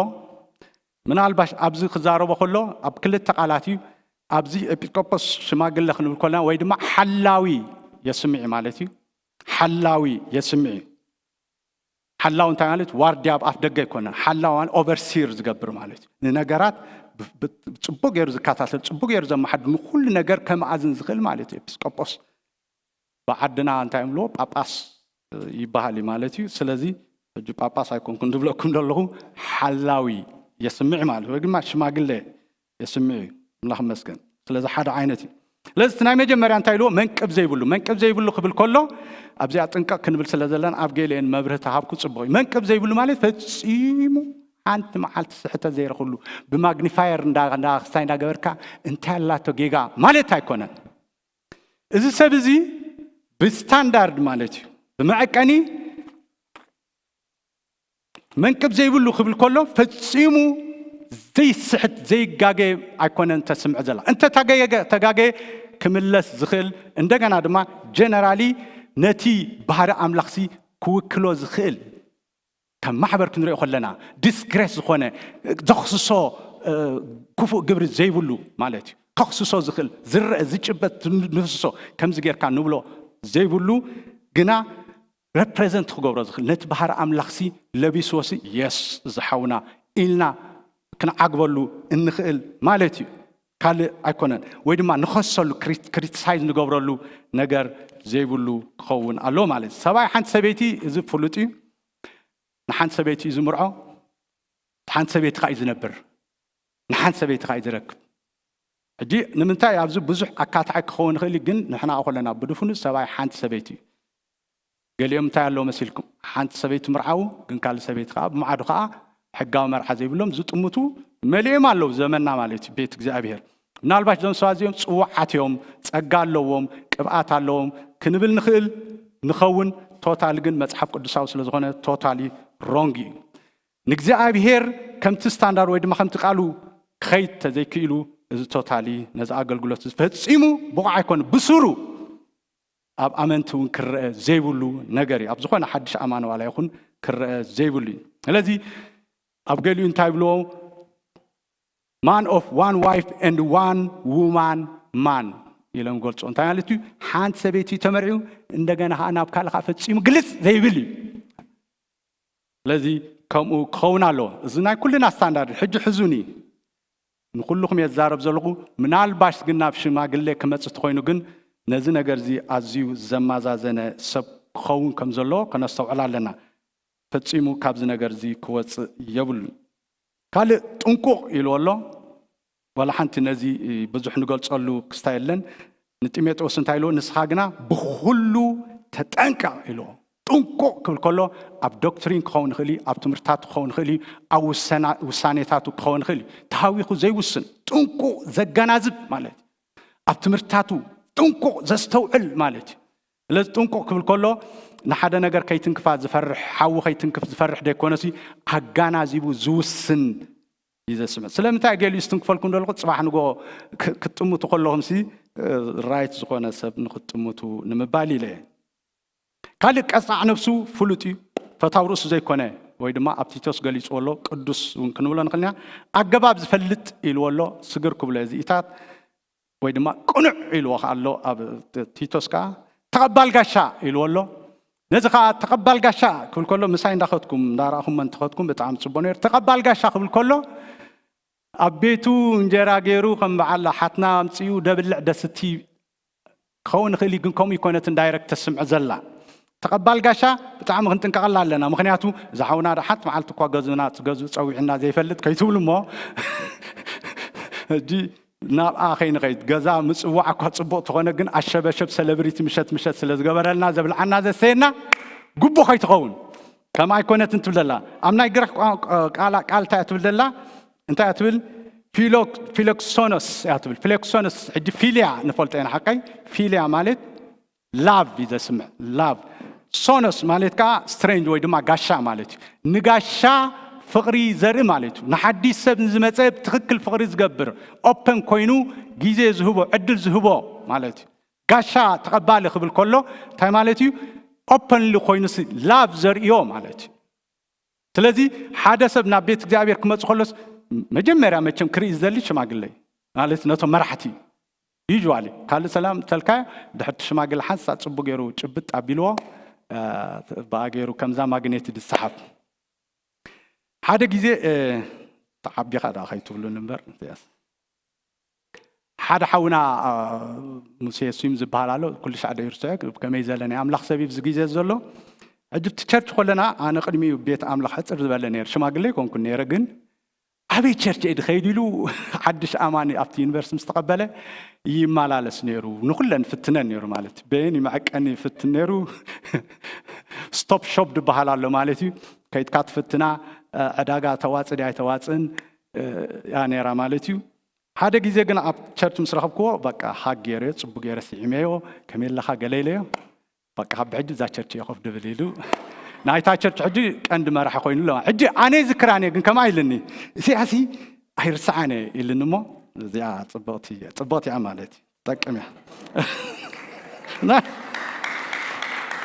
ምናልባሽ ኣብዚ ክዛረቦ ከሎ ኣብ ክልተ ቃላት እዩ። ኣብዚ ኤጲስቆጶስ ሽማግለ ክንብል ከለና ወይ ድማ ሓላዊ የስምዒ ማለት እዩ። ሓላዊ የስምዒ። ሓላው እንታይ ማለት ዋርድያ ኣብ ኣፍ ደገ ኣይኮነን። ሓላው ማለት ኦቨርሲር ዝገብር ማለት እዩ። ንነገራት ብ- ብ- ጽቡቅ ገይሩ ዝከታተል፣ ጽቡቅ ገይሩ ዘመሓድር፣ ንኩሉ ነገር ከመኣዝን ዝኽእል ማለት እዩ። ኤጲስቆጶስ ብዓድና እንታይ እምልዎ ጳጳስ ይበሃል እዩ ማለት እዩ። ስለዚ ሕጂ ጳጳስ ኣይኮንኩን ዝብለኩም ዘለኹ ሓላዊ የስምዕ ማለት ወይ ድማ ሽማግለ የስምዕ እዩ። ኣምላኽ ይመስገን። ስለዚ ሓደ ዓይነት እዩ። ስለዚ እቲ ናይ መጀመርያ እንታይ ኢልዎ? መንቅብ ዘይብሉ። መንቅብ ዘይብሉ ክብል ከሎ ኣብዚኣ ጥንቀቕ ክንብል ስለ ዘለና ኣብ ገሊአን መብርሂ ተሃብኩ ጽቡቕ እዩ። መንቅብ ዘይብሉ ማለት ፈጺሙ ሓንቲ መዓልቲ ስሕተት ዘይረኽብሉ ብማግኒፋየር እንዳ እንዳ ክስታይ እንዳገበርካ እንታይ ኣላቶ ጌጋ ማለት ኣይኮነን። እዚ ሰብ እዚ ብስታንዳርድ ማለት እዩ ብመዐቀኒ መንቅብ ዘይብሉ ክብል ከሎ ፈጺሙ ዘይስሕት ዘይጋገ ኣይኮነን ተስምዕ ዘላ። እንተ ተጋገ ተጋገ ክምለስ ዝኽእል እንደገና ድማ ጀነራሊ ነቲ ባህሪ ኣምላኽሲ ክውክሎ ዝኽእል ከም ማሕበር ክንሪኦ ከለና ዲስግሬስ ዝኾነ ዘኽስሶ ክፉእ ግብሪ ዘይብሉ ማለት እዩ። ከኽስሶ ዝኽእል ዝረአ ዝጭበጥ ንህስሶ ከምዚ ጌርካ ንብሎ ዘይብሉ ግና ረፕሬዘንት ክገብሮ ዝኽእል ነቲ ባህሪ ኣምላኽሲ ለቢስዎሲ የስ ዝሓውና ኢልና ክንዓግበሉ እንኽእል ማለት እዩ። ካልእ ኣይኮነን። ወይ ድማ ንኸሰሉ ክሪቲሳይዝ ንገብረሉ ነገር ዘይብሉ ክኸውን ኣለዎ ማለት እዩ። ሰብኣይ ሓንቲ ሰበይቲ እዚ ፍሉጥ እዩ። ንሓንቲ ሰበይቲ እዩ ዝምርዖ፣ ሓንቲ ሰበይቲ ከዓ እዩ ዝነብር፣ ንሓንቲ ሰበይቲ ከዓ እዩ ዝረክብ። ሕጂ ንምንታይ ኣብዚ ብዙሕ ኣካታዓይ ክኸውን ይኽእል እዩ፣ ግን ንሕና ከለና ብድፍኑ ሰብኣይ ሓንቲ ሰበይቲ እዩ። ገሊኦም እንታይ ኣለዎ መሲልኩም? ሓንቲ ሰበይቲ ምርዓዉ፣ ግን ካልእ ሰበይቲ ከዓ ብማዕዱ ከዓ ሕጋዊ መርዓ ዘይብሎም ዝጥምቱ መሊኦም ኣለዉ። ዘመንና ማለት እዩ ቤት እግዚኣብሔር። ምናልባት እዞም ሰባት እዚኦም ጽዋዓት እዮም፣ ጸጋ ኣለዎም፣ ቅብኣት ኣለዎም ክንብል ንኽእል ንኸውን። ቶታሊ ግን መጽሓፍ ቅዱሳዊ ስለ ዝኾነ ቶታሊ ሮንግ እዩ። ንእግዚኣብሔር ከምቲ ስታንዳርድ ወይ ድማ ከምቲ ቃሉ ክኸይድ ተዘይክኢሉ፣ እዚ ቶታሊ ነዚ ኣገልግሎት እዚ ፈጺሙ ብቑዕ ኣይኮነ። ብሱሩ ኣብ ኣመንቲ እውን ክረአ ዘይብሉ ነገር እዩ። ኣብ ዝኾነ ሓድሽ ኣማኒ ዋላ ይኹን ክረአ ዘይብሉ እዩ። ስለዚ ኣብ ገሊኡ እንታይ ይብልዎ? Man of one wife and one woman man ኢሎም ገልጾ። እንታይ ማለት እዩ? ሓንቲ ሰበይቲ ተመርዒው እንደገና ከዓ ናብ ካልእ ከዓ ፈጺሙ ግልጽ ዘይብል እዩ። ስለዚ ከምኡ ክኸውን ኣለዎ። እዚ ናይ ኩልና ስታንዳርድ ሕጂ ሕዙኒ ንኩልኹም የዛረብ ዘለኹ። ምናልባሽ ግን ናብ ሽማግሌ ክመጽእ ተኾይኑ ግን ነዚ ነገር እዚ ኣዝዩ ዘማዛዘነ ሰብ ክኸውን ከም ዘለዎ ከነስተውዕል ኣለና። ፈጺሙ ካብዚ ነገር እዚ ክወጽእ የብሉን። ካልእ ጥንቁቕ ኢልዎ ኣሎ። ዋላ ሓንቲ ነዚ ብዙሕ ንገልጸሉ ክስታ የለን። ንጢሞቴዎስ እንታይ ኢልዎ? ንስኻ ግና ብኹሉ ተጠንቀቕ ኢልዎ። ጥንቁቕ ክብል ከሎ ኣብ ዶክትሪን ክኸውን ይኽእል እዩ፣ ኣብ ትምህርትታቱ ክኸውን ይኽእል እዩ፣ ኣብ ውሰና- ውሳኔታቱ ክኸውን ይኽእል እዩ። ተሃዊኹ ዘይውስን ጥንቁቕ ዘገናዝብ ማለት እዩ። ኣብ ትምህርትታቱ ጥንቁቕ ዘስተውዕል ማለት እዩ። ስለዚ ጥንቁቕ ክብል ከሎ ንሓደ ነገር ከይትንክፋ ዝፈርሕ፣ ሓዊ ከይትንክፍ ዝፈርሕ ደይኮነሲ ኣጋናዚቡ ዝውስን እዩ ዘስምዕ። ስለምንታይ ገሊኡ ዝትንክፈልኩም ደለኹ? ጽባሕ ንጎ ክ- ክትጥምቱ ከለኹም ሲ ራይት ዝኾነ ሰብ ንክትጥምቱ ንምባል ኢለ እየ። ካልእ ቀጻዕ ነፍሱ ፍሉጥ እዩ፣ ፈታው ርእሱ ዘይኮነ፣ ወይ ድማ ኣብ ቲቶስ ገሊጽዎ ኣሎ፣ ቅዱስ እውን ክንብሎ ንኽእል ኢና። ኣገባብ ዝፈልጥ ኢልዎ ኣሎ፣ ስግር ክብሎ እየ። እዚኢታት ወይ ድማ ቅኑዕ ኢልዎ ከኣ ኣሎ ኣብ ቲቶስ ከኣ። ተቐባል ጋሻ ኢልዎ ኣሎ። ነዚ ከኣ ተቐባል ጋሻ ክብል ከሎ ምሳይ እንዳኸትኩም እንዳረኣኹሞ እንተኸትኩም ብጣዕሚ ጽቡቕ ነይሩ። ተቐባል ጋሻ ክብል ከሎ ኣብ ቤቱ እንጀራ ገይሩ ከም በዓል ሓትና ኣምጺኡ ደብልዕ ደስቲ ክኸውን ይኽእል እዩ፣ ግን ከምኡ ይኮነትን ዳይረክት ተስምዕ ዘላ። ተቐባል ጋሻ ብጣዕሚ ክንጥንቀቐላ ኣለና። ምኽንያቱ ዝሓውና ደሓት መዓልቲ እኳ ገዙና ገዙ ጸዊዕና ዘይፈልጥ ከይትብሉ እሞ ሕጂ ናብኣ ከይንኸይድ። ገዛ ምጽዋዕ እኳ ጽቡቕ ተኾነ ግን ኣሸበሸብ ሰለብሪቲ ምሸት ምሸት ስለ ዝገበረልና ዘብልዓና ዘስተየና ጉቦ ከይትኸውን። ከም ኣይኮነትን ትብለላ ኣብ ናይ ግሪክ ቋንቋ ቃላ ቃል እንታይ እያ ትብል ዘላ? እንታይ እያ ትብል? ፊሎክሶኖስ እያ ትብል። ፊሎክሶኖስ ሕጂ ፊልያ ንፈልጦ ኢና ሓቀይ። ፊልያ ማለት ላቭ እዩ ዘስምዕ። ላቭ ሶኖስ ማለት ከዓ ስትሬንጅ ወይ ድማ ጋሻ ማለት እዩ። ንጋሻ ፍቕሪ ዘርኢ ማለት እዩ። ንሓዲስ ሰብ ንዝመፀ ብትኽክል ፍቕሪ ዝገብር ኦፐን ኮይኑ ግዜ ዝህቦ ዕድል ዝህቦ ማለት እዩ። ጋሻ ተቐባሊ ክብል ከሎ እንታይ ማለት እዩ? ኦፐንሊ ኮይኑሲ ላቭ ዘርእዮ ማለት እዩ። ስለዚ ሓደ ሰብ ናብ ቤት እግዚኣብሔር ክመጽእ ከሎስ መጀመርያ መቸም ክርኢ ዝደሊ ሽማግለ ማለት ነቶም መራሕቲ ዩዋሊ ካልእ ሰላም ተልካ ድሕርቲ ሽማግለ ሓንሳ ጽቡቅ ገይሩ ጭብጥ ኣቢልዎ ብኣ ገይሩ ከምዛ ማግኔት ዝሰሓብ ሓደ ግዜ ተዓቢኻ ዳ ከይትብሉን እምበር ሓደ ሓውና ሙሴ ስም ዝበሃል ኣሎ። ኩሉ ሻዕ ዶ ይርስዖ ከመይ ዘለ ናይ ኣምላኽ ሰብ እዩ ኣብዚ ግዜ ዘሎ። ሕጂ ኣብቲ ቸርች ከለና ኣነ ቅድሚኡ ቤት ኣምላኽ ሕፅር ዝበለ ነይሩ። ሽማግለ ኣይኮንኩን ነይረ፣ ግን ኣበይ ቸርች እየ ድኸይድ ኢሉ ሓድሽ ኣማኒ ኣብቲ ዩኒቨርሲቲ ምስ ተቐበለ ይመላለስ ነይሩ። ንኹለን ፍትነን ነይሩ ማለት እዩ። በየን ይምዕቀኒ ይፍትን ነይሩ። ስቶፕ ሾፕ ዝበሃል ኣሎ ማለት እዩ። ከይድካ ትፍትና ዕዳጋ ተዋፅ ድያ ኣይተዋፅን እያ ነይራ ማለት እዩ። ሓደ ግዜ ግን ኣብ ቸርች ምስ ረኸብክዎ በቃ ሃግ ገይረዮ፣ ጽቡቅ ገይረ ስዒመዮ፣ ከመይ ኣለኻ ገለ ኢለዮ። በቃ ካብ ሕጂ እዛ ቸርች እየ ኮፍ ድብል ኢሉ ናይታ ቸርች ሕጂ ቀንዲ መራሒ ኮይኑ ኣለዋ። ሕጂ ኣነ ይዝክራን እየ ግን ከምኣ ኢልኒ፣ እዚኣሲ ኣይርስዓን እየ ኢልኒ እሞ እዚኣ ጽብቕቲ እያ፣ ጽብቕቲ እያ ማለት እዩ፣ ትጠቅም እያ።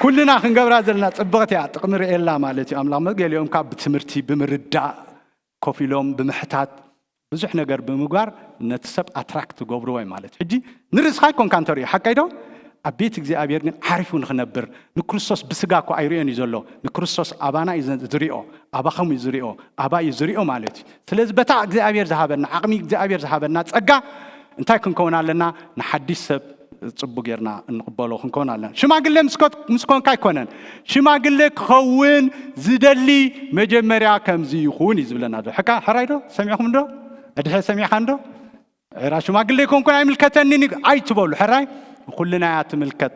ኩልና ክንገብራ ዘለና ጽብቕቲ እያ፣ ጥቕሚ ርእየላ ማለት እዩ። ኣምላኽ ገሊኦም ካብ ብትምህርቲ ብምርዳእ ኮፍ ኢሎም ብምሕታት ብዙሕ ነገር ብምግባር ነቲ ሰብ ኣትራክት ትገብርዎ ማለት እዩ። ሕጂ ንርእስኻ ኣይኮንካ እንተርእዩ ሓቀይ ዶ? ኣብ ቤት እግዚኣብሔር ግን ዓሪፉ ንኽነብር ንክርስቶስ ብስጋ እኮ ኣይርእዮን እዩ ዘሎ። ንክርስቶስ ኣባና እዩ ዝሪኦ፣ ኣባኹም እዩ ዝሪኦ፣ ኣባ እዩ ዝሪኦ ማለት እዩ። ስለዚ በታ እግዚኣብሔር ዝሃበና ዓቕሚ እግዚኣብሔር ዝሃበና ጸጋ እንታይ ክንከውን ኣለና? ንሓድሽ ሰብ ጽቡ ጌርና እንቕበሎ ክንከውን ኣለና። ሽማግሌ ምስ ኮንካ ኣይኮነን። ሽማግሌ ክኸውን ዝደሊ መጀመርያ ከምዚ ይኹን እዩ ዝብለና ዶ? ሕካ ሕራይ ዶ? ሰሚዕኹም ዶ? ኣድሐ ሰሚዕኻ እንዶ? ዕራ ሽማግሌ ኮንኩን ኣይምልከተንን እዩ ኣይትበሉ። ሕራይ ኩልና እያ ትምልከት።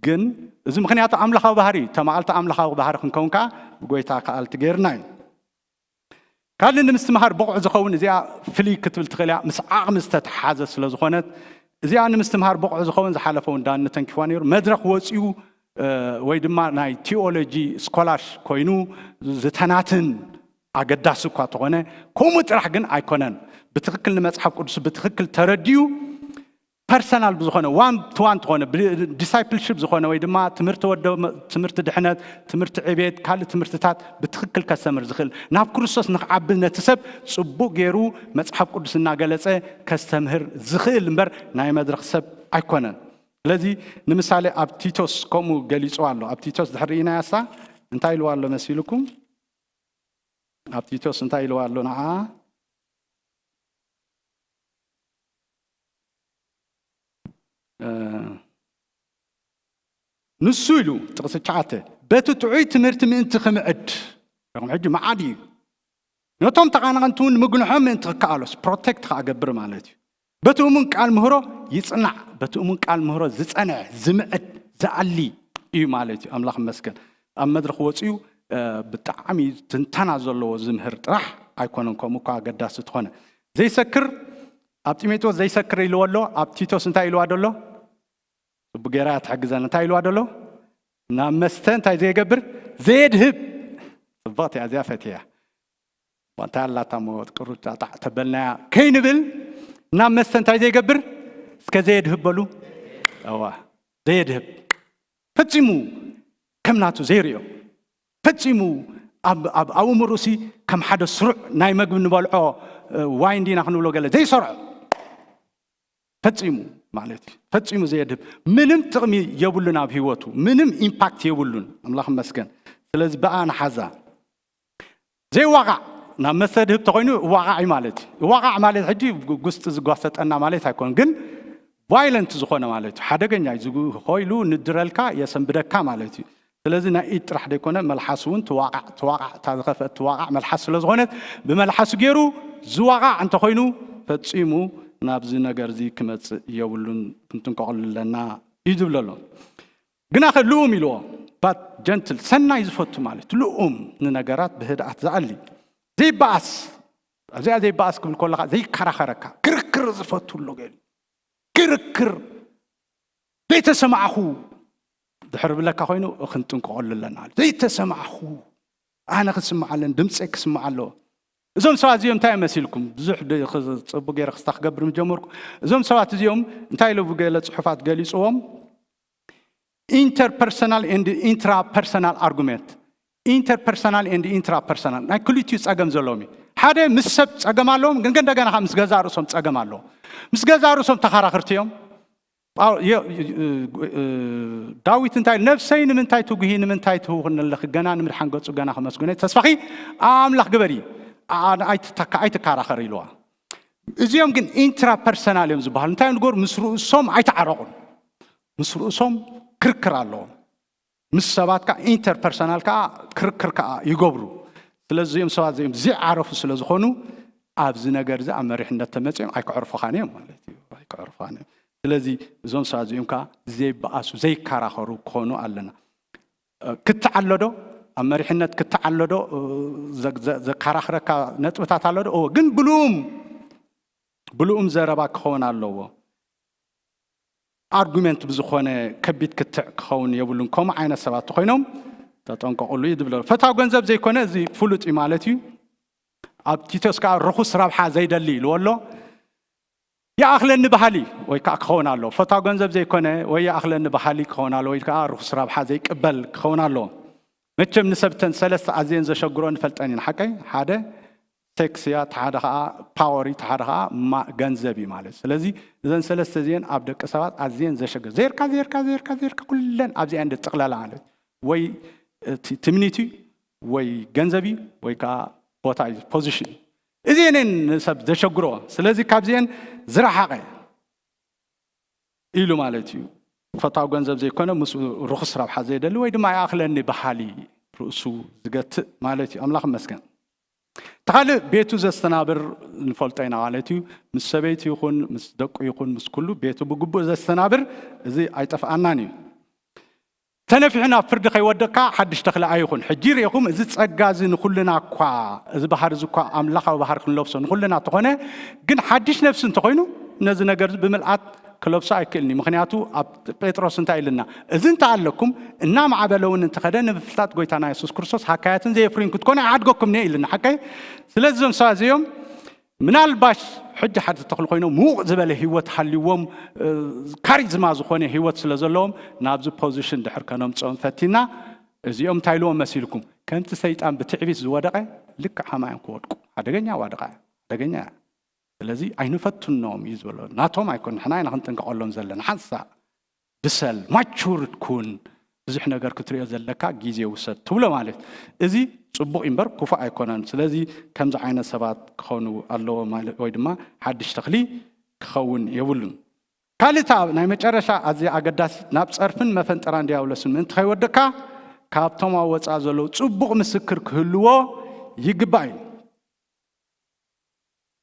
ግን እዚ ምኽንያቱ ኣምላኻዊ ባህሪ፣ ተማዓልቲ ኣምላኻዊ ባህሪ ክንከውን ከዓ ብጎይታ ከኣልቲ ጌርና እዩ። ካልእ ንምስትምሃር ብቑዕ ዝኸውን፣ እዚኣ ፍልይ ክትብል ትኽእል እያ፣ ምስ ዓቕሚ ዝተተሓዘ ስለ ዝኾነት፣ እዚኣ ንምስትምሃር ብቑዕ ዝኸውን፣ ዝሓለፈ እውን ዳኒ ተንኪፍዋ ነይሩ፣ መድረኽ ወፂኡ ወይ ድማ ናይ ቲኦሎጂ ስኮላር ኮይኑ ዝተናትን ኣገዳሲ እኳ ተኾነ፣ ከምኡ ጥራሕ ግን ኣይኮነን። ብትኽክል ንመፅሓፍ ቅዱስ ብትኽክል ተረዲኡ፣ ፐርሰናል ብዝኾነ፣ ዋን ቱ ዋን ዝኾነ፣ ዲሳይፕልሽፕ ዝኾነ ወይ ድማ ትምህርቲ ወደ ትምህርቲ ድሕነት፣ ትምህርቲ ዕቤት፣ ካልእ ትምህርትታት ብትኽክል ከስተምህር ዝኽእል፣ ናብ ክርስቶስ ንክዓቢ ነቲ ሰብ ፅቡቕ ገይሩ መፅሓፍ ቅዱስ እናገለፀ ከስተምህር ዝኽእል እምበር ናይ መድረኽ ሰብ ኣይኮነን። ስለዚ ንምሳሌ ኣብ ቲቶስ ከምኡ ገሊፅዎ ኣሎ። ኣብ ቲቶስ ድሕሪ ኢናያሳ እንታይ ኢልዋ ኣሎ መሲልኩም? ኣብ ቲቶስ እንታይ ኢልዋ ኣሎ ንዓ? ንሱ ኢሉ ጥቕሲ ትሽዓተ፣ በቲ ጥዑይ ትምህርቲ ምእንቲ ክምዕድ፣ ረኹም ሕጂ መዓድ እዩ። ነቶም ተቓናቐንቲ እውን ምግንሖም ምእንቲ ክከኣሎስ፣ ፕሮቴክት ከኣ ገብር ማለት እዩ። በቲ እሙን ቃል ምህሮ ይጽናዕ። በቲ እሙን ቃል ምህሮ ዝጸንዐ፣ ዝምዕድ፣ ዝኣሊ እዩ ማለት እዩ። ኣምላኽ ይመስገን። ኣብ መድረኽ ወጺኡ ብጣዕሚ ትንተና ዘለዎ ዝምህር ጥራሕ ኣይኮነን። ከምኡ እኳ ኣገዳሲ ተኾነ ዘይሰክር፣ ኣብ ጢሞቴዎስ ዘይሰክር ኢልዎ ኣሎ። ኣብ ቲቶስ እንታይ ኢልዋ ደሎ? ጽቡቅ ጌራ ትሕግዘን። እንታይ ኢልዋ ደሎ? ናብ መስተ እንታይ ዘይገብር? ዘየድህብ። ጽብቕቲ እያ እዚኣ፣ ፈትያ። እንታይ ኣላታ እሞ ቅሩብ ጣጣዕ ተበልናያ ከይንብል፣ ናብ መስተ እንታይ ዘይገብር? እስከ ዘየድህብ በሉ። እዋ፣ ዘየድህብ። ፈጺሙ ከም ናቱ ዘይርእዮ። ፈጺሙ ኣብ፣ ኣብ ኣእምሮኡሲ ከም ሓደ ስሩዕ ናይ መግቢ ንበልዖ፣ እ፣ ዋይን ዲና ክንብሎ ገለ ዘይሰርዖ። ፈጺሙ ማለት እዩ። ፈጺሙ ዘየድህብ። ምንም ጥቕሚ የብሉን ኣብ ህይወቱ። ምንም ኢምፓክት የብሉን። ኣምላኽ ይመስገን። ስለዚ ብኣ ንሓዛ። ዘይዋቓዕ፣ ናብ መስተ ድህብ ተኾይኑ ዋቓዕ እዩ ማለት እዩ። ዋቓዕ ማለት ሕጂ ጉስጢ ዝጓሰጠና ማለት ኣይኮን፣ ግን ቫይለንት ዝኾነ ማለት እዩ። ሓደገኛ እዩ። ዝጉ-፣ ኾይሉ ንድረልካ፣ የሰንብደካ ማለት እዩ። ስለዚ ናይ ኢድ ጥራሕ ዘይኮነ፣ መልሓስ እውን ትዋቓዕ፣ ትዋቓዕ፣ እታ ዝኸፍአት ትዋቓዕ መልሓስ ስለ ዝኾነት፣ ብመልሓሱ ገይሩ ዝዋቓዕ እንተኾይኑ፣ ፈጺሙ ናብዚ ነገር እዚ ክመጽእ የብሉን፣ ክንጥንቀቐሉ ኣለና እዩ ዝብል ኣሎ። ግናኸ ልኡም ኢልዎ፣ ባት ጀንትል፣ ሰናይ ዝፈቱ ማለት እዩ። ልኡም፣ ንነገራት ብህድኣት ዝኣሊ፣ ዘይበኣስ። እዚኣ ዘይበኣስ ክብል ከለኻ ዘይከራኸረካ፣ ክርክር ዝፈቱ ኣሎ ገሉ። ክርክር፣ ዘይተሰማዕኹ ድሕር ብለካ ኮይኑ ክንጥንቀቐሉ ኣለና። ዘይተሰማዕኹ፣ ኣነ ክስማዕ ኣለን፣ ድምፀይ ክስማዕ ኣለዎ። እዞም ሰባት እዚኦም እንታይ እዮም መሲልኩም? ብዙሕ ድ-፣ ኽ-፣ ጽቡቅ ገይረ ክስታ ክገብር ምጀመርኩ። እዞም ሰባት እዚኦም እንታይ ኢሉ ብገለ ጽሑፋት ገሊጽዎም? ኢንተርፐርሰናል ኤንድ ኢንትራፐርሰናል ኣርጉሜንት። ኢንተርፐርሰናል ኤንድ ኢንትራፐርሰናል ናይ ክልቲኡ ጸገም ዘለዎም እዩ። ሓደ ምስ ሰብ ጸገም ኣለዎም፣ ግን እንደገና ምስ ገዛእ ርእሶም ጸገም ኣለዎም። ምስ ገዛእ ርእሶም ተኸራኽርቲ እዮም። ጳው-፣ የ-፣ እ-፣ እ-፣ ዳዊት እንታይ፣ "ነፍሰይ ንምንታይ ትጉሂ፣ ንምንታይ ትህውኽኒ ኣለኺ? ገና ንምድሓን ገጹ ገና ከመስግኖ ተስፋኺ ኣብ ኣምላኽ ግበሪ፣ ኣ-፣ ኣይትተካ-፣ ኣይትከራኸሪ" ኢልዋ። እዚኦም ግን ኢንትራፐርሰናል እዮም ዝበሃሉ። እንታይ እዮም ዝገብሩ? ምስ ርእሶም ኣይተዓረቑን። ምስ ርእሶም ክርክር ኣለዎም። ምስ ሰባት ከዓ ኢንተርፐርሰናል ከዓ ክርክር ከዓ ይገብሩ። ስለዚ እዚኦም ሰባት እዚኦም ዘይዓረፉ ስለ ዝኾኑ ኣብዚ ነገር እዚ ኣብ መሪሕነት ተመፂኦም ኣይክዕርፉኻን እዮም ማለት እዩ። ኣይክዕርፉኻን እዮም። ስለዚ እዞም ሰባት እዚኦም ከዓ ዘይበኣሱ፣ ዘይከራኸሩ ክኾኑ ኣለና። እ፣ ክትዓሎ ዶ? ኣብ መሪሕነት ክትዓሎ ዶ? እ፣ ዘ-፣ ዘ-፣ ዘከራኽረካ ነጥብታት ኣሎ ዶ? እወ፣ ግን ብልኡም፣ ብልኡም ዘረባ ክኸውን ኣለዎ። ኣርጉሜንት ብዝኾነ ከቢድ ክትዕ ክኸውን የብሉን። ከምኡ ዓይነት ሰባት ተኾይኖም ተጠንቀቑሉ እዩ ዝብሎ። ፈታው ገንዘብ ዘይኮነ እዚ ፍሉጥ እዩ ማለት እዩ። ኣብ ቲቶስ ከዓ ርኹስ ረብሓ ዘይደሊ ኢልዎ ኣሎ። ይኣኽለኒ በሃሊ ወይ ከዓ ክኸውን ኣሎ። ፈታው ገንዘብ ዘይኮነ ወይ ይኣኽለኒ በሃሊ ክኸውን ኣሎ፣ ወይ ከዓ ርኹስ ረብሓ ዘይቅበል ክኸውን ኣሎ። መቸም ንሰብ እተን ሰለስተ ኣዝየን ዘሸግሮ ንፈልጠን ኢና፣ ሓቀይ? ሓደ ሴክስ እያ፣ እቲ ሓደ ከዓ ፓወር እዩ፣ እቲ ሓደ ከዓ ማ-፣ ገንዘብ እዩ ማለት። ስለዚ እዘን ሰለስተ እዚአን ኣብ ደቂ ሰባት ኣዝየን ዘሸግር፣ ዜርካ፣ ዜርካ፣ ዜርካ፣ ዜርካ፣ ኩለን ኣብዚአን ዝጥቕለላ ማለት። ወይ እቲ ትምኒት እዩ፣ ወይ ገንዘብ እዩ፣ ወይ ከዓ ቦታ እዩ፣ ፖዚሽን እዩ። እዚአን እየን ንሰብ ዘሸግሮ። ስለዚ ካብዚአን ዝረሓቐ ኢሉ ማለት እዩ። ፈታው ገንዘብ ዘይኮነ፣ ምስኡ ርኹስ ረብሓ ዘይደሊ ወይ ድማ ይኣኽለኒ በሃሊ፣ ርእሱ ዝገትእ ማለት እዩ። ኣምላኽ ይመስገን። እቲ ካልእ ቤቱ ዘስተናብር ንፈልጦ ኢና ማለት እዩ። ምስ ሰበይቲ ይኹን ምስ ደቁ ይኹን ምስ ኩሉ ቤቱ ብግቡእ ዘስተናብር፣ እዚ ኣይጠፍኣናን እዩ። ተነፊሑ ናብ ፍርዲ ከይወድቕካ ሓድሽ ተኽሊ ኣይኹን። ሕጂ ርኢኹም፣ እዚ ጸጋ እዚ ንኹልና እኳ፣ እዚ ባህሪ እዚ እኳ ኣምላኻዊ ባህሪ ክንለብሶ ንኹልና እንተኾነ፣ ግን ሓድሽ ነፍሲ እንተኾይኑ ነዚ ነገር እዚ ብምልኣት ክለብሶ ኣይክእልን እዩ። ምኽንያቱ ኣብ ጴጥሮስ እንታይ ኢልና? እዚ እንተ ኣለኩም እናማዕበለ እውን እንተኸደ ንምፍላጥ ጎይታና የሱስ ክርስቶስ ሃካያትን ዘየፍርዩን ክትኮኑ ኣይዓድገኩምን እየ ኢልና። ሓቀይ? ስለዚ እዞም ሰባት እዚኦም ምናልባሽ ሕጂ ሓደ ተኽሊ ኮይኖም ምዉቕ ዝበለ ህይወት ሃልይዎም፣ እ፣ ካሪዝማ ዝኾነ ህይወት ስለ ዘለዎም ናብዚ ፖዚሽን ድሕር ከነምፅኦም ፈቲና፣ እዚኦም እንታይ ኢልዎም መሲልኩም? ከምቲ ሰይጣን ብትዕቢት ዝወደቐ ልክዕ ሃማዮም ክወድቁ። ሓደገኛ ዋደቓ፣ ሓደገኛ እያ። ስለዚ ኣይንፈትኖም እዩ ዝበሎ። ናቶም ኣይኮን፣ ንሕና ኢና ክንጥንቀቐሎም ዘለና። ሓንሳእ ብሰል፣ ማቹርድ ኩን፣ ብዙሕ ነገር ክትሪኦ ዘለካ ግዜ ውሰድ ትብሎ ማለት። እዚ ጽቡቕ እምበር ክፉእ ኣይኮነን። ስለዚ ከምዚ ዓይነት ሰባት ክኾኑ ኣለዎ ማለት፣ ወይ ድማ ሓድሽ ተኽሊ ክኸውን የብሉን። ካልእ እታ ናይ መጨረሻ ኣዝያ ኣገዳሲት፣ ናብ ጸርፍን መፈንጠራን ዲያብሎስን ምእንቲ ከይወድቕካ፣ ካብቶም ኣብ ወጻኢ ዘለዉ ጽቡቕ ምስክር ክህልዎ ይግባእ እዩ።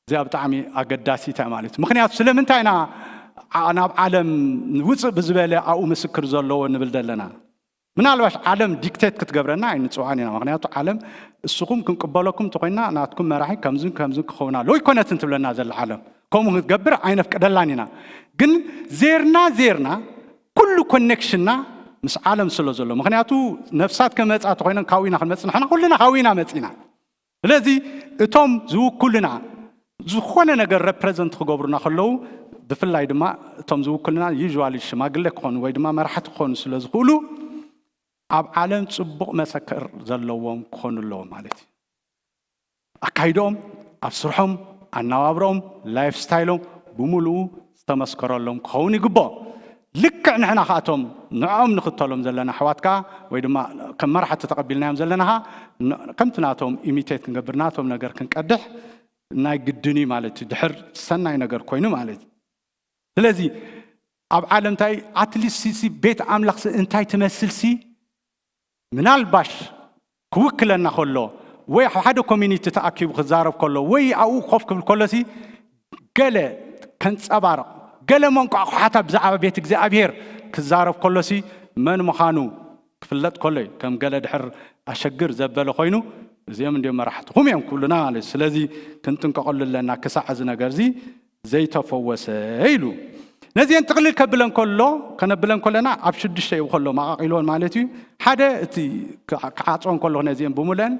እዚኣ ብጣዕሚ ኣገዳሲት እያ ማለት እዩ። ምኽንያቱ ስለምንታይ ኢና ዓ-፣ ናብ ዓለም ውፅእ ብዝበለ ኣብኡ ምስክር ዘለዎ ንብል ዘለና? ምናልባሽ ዓለም ዲክቴት ክትገብረና ኣይንፅውዓን ኢና። ምኽንያቱ ዓለም እስኹም ክንቅበለኩም እንተኮይና ናትኩም መራሒ ከምዝን ከምዝን ክኸውን ኣለዎ ኣይኮነትን ትብለና ዘላ ዓለም። ከምኡ ክትገብር ኣይነፍቅደላን ኢና። ግን ዜርና ዜርና ኩሉ ኮኔክሽንና ምስ ዓለም ስለ ዘሎ፣ ምኽንያቱ ነፍሳት ከመፃ ተኮይነን ካብኡ ኢና ክንመፅእ፣ ንሕና ኩልና ካብኡ ኢና መፂና። ስለዚ እቶም ዝውክሉና ዝኾነ ነገር ረፕረዘንት ክገብሩና ከለዉ፣ ብፍላይ ድማ እቶም ዝውክሉና ዩዥዋሊ ሽማግለ ክኾኑ ወይ ድማ መራሕቲ ክኾኑ ስለ ዝኽእሉ፣ ኣብ ዓለም ጽቡቕ መሰክር ዘለዎም ክኾኑ ኣለዎም ማለት እዩ። ኣካይድኦም፣ ኣብ ስርሖም፣ ኣነባብርኦም፣ ላይፍ ስታይሎም ብምሉኡ ዝተመስከረሎም ክኸውን ይግብኦ። ልክዕ ንሕና ከኣቶም ንዕኦም ንኽተሎም ዘለና ኣሕዋት ከኣ ወይ ድማ ከም መራሕቲ ተቐቢልናዮም ዘለና ከኣ ን-፣ ከምቲ ናቶም ኢሚቴት ክንገብር፣ ናቶም ነገር ክንቀድሕ ናይ ግድን እዩ ማለት እዩ። ድሕር ሰናይ ነገር ኮይኑ ማለት እዩ። ስለዚ ኣብ ዓለም እንታይ ኣትሊስት ሲ ቤት ኣምላኽ ሲ እንታይ ትመስል ሲ ምናልባሽ ክውክለና ከሎ ወይ ኣብ ሓደ ኮሚኒቲ ተኣኪቡ ክዛረብ ከሎ ወይ ኣብኡ ኮፍ ክብል ከሎ ሲ ገለ ከንጸባርቕ፣ ገለ መንቋቑሓታ ብዛዕባ ቤት እግዚኣብሔር ክዛረብ ከሎ ሲ መን ምዃኑ ክፍለጥ ከሎ እዩ። ከም ገለ ድሕር ኣሸግር ዘበለ ኮይኑ እዚኦም እንዲዮም መራሕትኹም እዮም ክብሉና ማለት እዩ። ስለዚ ክንጥንቀቐሉ ኣለና ክሳዕ እዚ ነገር እዚ ዘይተፈወሰ ኢሉ። ነዚአን ጥቕልል ከብለን ከሎ፣ ከነብለን ከለና ኣብ ሽዱሽተ እዩ ከሎ መቓቒልወን ማለት እዩ። ሓደ እቲ ክዓ-፣ ክዓጽወን ከለኹ ነዚአን ብምሉአን፣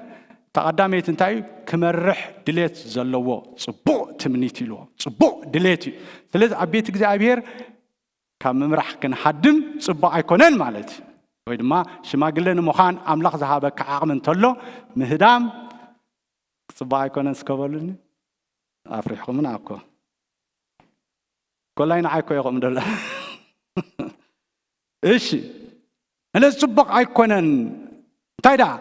እታ ቀዳመይቲ እንታይ እዩ? ክመርሕ ድሌት ዘለዎ ጽቡቕ ትምኒት ኢልዎ። ጽቡቕ ድሌት እዩ። ስለዚ ኣብ ቤት እግዚኣብሔር ካብ ምምራሕ ክንሃድም ጽቡቕ ኣይኮነን ማለት እዩ። ወይ ድማ ሽማግለ ንምዃን ኣምላኽ ዝሃበካ ዓቕሚ እንተሎ ምህዳም ጽቡቕ ኣይኮነን እስከ በሉኒ። ኣፍሪሕኩምና እኮ። ኮላይ ንዓይ እኮ ኢኹም ደላ። እሺ፣ ስለዚ ጽቡቕ ኣይኮነን። እንታይ ደኣ?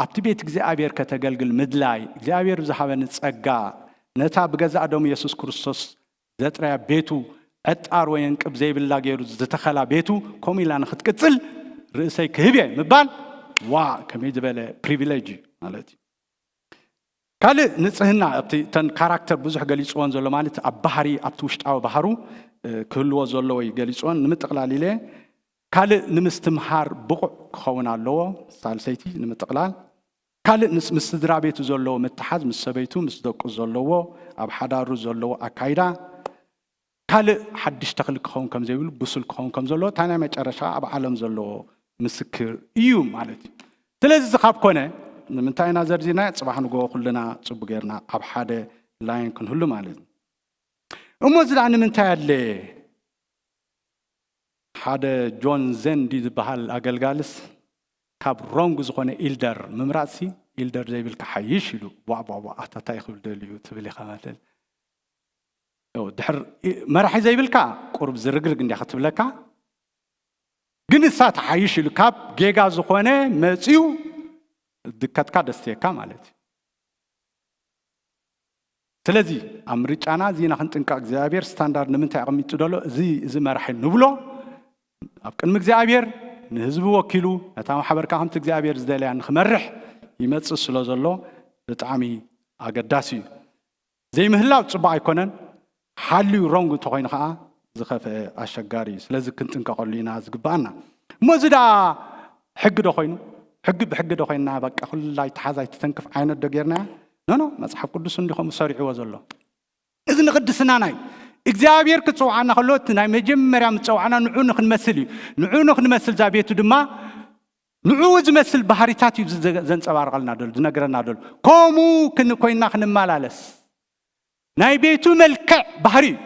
ኣብቲ ቤት እግዚኣብሔር ከተገልግል ምድላይ፣ እግዚኣብሔር ብዝሃበኒ ጸጋ፣ ነታ ብገዛእ ደሙ የሱስ ክርስቶስ ዘጥረያ ቤቱ፣ ዕጣር ወይ እንቅብ ዘይብላ ገይሩ ዝተኸላ ቤቱ፣ ከምኡ ኢላ ንኽትቅጽል ርእሰይ ክህብ እየ ምባል፣ ዋ፣ ከመይ ዝበለ ፕሪቪሌጅ እዩ ማለት እዩ። ካልእ ንጽህና፣ ኣብቲ እተን ካራክተር ብዙሕ ገሊጽዎን ዘሎ ማለት ኣብ ባህሪ፣ ኣብቲ ውሽጣዊ ባህሩ፣ እ፣ ክህልዎ ዘለዎ እዩ ገሊጽዎን። ንምጥቕላል ኢለ፣ ካልእ ንምስትምሃር ብቑዕ ክኸውን ኣለዎ፣ ሳልሰይቲ ንምጥቕላል። ካልእ ንስ-፣ ምስ ስድራ ቤቱ ዘለዎ ምትሓዝ፣ ምስ ሰበይቱ፣ ምስ ደቁ ዘለዎ፣ ኣብ ሓዳሩ ዘለዎ ኣካይዳ። ካልእ ሓድሽ ተኽሊ ክኸውን ከም ዘይብሉ፣ ብሱል ክኸውን ከም ዘለዎ፣ እታ ናይ መጨረሻ ኣብ ዓለም ዘለዎ ምስክር እዩ ማለት እዩ። ስለዚ እዚ ካብ ኮነ፣ ንምንታይ ኢና ዘርዚርና? ጽባሕ ንግሆ ኩልና ጽቡቕ ጌርና ኣብ ሓደ ላይን ክንህሉ ማለት እዩ። እሞ እዚ ደኣ ንምንታይ ኣለ? ሓደ ጆን ዘንዲ ዝበሃል ኣገልጋልስ ካብ ሮንግ ዝኾነ ኢልደር ምምራጽሲ፣ ኢልደር ዘይብልካ ሓይሽ ኢሉ፣ ቧዕ፣ ቧዕ፣ ቧዕ፣ ኣታ እንታይ ክብል ደልዩ ትብል ኢኻ ማለት። ዮ፣ ድሕር ኢ-፣ መራሒ ዘይብልካ ቁሩብ ዝርግርግ እንዲያ ክትብለካ፣ ግን ንሳ ትሓይሽ ኢሉ ካብ ጌጋ ዝኾነ መጺኡ ድከትካ ደስትየካ ማለት እዩ። ስለዚ ኣብ ምርጫና እዚና ክንጥንቀቕ፣ እግዚኣብሔር ስታንዳርድ ንምንታይ ኣቐሚጡ ደሎ? እዚ፣ እዚ መራሒ ንብሎ ኣብ ቅድሚ እግዚኣብሔር ንህዝቢ ወኪሉ ነታ ማሕበርካ ከምቲ እግዚኣብሔር ዝደለያ ንክመርሕ ይመጽእ ስለ ዘሎ ብጣዕሚ ኣገዳሲ እዩ። ዘይምህላው ጽቡቕ ኣይኮነን፣ ሓልዩ ሮንግ እንተኾይኑ ኸዓ ዝኸፍአ ኣሸጋሪ እዩ። ስለዚ ክንጥንቀቐሉ ኢና ዝግብኣና። እሞ እዚ ደኣ ሕጊ ዶ ኮይኑ? ሕጊ ብሕጊ ዶ ኮይና በቃ ኩላይ ተሓዛይ ትተንክፍ ዓይነት ዶ ጌርና? ኖ ኖ፣ መጽሓፍ ቅዱስ እንዲኸም ሰሪዕዎ ዘሎ። እዚ ንቕድስናና እዩ። እግዚኣብሔር ክጽውዓና ከሎ እቲ ናይ መጀመርያ ምጽውዓና ንዑ ንክንመስል እዩ። ንዑ ንክንመስል እዛ ቤቱ ድማ ንዑ ዝመስል ባህሪታት እዩ ዘንጸባርቐልና ደሎ ዝነገረና ደሎ። ከምኡ ኮይና ክንመላለስ ናይ ቤቱ መልክዕ ባህሪ እዩ።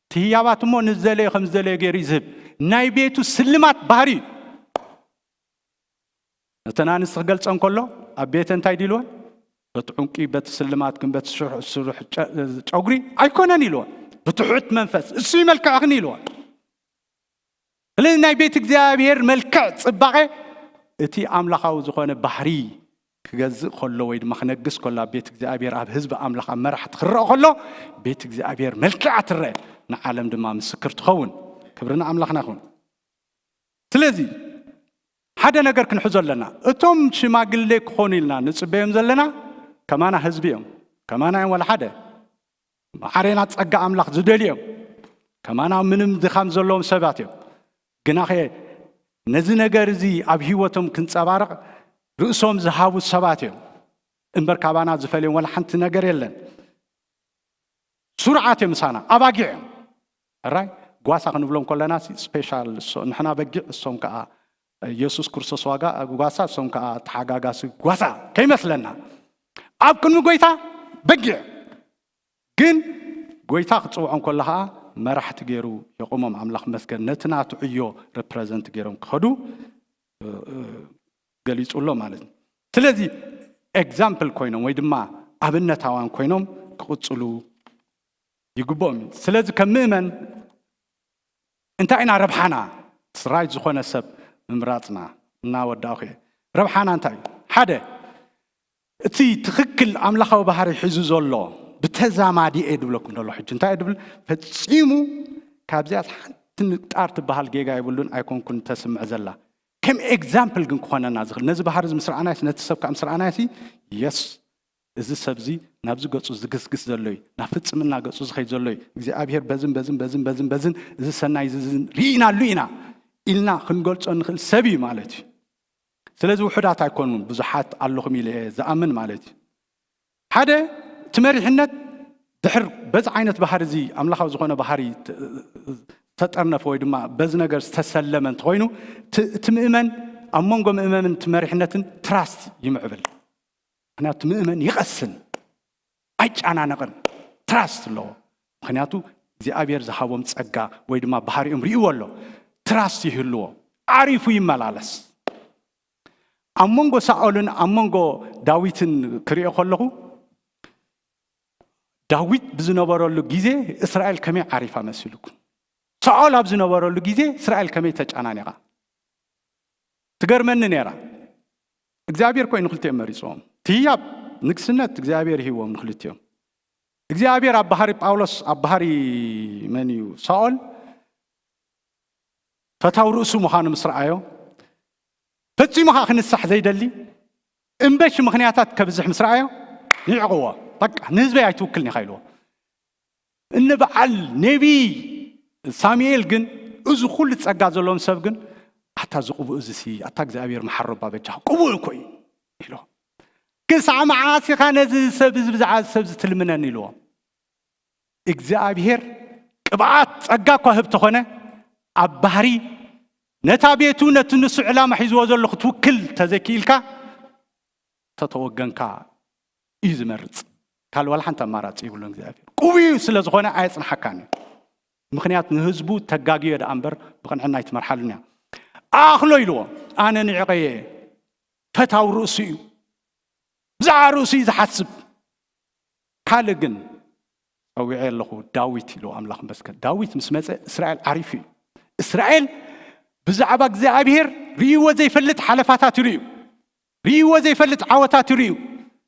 እቲ ህያባት እሞ ንዝደለዮ ከም ዝደለዮ ገይሩ እዩ ዝህብ። ናይ ቤቱ ስልማት ባህሪ እዩ። ነተን ኣንስቲ ክገልጸን ከሎ ኣብ ቤተ እንታይ ድልወን? በቲ ዕንቂ በቲ ስልማት ግን በቲ ስሩሕ ጨጉሪ ኣይኮነን ኢልወን። ብትሑት መንፈስ እሱ መልክዕኽን ኢልወን። ስለዚ ናይ ቤት እግዚኣብሔር መልክዕ ጽባቐ እቲ ኣምላኻዊ ዝኾነ ባህሪ ክገዝእ ከሎ ወይ ድማ ክነግስ ከሎ ኣብ ቤት እግዚኣብሔር ኣብ ህዝቢ ኣምላኽ ኣብ መራሕቲ ክረአ ከሎ ቤት እግዚኣብሔር መልክዓ ትረአ ንዓለም ድማ ምስክር ትኸውን። ክብሪ ንኣምላኽና ይኹን። ስለዚ ሓደ ነገር ክንሕዞ ኣለና። እቶም ሽማግሌ ክኾኑ ኢልና ንጽበዮም ዘለና ከማና ህዝቢ እዮም። ከማና እዮም ወላ ሓደ ዓሬና ጸጋ ኣምላኽ ዝደልዮም ከማና ምንም ድኻም ዘለዎም ሰባት እዮም። ግናኸ ነዚ ነገር እዚ ኣብ ህይወቶም ክንጸባርቕ ርእሶም ዝሃቡ ሰባት እዮም እምበር ካባና ዝፈልዮም ወላ ሓንቲ ነገር የለን። ስሩዓት እዮም ምሳና፣ ኣባጊዕ እዮም። ራይ ጓሳ ክንብሎም ከለና ስፔሻል ንሕና በጊዕ እሶም ከዓ ኢየሱስ ክርስቶስ ዋጋ ጓሳ እሶም ከዓ ተሓጋጋሲ ጓሳ ከይመስለና ኣብ ቅድሚ ጎይታ በጊዕ ግን ጎይታ ክፅውዖም ከሎ ከዓ መራሕቲ ገይሩ የቆሞም ኣምላኽ መስገን ነቲ ናቱ ዕዮ ሬፕረዘንት ገይሮም ክኸዱ ገሊፁ ኣሎ ማለት እዩ። ስለዚ ኤግዛምፕል ኮይኖም ወይ ድማ ኣብነታውያን ኮይኖም ክቕፅሉ ይግብኦም እዩ። ስለዚ ከም ምእመን እንታይ ኢና ረብሓና? ስራይ ዝኾነ ሰብ ምምራፅና እናወዳእኹ እየ። ረብሓና እንታይ እዩ? ሓደ እቲ ትኽክል ኣምላኻዊ ባህሪ ሒዙ ዘሎ ብተዛማዲ እየ ድብለኩም ዘሎ ሕጂ እንታይ እየ ድብል ፈፂሙ ካብዚኣ ሓንቲ ንጣር ትበሃል ጌጋ የብሉን ኣይኮንኩን ተስምዕ ዘላ ከም ኤግዛምፕል ግን ክኾነና ዝኽእል ነዚ ባህሪ እዚ ምስርኣናይስ ነቲ ሰብ ከዓ ምስርኣናይሲ የስ እዚ ሰብዚ ናብዚ ገፁ ዝግስግስ ዘሎ እዩ ናብ ፍፅምና ገፁ ዝኸይድ ዘሎ እዩ እግዚኣብሔር በዝን በዝን በዝን በዝን በዝን እዚ ሰናይ ዝዝን ርኢናሉ ኢና ኢልና ክንገልፆ ንኽእል ሰብ እዩ ማለት እዩ። ስለዚ ውሑዳት ኣይኮኑን ብዙሓት ኣለኹም ኢለ እየ ዝኣምን ማለት እዩ። ሓደ እቲ መሪሕነት ድሕር በዚ ዓይነት ባህሪ እዚ ኣምላኻዊ ዝኾነ ባህሪ ዝተጠርነፈ ወይ ድማ በዚ ነገር ዝተሰለመ እንተኮይኑ እቲ ምእመን ኣብ መንጎ ምእመምን እቲ መሪሕነትን ትራስት ይምዕብል። ምክንያቱ ምእመን ይቐስን ኣይጨናነቕን ትራስት ኣለዎ። ምክንያቱ እግዚኣብሔር ዝሃቦም ጸጋ ወይ ድማ ባህሪኦም ርእይዎ ኣሎ። ትራስት ይህልዎ፣ ዓሪፉ ይመላለስ። ኣብ መንጎ ሳኦልን ኣብ መንጎ ዳዊትን ክሪኦ ከለኹ ዳዊት ብዝነበረሉ ግዜ እስራኤል ከመይ ዓሪፋ መሲሉኩም? ሳኦል ኣብ ዝነበረሉ ግዜ እስራኤል ከመይ ተጨናኒቓ? ትገርመኒ ነይራ። እግዚኣብሔር ኮይኑ ክልቲኦም መሪፅዎም። ትህያብ ንግስነት እግዚኣብሔር ይህዎም ንክልቲኦም። እግዚኣብሔር ኣብ ባህሪ ጳውሎስ ኣብ ባህሪ መን እዩ ሳኦል ፈታው ርእሱ ምዃኑ ምስ ረኣዮ ፈጺሙ ከዓ ክንሳሕ ዘይደሊ እምበሽ ምኽንያታት ከብዝሕ ምስ ረኣዮ ይዕቕዎ። በቃ ንህዝበይ ኣይትውክልን ኢኻ ኢልዎ። እኒ በዓል ነቢይ ሳሙኤል ግን እዚ ኩሉ ጸጋ ዘለዎም ሰብ ግን ኣታ ዝቕቡእ እዚ ሲ ኣታ እግዚኣብሔር መሓሮ ባበጃ ቅቡእ እኮ እዩ ኢሎ። ክሳዕ መዓስ ኢኻ ነዚ ሰብ እዚ ብዛዕባ እዚ ሰብ እዚ ትልምነኒ ኢልዎ። እግዚኣብሔር ቅብኣት ጸጋ እኳ ህብ ተኾነ ኣብ ባህሪ ነታ ቤቱ ነቲ ንሱ ዕላማ ሒዝዎ ዘሎ ክትውክል ተዘይክኢልካ ተተወገንካ እዩ ዝመርፅ። ካልእ ዋላ ሓንቲ ኣማራፂ ይብሉን እግዚኣብሔር ቅቡዩ ስለ ዝኾነ ኣየፅንሓካን እዩ። ምክንያቱ ንህዝቡ ተጋግዮ ደኣ እምበር ብቕንዕና ኣይትመርሓሉን እያ። ኣኽሎ ኢልዎ ኣነ ንዕቐየ ፈታው ርእሱ እዩ። ብዛዕባ ርእሱ እዩ ዝሓስብ። ካልእ ግን ፀዊዐ ኣለኹ ዳዊት ኢሉ ኣምላኽ መስገን። ዳዊት ምስ መፀ እስራኤል ዓሪፉ እዩ። እስራኤል ብዛዕባ እግዚኣብሔር ርእይዎ ዘይፈልጥ ሓለፋታት ይርእዩ፣ ርእይዎ ዘይፈልጥ ዓወታት ይርእዩ፣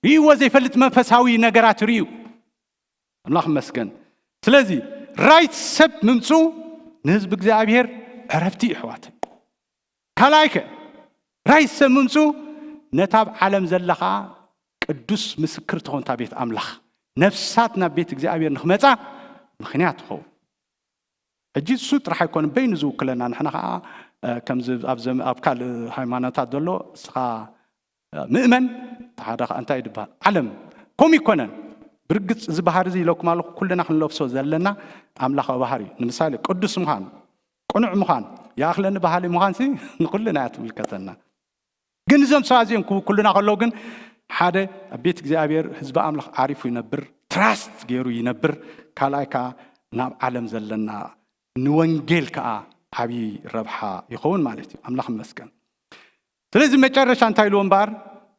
ርእይዎ ዘይፈልጥ መንፈሳዊ ነገራት ይርእዩ። ኣምላኽ መስገን። ስለዚ ራይት ሰብ ምምፅኡ ንህዝቢ እግዚኣብሔር ዕረፍቲ እዩ ኣሕዋት። ካልኣይከ ራይት ሰብ ምምፅኡ ነታ ኣብ ዓለም ዘላ ከዓ ቅዱስ ምስክር ትኾንታ ቤት ኣምላኽ ነፍሳት ናብ ቤት እግዚኣብሔር ንክመፃ ምኽንያት ትኸውን። ሕጂ እሱ ጥራሕ ኣይኮነ በይኑ ዝውክለና ንሕና ከዓ ከምዚ ኣብ ካልእ ሃይማኖታት ዘሎ እስኻ ምእመን፣ ሓደ ከዓ እንታይ ይድበሃል? ዓለም ከምኡ ይኮነን። ብርግፅ እዚ ባህሪ እዚ ኢለኩም ኣለኹ፣ ኩልና ክንለብሶ ዘለና ኣምላኻዊ ባህሪ እዩ። ንምሳሌ ቅዱስ ምዃን፣ ቅኑዕ ምዃን፣ ይኣኽለኒ በሃሊ ምዃን ሲ ንኩልና እያ ትምልከተና። ግን እዞም ሰባት እዚኦም ክውክሉና ከለዉ ግን ሓደ ኣብ ቤት እግዚኣብሔር ህዝቢ ኣምላኽ ዓሪፉ ይነብር፣ ትራስት ገይሩ ይነብር። ካልኣይ ከዓ ናብ ዓለም ዘለና ንወንጌል ከዓ ዓብዪ ረብሓ ይኸውን ማለት እዩ። ኣምላኽ ይመስገን። ስለዚ መጨረሻ እንታይ ኢልዎ እምበኣር?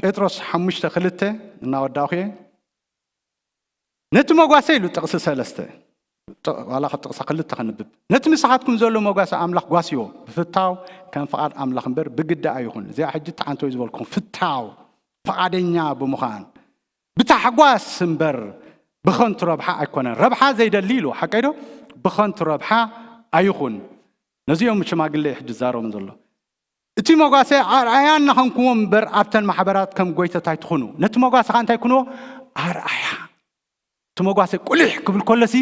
ጴጥሮስ ሓሙሽተ ክልተ እናወዳእኹ እየ። ነቲ መጓሰ ኢሉ ጥቕሲ ሰለስተ፣ ዋላ ካብ ጥቕሳ ክልተ ክንብብ። ነቲ ምሳኻትኩም ዘሎ መጓሰ ኣምላኽ ጓስዮ፣ ብፍታው ከም ፍቓድ ኣምላኽ እምበር ብግዲ ኣይኹን። እዚኣ ሕጂ ተዓንቶ እዩ ዝበልኩም፣ ፍታው፣ ፍቓደኛ ብምዃን ብታሕጓስ እምበር ብኸንቱ ረብሓ ኣይኮነን። ረብሓ ዘይደሊ ኢሉ ሓቀይ ዶ? ብኸንቱ ረብሓ ኣይኹን። ነዚኦም ሽማግለ ሕጂ ዛረቦም ዘሎ። እቲ መጓሰ ኣርኣያ እናኸንኩዎም እምበር ኣብተን ማሕበራት ከም ጎይተት ኣይትኹኑ። ነቲ መጓሰ ኸዓ እንታይ ኩንዎ? ኣርኣያ። እቲ መጓሰ ቁሊሕ ክብል ከሎሲ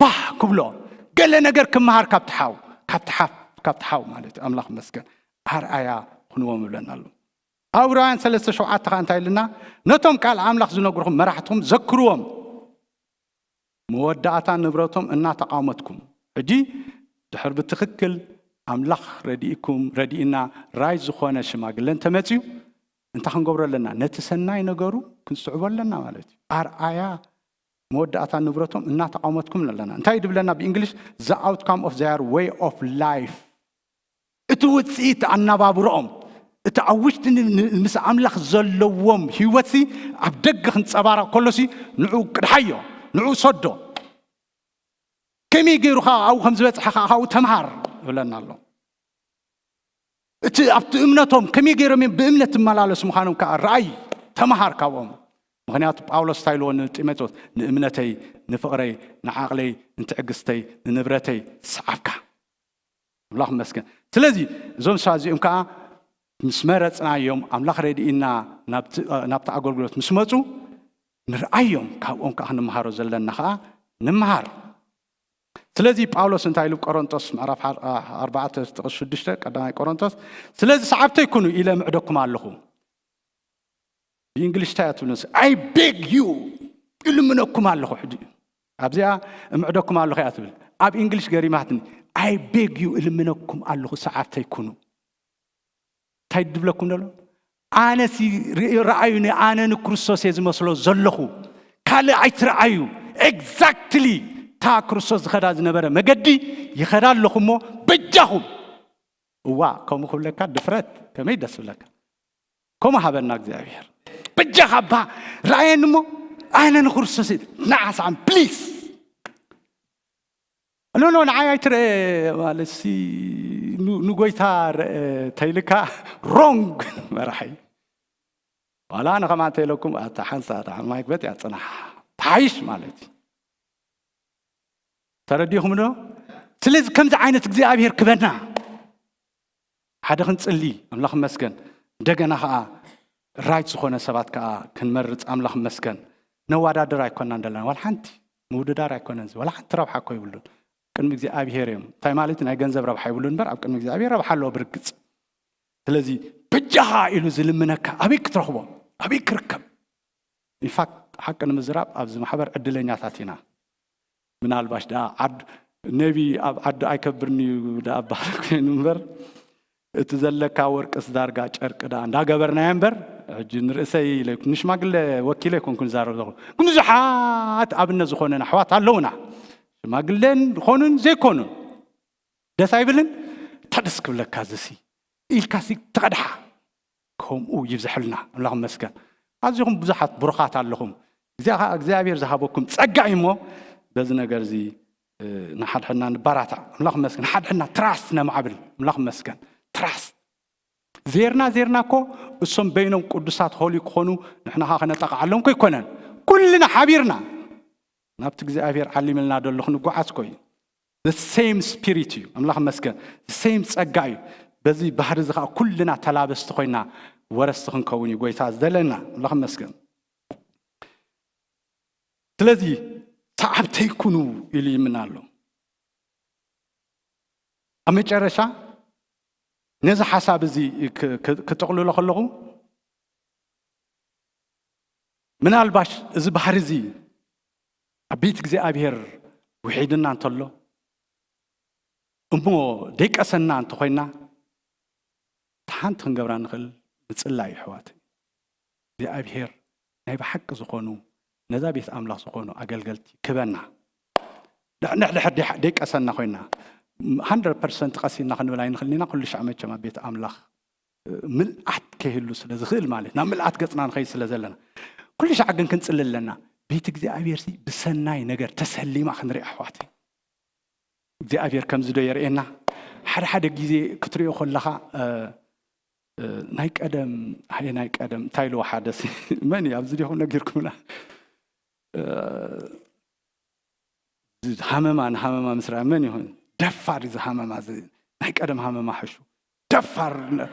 ባህ ክብሎ፣ ገለ ነገር ክመሃር ካብ ትሓው፣ ካብ ትሓፍ፣ ካብ ትሓው ማለት እዩ። ኣምላኽ ይመስገን። ኣርኣያ ኩንዎም ይብለና ኣሎ። ኣብ ዕብራውያን ሰለስተ ሸውዓተ ኸዓ እንታይ ኢልና? ነቶም ቃል ኣምላኽ ዝነግርኹም መራሕትኹም ዘክርዎም፣ መወዳእታ ንብረቶም እናተቃወመትኩም። ሕጂ ድሕር ብትኽክል ኣምላኽ ረዲእኩም ረዲእና ራይ ዝኾነ ሽማግለ እንተመፅዩ እንታይ ክንገብሮ ኣለና? ነቲ ሰናይ ነገሩ ክንስዕቦ ኣለና ማለት እዩ። ኣርኣያ መወዳእታ ንብረቶም እናተቃወመትኩም ኣለና። እንታይ ድብለና ብእንግሊሽ? The outcome of their way of life። እቲ ውፅኢት ኣነባብረኦም፣ እቲ ኣብ ውሽጢ ን- ን- ምስ ኣምላኽ ዘለዎም ህይወትሲ ኣብ ደገ ክንፀባረቕ ከሎሲ ንዑ ቅድሓዮ፣ ንዑ ሰዶ። ከመይ ገይሩ ከዓ ኣብኡ ከም ዝበፅሐ ከዓ ካብኡ ተምሃር ይብለና ኣሎ። እቲ ኣብቲ እምነቶም ከመይ ገይሮም እዮም ብእምነት ዝመላለሱ ምዃኖም ከዓ ረኣይ፣ ተምሃር ካብኦም። ምኽንያቱ ጳውሎስ እንታይ ኢልዎ ንጢሞቴዎስ? ንእምነተይ፣ ንፍቕረይ፣ ንዓቕለይ፣ ንትዕግስተይ፣ ንንብረተይ ሰዓብካ። ኣምላኽ ይመስገን። ስለዚ እዞም ሰባት እዚኦም ከዓ ምስ መረፅናዮም ኣምላኽ ረድኢና ናብቲ ናብቲ ኣገልግሎት ምስ መፁ ንርኣዮም፣ ካብኦም ከዓ ክንመሃሮ ዘለና ከዓ ንምሃር። ስለዚ ጳውሎስ እንታይ ኢሉ ቆሮንቶስ ምዕራፍ ሓር- ኣርባዕተ ጥቕስ ሽዱሽተ ቀዳማይ ቆሮንቶስ፣ ስለዚ ሰዓብተይ ኩኑ ኢለ ምዕደኩም ኣለኹ። ብእንግሊሽ እንታይ እያ ትብል? I beg you፣ እልምነኩም ኣለኹ። ሕጂ ኣብዚኣ እምዕደኩም ኣለኹ እያ ትብል። ኣብ እንግሊሽ ገሪማትኒ። I beg you፣ እልምነኩም ኣለኹ ሰዓብተይ ኩኑ። እንታይ ድብለኩም ደሎ? ኣነ ሲ ር- ረኣዩኒ፣ ኣነ ንክርስቶስ እየ ዝመስሎ ዘለኹ። ካልእ ኣይትረኣዩ። ኤግዛክትሊ እታ ክርስቶስ ዝኸዳ ዝነበረ መገዲ ይኸዳ ኣለኹ እሞ በጃኹም። እዋ ከምኡ ክብለካ ድፍረት ከመይ ደስ ብለካ። ከምኡ ሃበና እግዚኣብሔር። በጃኻ እባ ረኣየኒ እሞ ኣነ ንክርስቶስ እየ። ንዓ ሰዓም ፕሊስ። ኖ ኖ ንዓይ ኣይትረአ ማለት ሲ ኑ- ንጎይታ ረአ ተይልካ ሮንግ መራሒ። ዋላ ኣነ ከማን ተይለኩም ኣታ ሓንሳ ደሓን ማይክ በት እያ ፅናሕ ተሓይሽ ማለት እዩ። ተረዲኹም ዶ? ስለዚ ከምዚ ዓይነት እግዚኣብሔር ክበና ሓደ ክንፅሊ ኣምላኽ መስገን። እንደገና ከዓ ራይት ዝኾነ ሰባት ከዓ ክንመርፅ ኣምላኽ መስገን። ነዋዳደር ኣይኮናን ዘለና ዋላ ሓንቲ ምውድዳር ኣይኮነን። ዋላ ሓንቲ ረብሓ እኮ ይብሉን ቅድሚ እግዚኣብሔር እዮም። እንታይ ማለት ናይ ገንዘብ ረብሓ ይብሉን እምበር ኣብ ቅድሚ እግዚኣብሔር ረብሓ ኣለዎ ብርግፅ። ስለዚ በጃኻ ኢሉ ዝልምነካ ኣበይ ክትረኽቦ? ኣበይ ክርከብ? ኢንፋክት ሓቂ ንምዝራብ ኣብዚ ማሕበር ዕድለኛታት ኢና። ምናልባሽ ደኣ ዓድ ነቢ ኣብ ዓዱ ኣይከብርን እዩ ደኣ ኣባል ኮይኑ እምበር እቲ ዘለካ ወርቅስ ዳርጋ ጨርቂ ደኣ እንዳገበርናዮ እምበር ሕጂ ንርእሰይ ኢለ ንሽማግለ ወኪለ ኣይኮንኩን ዝዛረብ ዘለኹ። ግን ብዙሓት ኣብነት ዝኾነን ኣሕዋት ኣለውና ሽማግለን ዝኾኑን ዘይኮኑን ደስ ኣይብልን? እታ ደስ ክብለካ ዝሲ ኢልካ ሲ ተቐድሓ። ከምኡ ይብዝሐልና ኣምላኽ መስገን። ኣዚኹም ብዙሓት ብሩኻት ኣለኹም። እዚኣ ከዓ እግዚኣብሔር ዝሃበኩም ጸጋ እዩ እሞ በዚ ነገር እዚ ንሓድሕድና ንባራታ ኣምላኽ መስገን። ሓድሕድና ትራስት ነማዕብል ኣምላኽ መስገን። ትራስት ዜርና ዜርና እኮ እሶም በይኖም ቅዱሳት ሆሊ ክኾኑ ንሕና ከዓ ክነጠቃዓሎም እኮ ይኮነን። ኩልና ሓቢርና ናብቲ እግዚኣብሔር ዓሊምልና ደሎ ክንጓዓዝ እኮ እዩ። The same spirit እዩ ኣምላኽ መስገን። The same ጸጋ እዩ። በዚ ባህሪ እዚ ከዓ ኩልና ተላበስቲ ኮይና ወረስቲ ክንከውን እዩ ጎይታ ዝደለና። ኣምላኽ መስገን። ስለዚ ሰዓብተይ ኩኑ ኢሉ ይምና ኣሎ። ኣብ መጨረሻ ነዚ ሓሳብ እዚ ክ- ክ- ክጥቕልሎ ከለኹ፣ ምናልባሽ እዚ ባህሪ እዚ ኣብ ቤት እግዚኣብሔር ውሒድና እንተሎ እሞ ደይቀሰና እንተኾይና፣ እቲ ሓንቲ ክንገብራ ንኽእል ምጽላይ፣ ኣሕዋት። እግዚኣብሔር ናይ ብሓቂ ዝኾኑ፣ ነዛ ቤት ኣምላኽ ዝኾኑ ኣገልገልቲ ክበና። ድሕንሕ ድሕር ደይ- ደይቀሰና ኮይና፣ ሃንድረድ ፐርሰንት ቀሲና ክንብል ኣይንኽእልን ኢና። ኩሉ ሻዕ መቸም ኣብ ቤት ኣምላኽ ምልኣት ከይህሉ ስለ ዝኽእል ማለት፣ ናብ ምልኣት ገጽና ንኸይድ ስለ ዘለና፣ ኩሉ ሻዕ ግን ክንጽሊ ኣለና። ቤት እግዚኣብሔር ሲ ብሰናይ ነገር ተሰሊማ ክንርኢ፣ ኣሕዋት። እግዚኣብሔር ከምዚ ዶ የርእየና? ሓደ ሓደ ግዜ ክትሪኦ ከለኻ፣ እ፣ እ፣ ናይ ቀደም፣ ሃየ ናይ ቀደም እንታይ ኢልዎ ሓደ ሲ መን እዩ ኣብዚ ዲኹም ነጊርኩምና? እ፣ እዚ ሃመማ ንሃመማ ምስ ረኣ መን ይኹን? ደፋር እዩ እዚ ሃመማ፣ እዚ ናይ ቀደም ሃመማ ሕሹ። ደፋር ነ-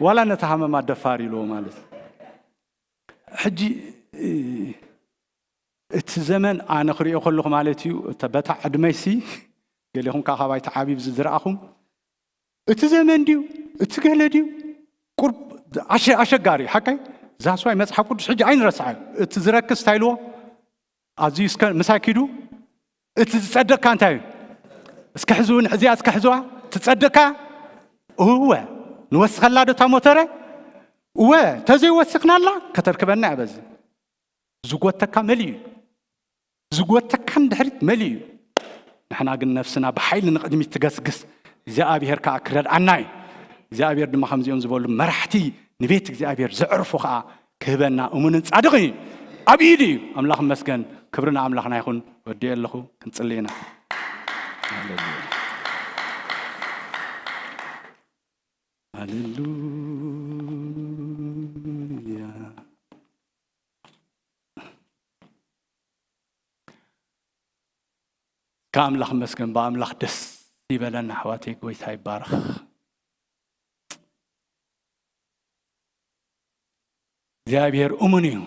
ዋላ ነቲ ሃመማ ደፋር ኢልዎ ማለት እዩ። ሕጂ፣ እ፣ እቲ ዘመን ኣነ ክሪኦ ከለኹ ማለት እዩ፣ እተ- በታ ዕድመይሲ፣ ገሌኹም ከዓ ካባይ ተዓብዩ ዝረኣኹም፣ እቲ ዘመን ድዩ እቲ ገለ ድዩ? ቁርብ ኣሸ- ኣሸጋሪ ሓቀይ። ዛስዋይ መፅሓፍ ቅዱስ ሕጂ ኣይንረስዓዩ። እቲ ዝረክስ እንታይ ኢልዎ? ኣዝዩ እስከ ምሳይ ኪዱ። እቲ ዝጸድቕካ እንታይ እዩ? እስከ ሕዝውን እዚኣ እስከ ሕዝዋ። ትጸድቕካ? እወ። ንወስኸላ ዶ እታ ሞተረ? እወ። ተዘይወስኽናላ ከተርክበና እያ በዚ። ዝጎተካ መሊኡ እዩ። ዝጎተካ ንድሕሪት መሊኡ እዩ። ንሕና ግን ነፍስና ብሓይሊ ንቕድሚት ትገስግስ፣ እግዚኣብሔር ከዓ ክረድኣና እዩ። እግዚኣብሔር ድማ ከምዚኦም ዝበሉ መራሕቲ ንቤት እግዚኣብሔር ዘዕርፉ ከዓ ክህበና እሙንን ጻድቕ እዩ። ኣብ ኢዱ እዩ። ኣምላኽ መስገን፣ ክብሪ ንኣምላኽና ይኹን። ወዲኤ ኣለኹ፣ ክንጽሊ ኢና። ሃሌሉያ። ሃሌሉያ። ከኣምላኽ መስገን፣ ብኣምላኽ ደስ ይበለና ኣሕዋተይ፣ ጎይታ ይባረኽ። እግዚኣብሔር እሙን እዩ።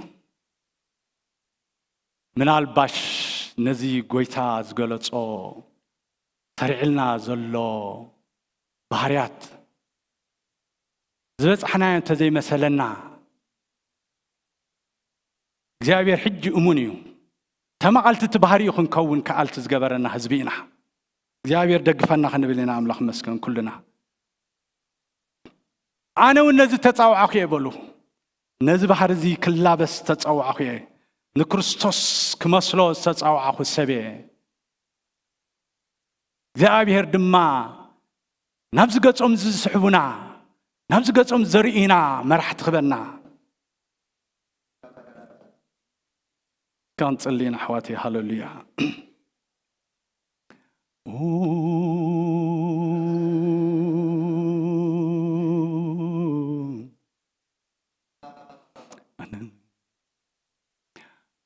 ምናልባሽ ነዚ ጎይታ ዝገለጾ ተሪዕልና ዘሎ ባህርያት ዝበጻሕናዮ እንተዘይመሰለና፣ እግዚኣብሔር ሕጂ እሙን እዩ። ተመቓልቲ እቲ ባህሪኡ ክንከውን ከኣልቲ ዝገበረና ህዝቢ ኢና። እግዚኣብሔር ደግፈና ክንብል ኢና። ኣምላኽ መስገን ኩልና። ኣነ እውን ነዚ ተጻውዓኹ እየ በሉ። ነዚ ባህሪ እዚ ክላበስ ዝተጻውዓኹ እየ። ንክርስቶስ ክመስሎ ዝተጻውዓኹ ሰብ እየ። እግዚኣብሔር ድማ ናብዚ ገጾም ዝስሕቡና፣ ናብዚ ገጾም ዘርእዩና መራሕቲ ክበና። ክንጽሊ ኢና ኣሕዋተይ። ሃሌሉያ።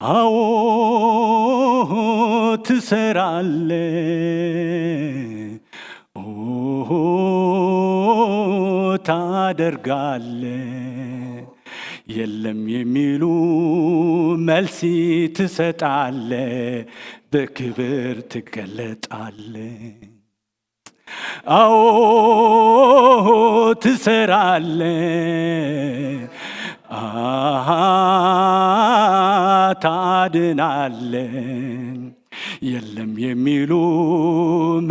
አዎ ትሰራለ፣ ኦ ታደርጋለ፣ የለም የሚሉ መልሲ ትሰጣለ፣ በክብር ትገለጣለ። አዎ ትሰራለ፣ አሃ ታድናለ፣ የለም የሚሉ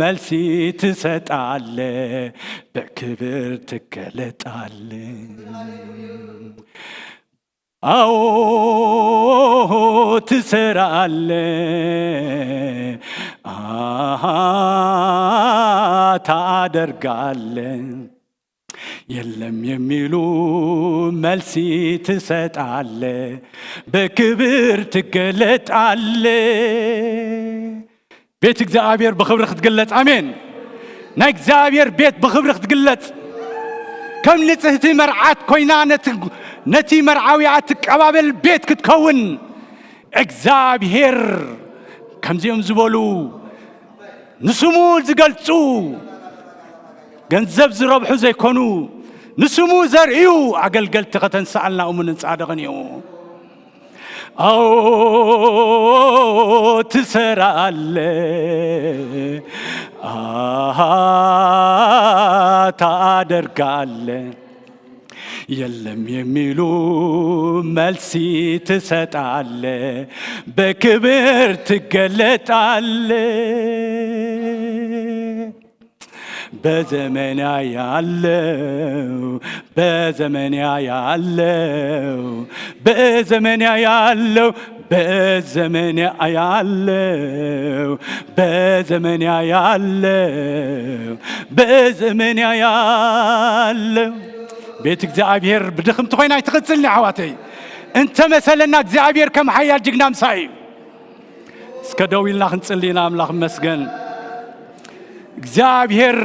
መልሲ ትሰጣለ፣ በክብር ትገለጣለ። አዎ ትሰራለ፣ አሃ ታደርጋለ፣ የለም የሚሉ መልሲ ትሰጣለ፣ በክብር ትገለጣለ። ቤት እግዚኣብሔር ብኽብሪ ክትግለጽ። ኣሜን። ናይ እግዚኣብሔር ቤት ብኽብሪ ክትግለጽ። ከም ንጽህቲ መርዓት ኮይና ነቲ፣ ነቲ መርዓዊ እትቀባበል ቤት ክትከውን እግዚኣብሔር ከምዚኦም ዝበሉ ንስሙ ዝገልጹ፣ ገንዘብ ዝረብሑ ዘይኮኑ፣ ንስሙ ዘርእዩ ኣገልገልቲ ከተንስኣልና እሙንን ጻድቕን እዩ። አዎ ትሰራለ፣ አሃ ታደርጋለ የለም የሚሉ መልሲ ትሰጣለ፣ በክብር ትገለጣለ። በዘመንያ ያለው በዘመንያ ያለው በዘመንያ ያለው በዘመንያ ያለው በዘመንያ ያለው በዘመንያ ያለው ቤት እግዚኣብሔር ብድኽምቲ ኮይና ኣይትቕጽልን ኣሕዋተይ። እንተመሰለና እግዚኣብሔር ከም ሓያል ጅግና ምሳይ እዩ። እስከ ደው ኢልና ክንጽሊ ኢና። ኣምላኽ መስገን እግዚኣብሔር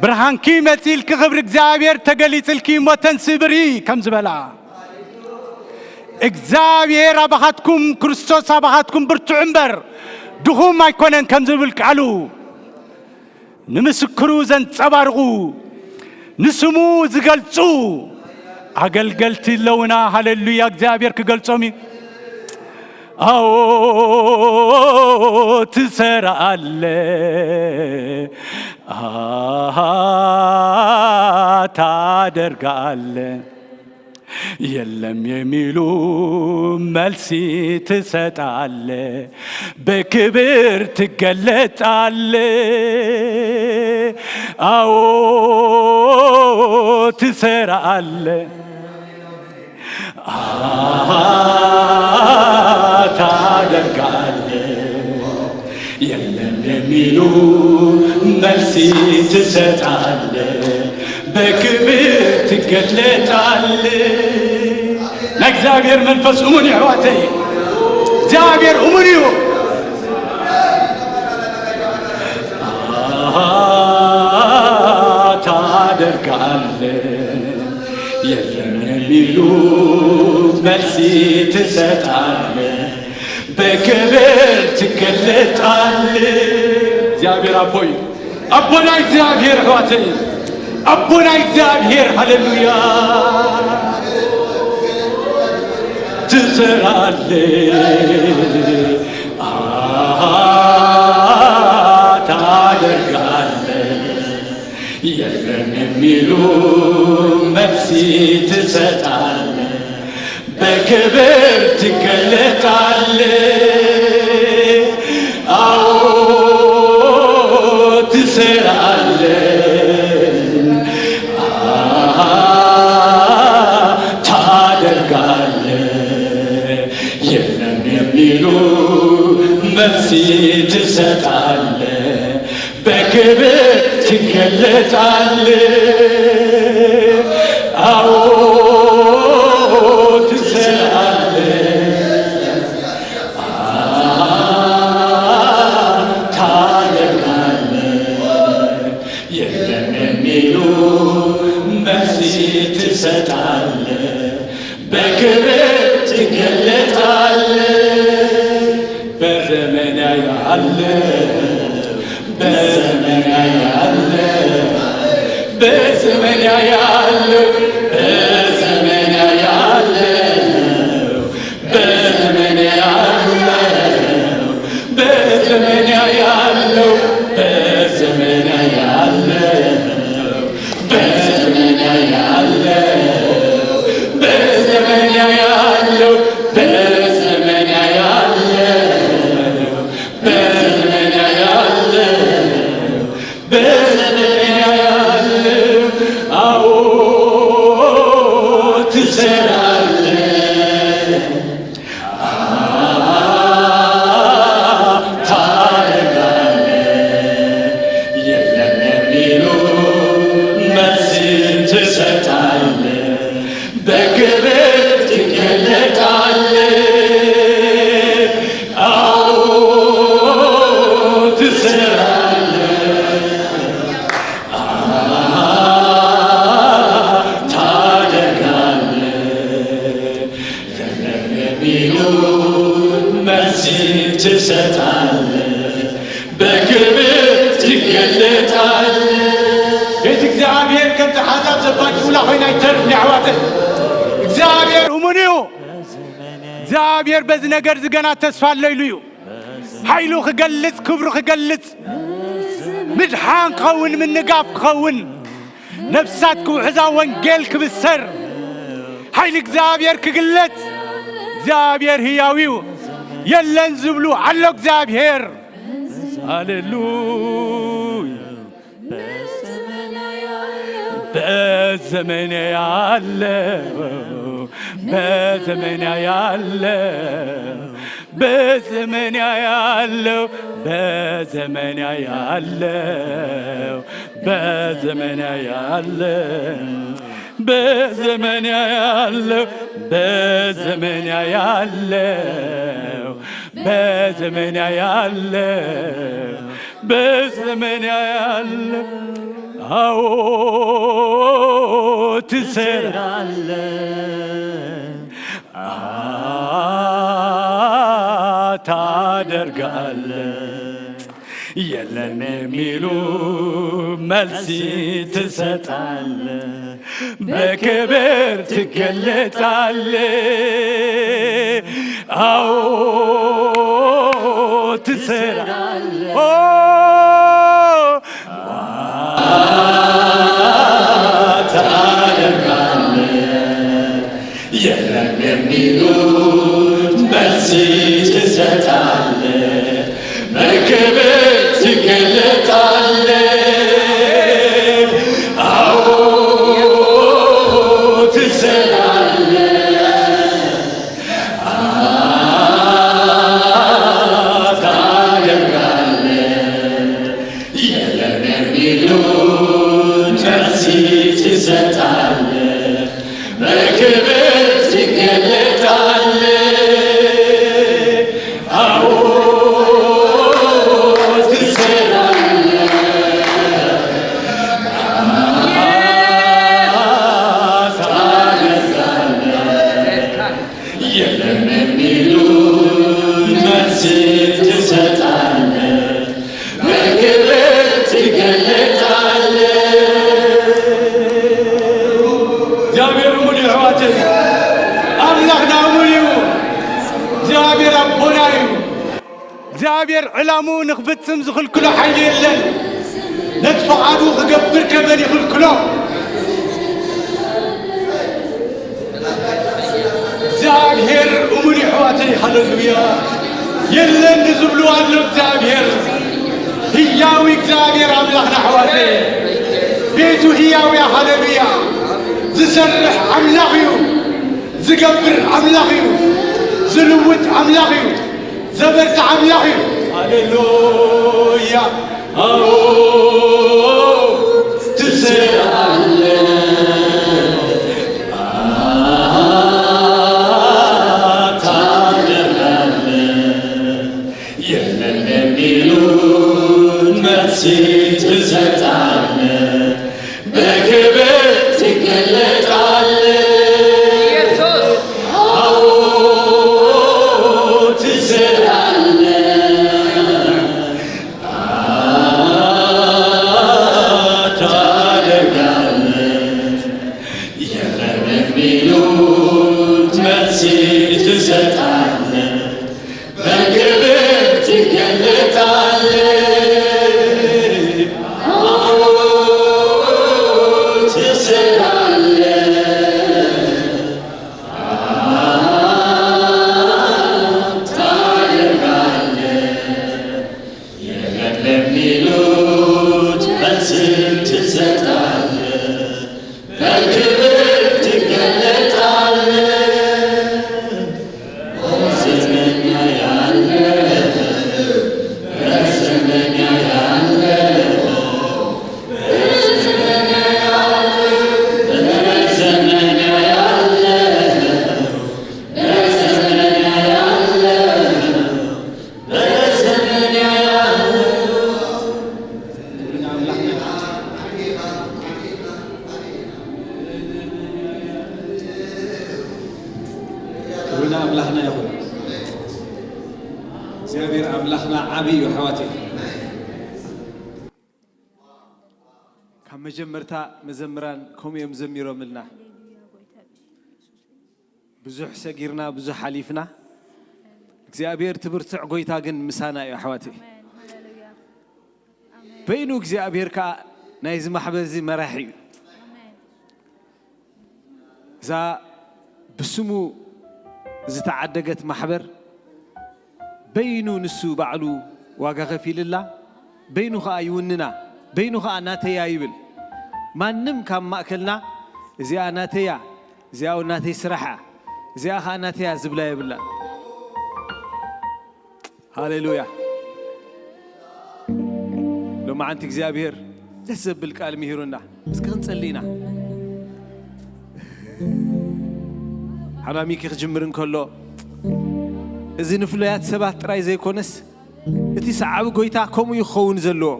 ብርሃንኪ መጺልኪ ክብሪ እግዚኣብሔር ተገሊጽልኪ እሞ ተንስብሪ ከም ዝበላ እግዚኣብሔር ኣባኻትኩም ክርስቶስ ኣባኻትኩም ብርቱዕ እምበር ድኹም ኣይኮነን ከም ዝብል ቃሉ ንምስክሩ ዘንጸባርቑ ንስሙ ዝገልጹ ኣገልገልቲ ኣለውና። ሃሌሉያ እግዚኣብሔር ክገልጾም እዩ። አዎ ትሰራለ አሃ ታደርጋለ የለም የሚሉ መልሲ ትሰጣለ በክብር ትገለጣለ አዎ ትሰራለ አሃ ታደርጋለ የለም የሚሉ መልሲ ትሰጣለ በክብር ትገለጣለ። ናይ እግዚኣብሔር መንፈስ እሙን እዩ ኣሕዋተይ። እግዚኣብሔር እሙን እዩ። አሃ ታደርጋለ የለም የሚሉ መልሲ ትሰጣለ በክብር ትገለጣለ። እግዚኣብሔር ኣቦይ ኣቦና እግዚኣብሔር ኣሕዋተይ ኣቦና እግዚኣብሔር ሃሌሉያ ትሰራለ አሃ ታደርጋለ የለም የሚሉ መልሲ ትሰጣለ በክብር ትገለጣለ አዎ ትሰራለ አሃ ታደርጋለ የለም የሚሉ መልሲ ትሰጣለ በክብር ትገለጣለ አዎ ትሰራለ አሃ ታደርጋለ የለም የሚሉ መልሲ ትሰጣለ በክብር ትገለጣለ በዘመንያ ያለው በዘመንያ ያለው በዘመንያ ያለው በዘመንያ ያለው በዘመንያ ያለው በዘመንያ ያለው በዘመንያ ያለው በዘመንያ ያለው በዘመንያ ያለው በዘመንያ ያለው በዘመንያ ያለው በዘመንያ ያለው አዎ ትሰራለ ታደርጋለ የለም የሚሉ መልስን ትሰጣለ በክብር ትገለጣለ አዎ ትሰራለ አሃ ታደርጋለ ለሚሉ መልሲ ትሰጣለ በክብር ትገለጣለ ቤት እግዚኣብሔር ከምቲ ሓሳብ ዘባጭውላ ኮይና ይተርፍ ኣሕዋተይ እግዚኣብሔር እሙን እዩ እግዚኣብሔር በዚ ነገር ዝገና ተስፋ ኣሎ ኢሉ እዩ ሓይሉ ክገልጽ ክብሩ ክገልጽ ምድሓን ክኸውን፣ ምንጋፍ ክኸውን፣ ነፍሳት ክውሕዛ፣ ወንጌል ክብሰር፣ ሓይሊ እግዚኣብሔር ክግለጽ። እግዚኣብሔር ህያው እዩ። የለን ዝብሉ ኣሎ እግዚኣብሔር። ሃሌሉያ። በዘመኔ ያለው፣ በዘመኔ ያለው፣ በዘመኔ ያለው፣ በዘመኔ ያለው፣ በዘመኔ ያለው፣ በዘመኔ ያለው፣ በዘመኔ ያለው፣ በዘመኔ ያለው፣ በዘመኔ ያለው። አዎ ትሰራለህ፣ አዎ ታደርጋለህ። የለም የሚሉ መልስ ትሰጣለህ፣ በክብር ትገለጣለህ። አዎ ትሰራለህ። ኦ ታደርጋለህ። የለም የሚሉት መልስ ትሰጣለህ፣ በክብር ትገለጣለህ። አዎ ትሰራለህ፣ ታደርጋለህ። የለም የሚሉት መልስ ትሰጣለህ፣ በክብር ትገለጣለህ። አዎ ትሰራለህ፣ ታደርጋለህ። የለም የሚሉት መልስ ትሰጣለህ፣ በክብር ትገለጣለህ። እግዚኣብሔር እሙን እዩ ኣሕዋተይ፣ ኣምላኽና እሙን እዩ። እግዚኣብሔር ኣቦና እዩ። እግዚኣብሔር ዕላምኡ ንኽፍጽም ዝኽልክሎ ሓይሊ የለን። ነቲ ፍቓዱ ክገብር ከመን ይኽልክሎ? እግዚኣብሔር እሙን እዩ ኣሕዋተይ፣ ሃሌሉያ። የለን ዝብሉ ኣሎ እግዚኣብሔር። ህያዊ እግዚኣብሔር ኣምላኽና ኣሕዋተይ፣ ቤቱ ህያው እያ፣ ሃሌሉያ። ዝሰርሕ ኣምላኽ እዩ፣ ዝገብር ኣምላኽ እዩ፣ ዝልውጥ ኣምላኽ እዩ። ዘበርትዕ ኣምላኽ እዩ። ሃሌሉያ። ኣዎ ትስራለ፣ ታደርጋለ። የለን የሚሉት መልስ ትሰጣለ። በክብር ትገለጣለ። ኢየሱስ። አዎ ትሰራለ፣ ታደርጋለ። የለም የሚሉት መልስ ትሰጣለ። በክብር ትገለጣለ። አዎ ትሰራለ፣ ታደርጋለ። የለም ለሚሉት መልስ ትሰጣለ። በክብር ትገለጣለ። በዘመኛ ያለ፣ በዘመኛ ያለ፣ በዘመኛ ያለ፣ በዘመኛ ያለ፣ በዘመኛ ያለ፣ በዘመኛ ያለ። ክብሪ ንኣምላኽና ይኹን። እግዚኣብሔር ኣምላኽና ዓብዪ እዩ ኣሕዋተይ። ካብ መጀመርታ መዘምራን ከምኡ እዮም ዘሚሮምልና። ብዙሕ ሰጊርና፣ ብዙሕ ሓሊፍና። እግዚኣብሔር እቲ ብርቱዕ ጎይታ ግን ምሳና እዩ ኣሕዋተይ። ኣሜን። ሃሌሉያ። ኣሜን። በይኑ እግዚኣብሔር ከዓ ናይዚ ማሕበር እዚ መራሒ እዩ። እዛ ብስሙ ዝተዓደገት ማሕበር በይኑ ንሱ ባዕሉ ዋጋ ከፊልላ፣ በይኑ ኸዓ ይውንና፣ በይኑ ኸዓ ናተያ ይብል። ማንም ካብ ማእከልና እዚኣ ናተያ፣ እዚኣ እውን ናተይ ስራሕ እያ፣ እዚኣ ኸዓ ናተያ ዝብላ የብላን። ሃሌሉያ። ሎማዓንቲ እግዚኣብሔር ደስ ዘብል ቃል ምሂሩና። እስኪ ክንጸሊ ኢና። ሓናሚኪ ክጅምር እንከሎ እዚ ንፍሉያት ሰባት ጥራይ ዘይኮነስ እቲ ሰዓቢ ጎይታ ከምኡ እዩ ክኸውን ዘለዎ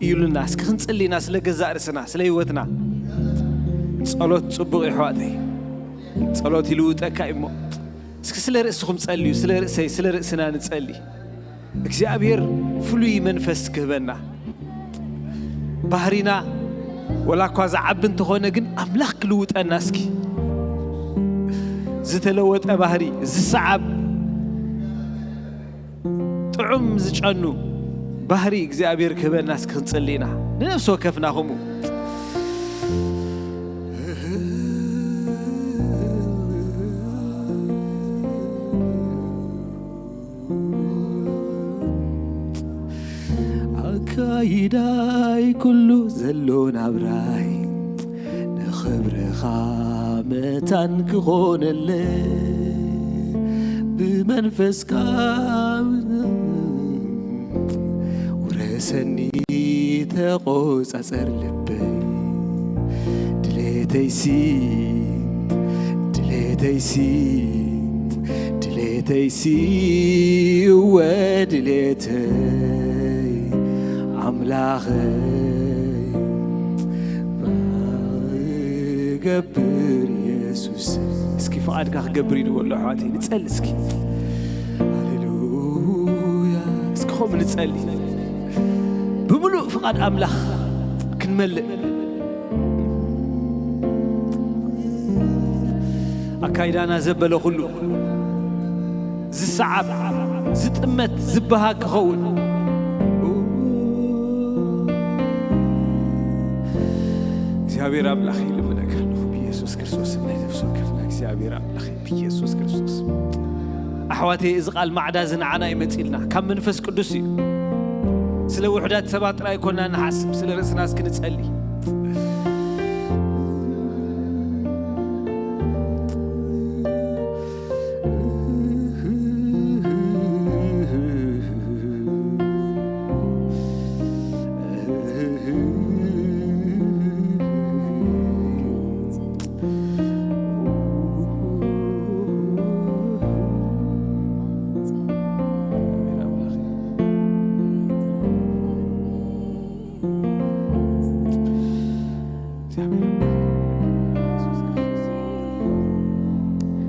እዩ ኢሉና። እስኪ ክንጽሊ ኢና ስለ ገዛእ ርእስና፣ ስለ ህይወትና። ጸሎት ጽቡቕ እዩ ኣሕዋተይ። ጸሎት ይልውጠካ እዩ እሞ እስኪ ስለ ርእስኹም ጸልዩ፣ ስለ ርእሰይ፣ ስለ ርእስና ንጸሊ። እግዚኣብሔር ፍሉይ መንፈስ ክህበና። ባህሪና ወላ እኳ ዝዓቢ እንተኾነ ግን ኣምላኽ ክልውጠና እስኪ። ዝተለወጠ ባህሪ፣ ዝሰዓብ፣ ጥዑም ዝጨኑ ባህሪ እግዚኣብሔር ክህበና እስኪ ክንጽሊ ኢና። ንነፍሲ ወከፍና ከምኡ። ኣካይዳይ ኩሉ ዘሎ ናብራይ ንኽብርኻ መታን ክኾነለ ብመንፈስካ ውረሰኒ ተቆጻጸር ልበይ ድሌተይሲ ድሌተይሲ ድሌተይሲ እወ ድሌተይ ኣምላኸይ ገብር የሱስ እስኪ ፍቓድካ ክገብር እዩ ንበሎ ኣሕዋተይ ንጸሊ እስኪ ሃሌሉያ እስኪ ከምኡ ንጸሊ ብምሉእ ፍቓድ ኣምላኽ ክንመልእ ኣካይዳና ዘበለ ኩሉ ዝሰዓብ ዝጥመት ዝበሃግ ክኸውን እግዚኣብሔር ኣምላኽ ይልምነካ ኣለኹ ብኢየሱስ ክርስቶስ ናይ ነፍሲ ወከፍና እግዚኣብሔር ኣምላኽ ብኢየሱስ ክርስቶስ ኣሕዋተይ እዚ ቃል ማዕዳ እዚ ንዓና ይመፅልና ካብ መንፈስ ቅዱስ እዩ ስለ ውሕዳት ሰባት ጥራይ ኮና ንሓስብ ስለ ርእስና እስኪ ንፀሊ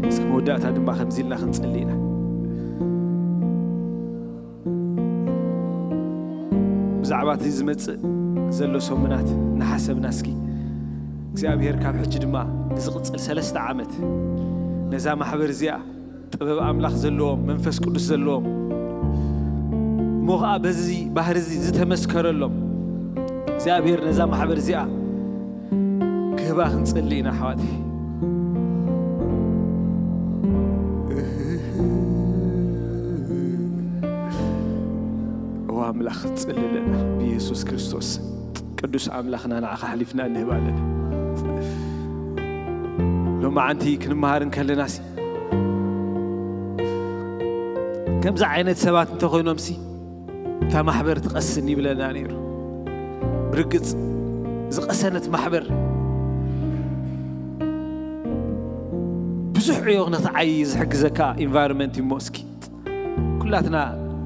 እስኪ መወዳእታ ድማ ከምዚ ኢልና ክንጸሊ ኢና። ብዛዕባ እቲ ዝመጽእ ዘሎ ሰሙናት እናሓሰብና እስኪ እግዚኣብሔር ካብ ሕጂ ድማ ንዝቕጽል ሰለስተ ዓመት ነዛ ማሕበር እዚኣ ጥበብ ኣምላኽ ዘለዎም መንፈስ ቅዱስ ዘለዎም እሞ ኸዓ በዚ ባህሪ እዚ ዝተመስከረሎም እግዚኣብሔር ነዛ ማሕበር እዚኣ ክህባ ክንጽሊ ኢና ኣሕዋተይ። እዋ ኣምላኽ ጽልለና ብኢየሱስ ክርስቶስ ቅዱስ ኣምላኽና ንዓኻ ሓሊፍና እንህብ ኣለና። ሎማዓንቲ ክንመሃር እንከለናሲ ከምዚ ዓይነት ሰባት እንተኾይኖምሲ እታ ማሕበር ትቐስን ይብለና ነይሩ። ብርግጽ ዝቐሰነት ማሕበር ብዙሕ ዕዮ ንኽትዓይ ዝሕግዘካ ኢንቫይሮንመንት እሞ እስኪ ኩላትና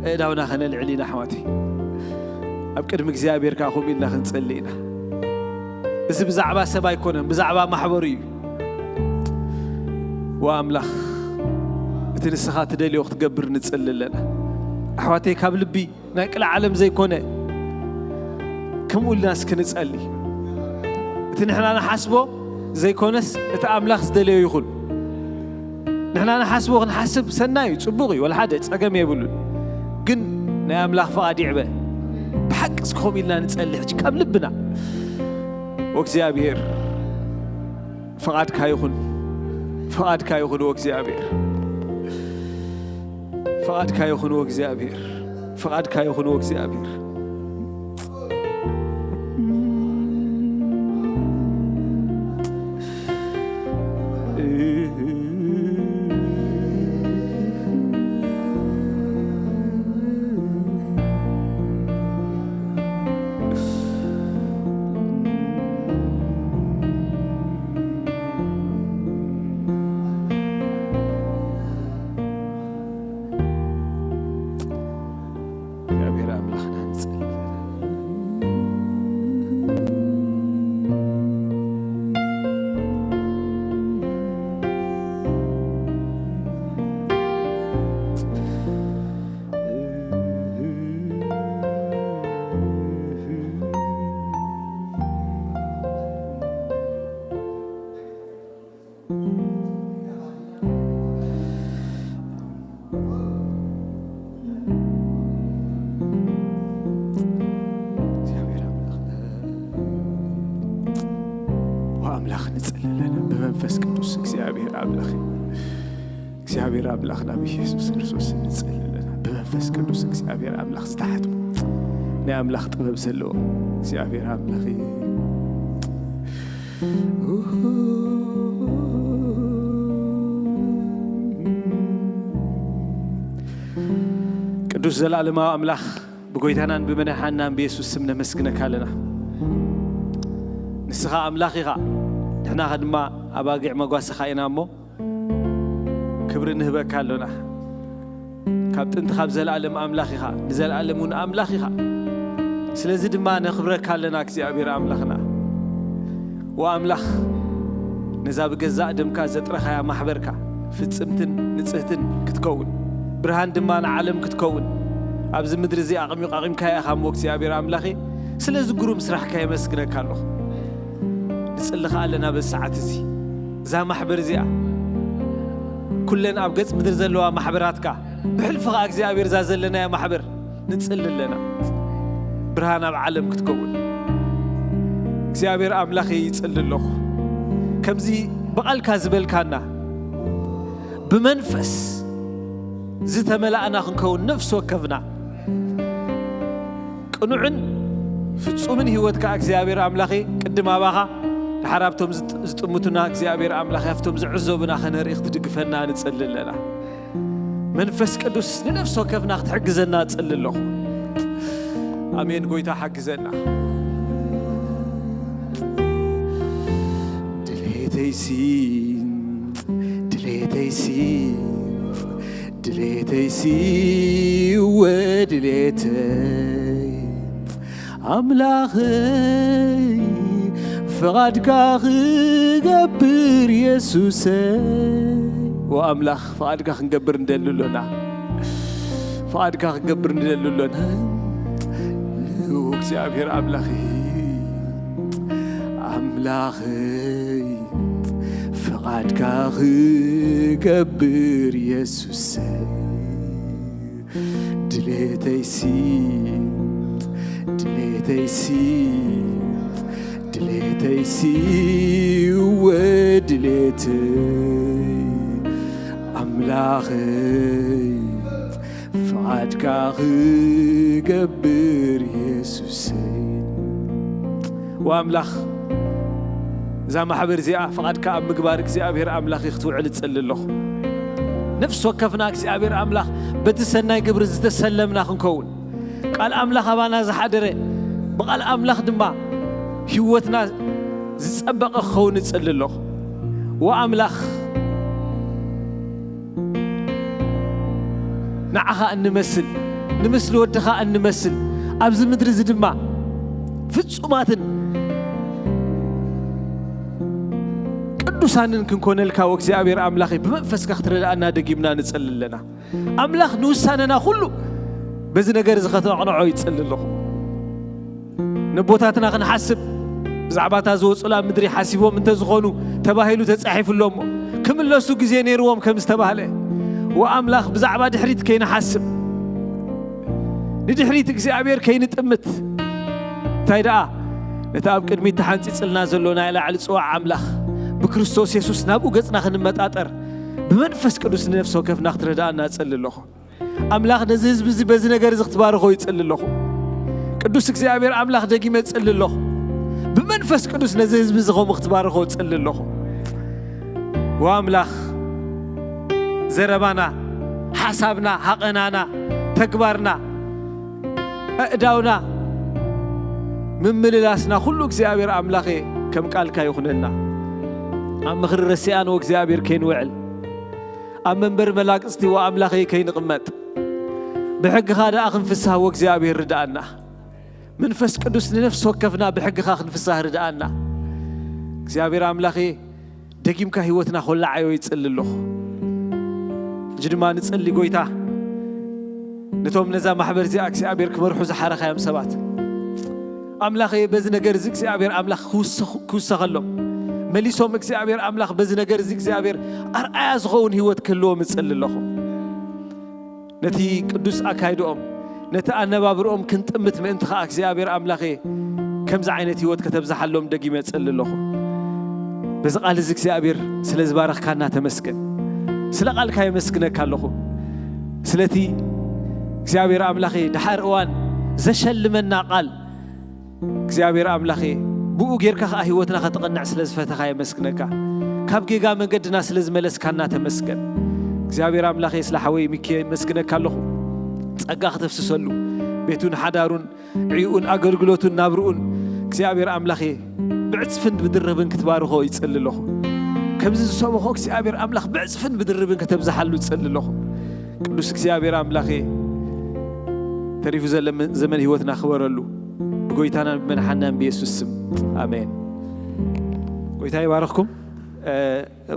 ኣእዳውና ከነልዕል ኢና ኣሕዋተይ። ኣብ ቅድሚ እግዚኣብሔር ከዓ ከምኡ ኢልና ክንጸሊ ኢና። እዚ ብዛዕባ ሰብ ኣይኮነን፣ ብዛዕባ ማሕበሩ እዩ። ወኣምላኽ እቲ ንስኻ ትደልዮ ክትገብር ንጽሊ ኣለና። ኣሕዋተይ ካብ ልቢ ናይ ቅልዓለም ዘይኮነ ከምኡ ኢልና እስኪ ንጸሊ። እቲ ንሕና ንሓስቦ ዘይኮነስ እቲ ኣምላኽ ዝደለዮ ይኹን። ንሕና ንሓስቦ ክንሓስብ ሰናይ እዩ፣ ጽቡቕ እዩ፣ ወላ ሓደ ጸገም የብሉን። ግን ናይ ኣምላኽ ፍቓድ ይዕበ። ብሓ ክንቀሳቀስ ክኸም ኢልና ንጸልሕ ካብ ልብና። ወእግዚኣብሔር ፍቓድካ ይኹን፣ ፍቓድካ ይኹን ወእግዚኣብሔር፣ ፍቓድካ ይኹን ወእግዚኣብሔር፣ ፍቓድካ ይኹን ወእግዚኣብሔር። እግዚኣብሔር ኣምላኽና ንጽል። እግዚኣብሔር ኣምላኽ፣ ኣምላኽ ንጽሊ ኣለና ብመንፈስ ቅዱስ። እግዚኣብሔር ኣምላኽ፣ እግዚኣብሔር ኣምላኽ ናብ ኢየሱስ ክርስቶስ ንጽሊ ኣለና ብመንፈስ ቅዱስ። እግዚኣብሔር ኣምላኽ ዝተሓትሙ ናይ ኣምላኽ ጥበብ ዘለዎ እግዚኣብሔር ኣምላኽ እዩ። ቅዱስ ዘላለማዊ ኣምላኽ፣ ብጎይታናን ብመድሓናን ብየሱስ ስም ነመስግነካ ኣለና። ንስኻ ኣምላኽ ኢኻ፣ ንሕና ድማ ኣባጊዕ መጓሰኻ ኢና እሞ ክብሪ ንህበካ ኣሎና። ካብ ጥንቲ ካብ ዘላለም ኣምላኽ ኢኻ፣ ንዘላለም እውን ኣምላኽ ኢኻ። ስለዚ ድማ ነኽብረካ ኣለና እግዚኣብሔር ኣምላኽና። ወኣምላኽ፣ ነዛ ብገዛእ ደምካ ዘጥረኻያ ማሕበርካ ፍጽምትን ንጽህትን ክትከውን፣ ብርሃን ድማ ንዓለም ክትከውን ኣብዚ ምድሪ እዚ ኣቕሚቕ-፣ ኣቒምካያ ኢኻ እሞ እግዚኣብሔር ኣምላኸይ፣ ስለዚ ግሩም ስራሕካ የመስግነካ ኣለኹ። ንጽሊ ኸኣ ኣለና በዚ ሰዓት እዚ እዛ ማሕበር እዚኣ፣ ኩለን ኣብ ገጽ ምድሪ ዘለዋ ማሕበራትካ፣ ብሕልፊ ኸኣ እግዚኣብሔር እዛ ዘለናያ ማሕበር ንጽሊ ኣለና። ብርሃን ኣብ ዓለም ክትከውን እግዚኣብሔር ኣምላኸይ ይጽሊ ኣለኹ። ከምዚ ብቓልካ ዝበልካና ብመንፈስ ዝተመላእና ክንከውን ነፍሲ ወከፍና ቅኑዕን ፍጹምን ህይወት ከኣ እግዚኣብሔር ኣምላኸይ ቅድም ኣባኻ ድሓር ኣብቶም ዝጥ-፣ ዝጥምቱና እግዚኣብሔር ኣምላኸይ ኣብቶም ዝዕዘቡና ከነርኢ ክትድግፈና ንጽሊ ኣለና። መንፈስ ቅዱስ ንነፍሲ ወከፍና ክትሕግዘና እጽሊ ኣለኹ። ኣሜን። ጎይታ ሓግዘና። ድሌተይሲ፣ ድሌተይሲ፣ ድሌተይሲ፣ ወድሌተይ ኣምላኸይ፣ ፍቓድካ ክገብር የሱሰይ። ወኣምላኽ፣ ፍቓድካ ክንገብር ንደሊ ኣሎና። ፍቓድካ ክንገብር ንደሊ ኣሎና። እግዚኣብሔር ኣምላኸይ፣ ኣምላኸይ፣ ፍቓድካ ክገብር የሱሰይ። ድሌተይሲ፣ ድሌተይሲ፣ ድሌተይሲ፣ ወድሌተይ ኣምላኸይ፣ ፍቓድካ ክገብር የሱሰይ። ወኣምላኽ፣ እዛ ማሕበር እዚኣ ፍቓድካ ኣብ ምግባር እግዚኣብሔር ኣምላኽ ክትውዕል እጽሊ ኣለኹ። ነፍሲ ወከፍና እግዚኣብሔር ኣምላኽ በቲ ሰናይ ግብሪ ዝተሰለምና ክንከውን፣ ቃል ኣምላኽ ኣባና ዝሓደረ፣ ብቓል ኣምላኽ ድማ ህይወትና ዝጸበቐ ክኸውን እጽሊ ኣለኹ። ወኣምላኽ፣ ንዓኻ እንመስል፣ ንምስሊ ወድኻ እንመስል፣ ኣብዚ ምድሪ እዚ ድማ ፍጹማትን ቅዱሳንን ክንኮነልካ፣ ወእግዚኣብሔር ኣምላኸይ፣ ብመንፈስካ ክትረድኣና ደጊምና ንጸሊ ኣለና። ኣምላኽ ንውሳነና ኩሉ በዚ ነገር እዚ ከተቕንዖ ይጸሊ ኣለኹ። ነቦታትና ክንሓስብ፣ ብዛዕባ እታ ዝወጹላ ምድሪ ሓሲቦም እንተዝኾኑ፣ ተባሂሉ ተጻሒፉ ኣሎ እሞ፣ ክምለሱ ግዜ ነይርዎም ከም ዝተባህለ፣ ወኣምላኽ ብዛዕባ ድሕሪት ከይንሓስብ፣ ንድሕሪት እግዚኣብሔር ከይንጥምት፣ እንታይ ደኣ፣ ነቲ ኣብ ቅድሚት ተሓንጺጽልና ዘሎ ናይ ላዕሊ ጽዋዕ ኣምላኽ፣ ብክርስቶስ የሱስ ናብኡ ገጽና ክንመጣጠር፣ ብመንፈስ ቅዱስ ንነፍሲ ወከፍና ክትረድኣና እጸሊ ኣለኹ። ኣምላኽ ነዚ ህዝቢ እዚ በዚ ነገር እዚ ክትባርኾ ይጽሊ ኣለኹ። ቅዱስ እግዚኣብሔር ኣምላኽ ደጊመ እጽሊ ኣለኹ። ብመንፈስ ቅዱስ ነዚ ህዝቢ እዚ ኸምኡ ክትባርኾ እጽሊ ኣለኹ። ወኣምላኽ ዘረባና፣ ሓሳብና፣ ሃቐናና፣ ተግባርና፣ ኣእዳውና፣ ምምልላስና ኩሉ እግዚኣብሔር ኣምላኸ ከም ቃልካ ይኹነልና። ኣብ ምኽሪ ረሲኣን ወእግዚኣብሔር ከይንውዕል፣ ኣብ መንበር መላቅጽቲ ወኣምላኸ ከይንቕመጥ፣ ብሕግኻ ደኣ ክንፍሳህ ወእግዚኣብሔር ርድኣና። መንፈስ ቅዱስ ንነፍሲ ወከፍና ብሕግኻ ክንፍሳህ ርድኣና። እግዚኣብሔር ኣምላኸ ደጊምካ ህይወትና ኮላዓዮ ይጽሊ ኣለኹ። ሕጂ ድማ ንጽሊ ጎይታ፣ ነቶም ነዛ ማሕበር እዚኣ እግዚኣብሔር ክመርሑ ዝሓረኻዮም ሰባት ኣምላኸ በዚ ነገር እዚ እግዚኣብሔር ኣምላኽ ክውሰኹ- ክውሰኸሎም፣ መሊሶም እግዚኣብሔር ኣምላኽ በዚ ነገር እዚ እግዚኣብሔር ኣርኣያ ዝኸውን ህይወት ክህልዎም እጽሊ ኣለኹ። ነቲ ቅዱስ ኣካይድኦም፣ ነቲ ኣነባብርኦም ክንጥምት ምእንቲ ኸዓ እግዚኣብሔር ኣምላኸ ከምዚ ዓይነት ህይወት ከተብዝሓሎም ደጊመ እጽሊ ኣለኹ። በዚ ቃል እዚ እግዚኣብሔር ስለ ዝባረኽካና ተመስገን። ስለ ቃልካ የመስግነካ ኣለኹ። ስለቲ እግዚኣብሔር ኣምላኸ ድሓር እዋን ዘሸልመና ቃል እግዚኣብሔር ኣምላኸ ብኡ ጌርካ ኸዓ ህይወትና ከተቐንዕ ስለ ዝፈተኻ የመስግነካ። ካብ ጌጋ መንገድና ስለ ዝመለስካና ተመስገን። እግዚኣብሔር ኣምላኸ ስለ ሓወይ ሚኪ የመስግነካ ኣለኹ። ጸጋ ከተፍስሰሉ ቤቱን ሓዳሩን ዕዩኡን ኣገልግሎቱን ናብርኡን እግዚኣብሔር ኣምላኸ ብዕጽፍን ብድርብን ክትባርኾ ይጸሊ ኣለኹ። ከምዚ ዝሰበኾ እግዚኣብሔር ኣምላኽ ብዕጽፍን ብድርብን ከተብዝሓሉ ይጸሊ ኣለኹ። ቅዱስ እግዚኣብሔር ኣምላኸ ተሪፉ ዘለ ዘመን ህይወትና ክበረሉ ብጎይታናን ብመድሓናን ብየሱስ ስም ኣሜን። ጎይታ ይባረኽኩም።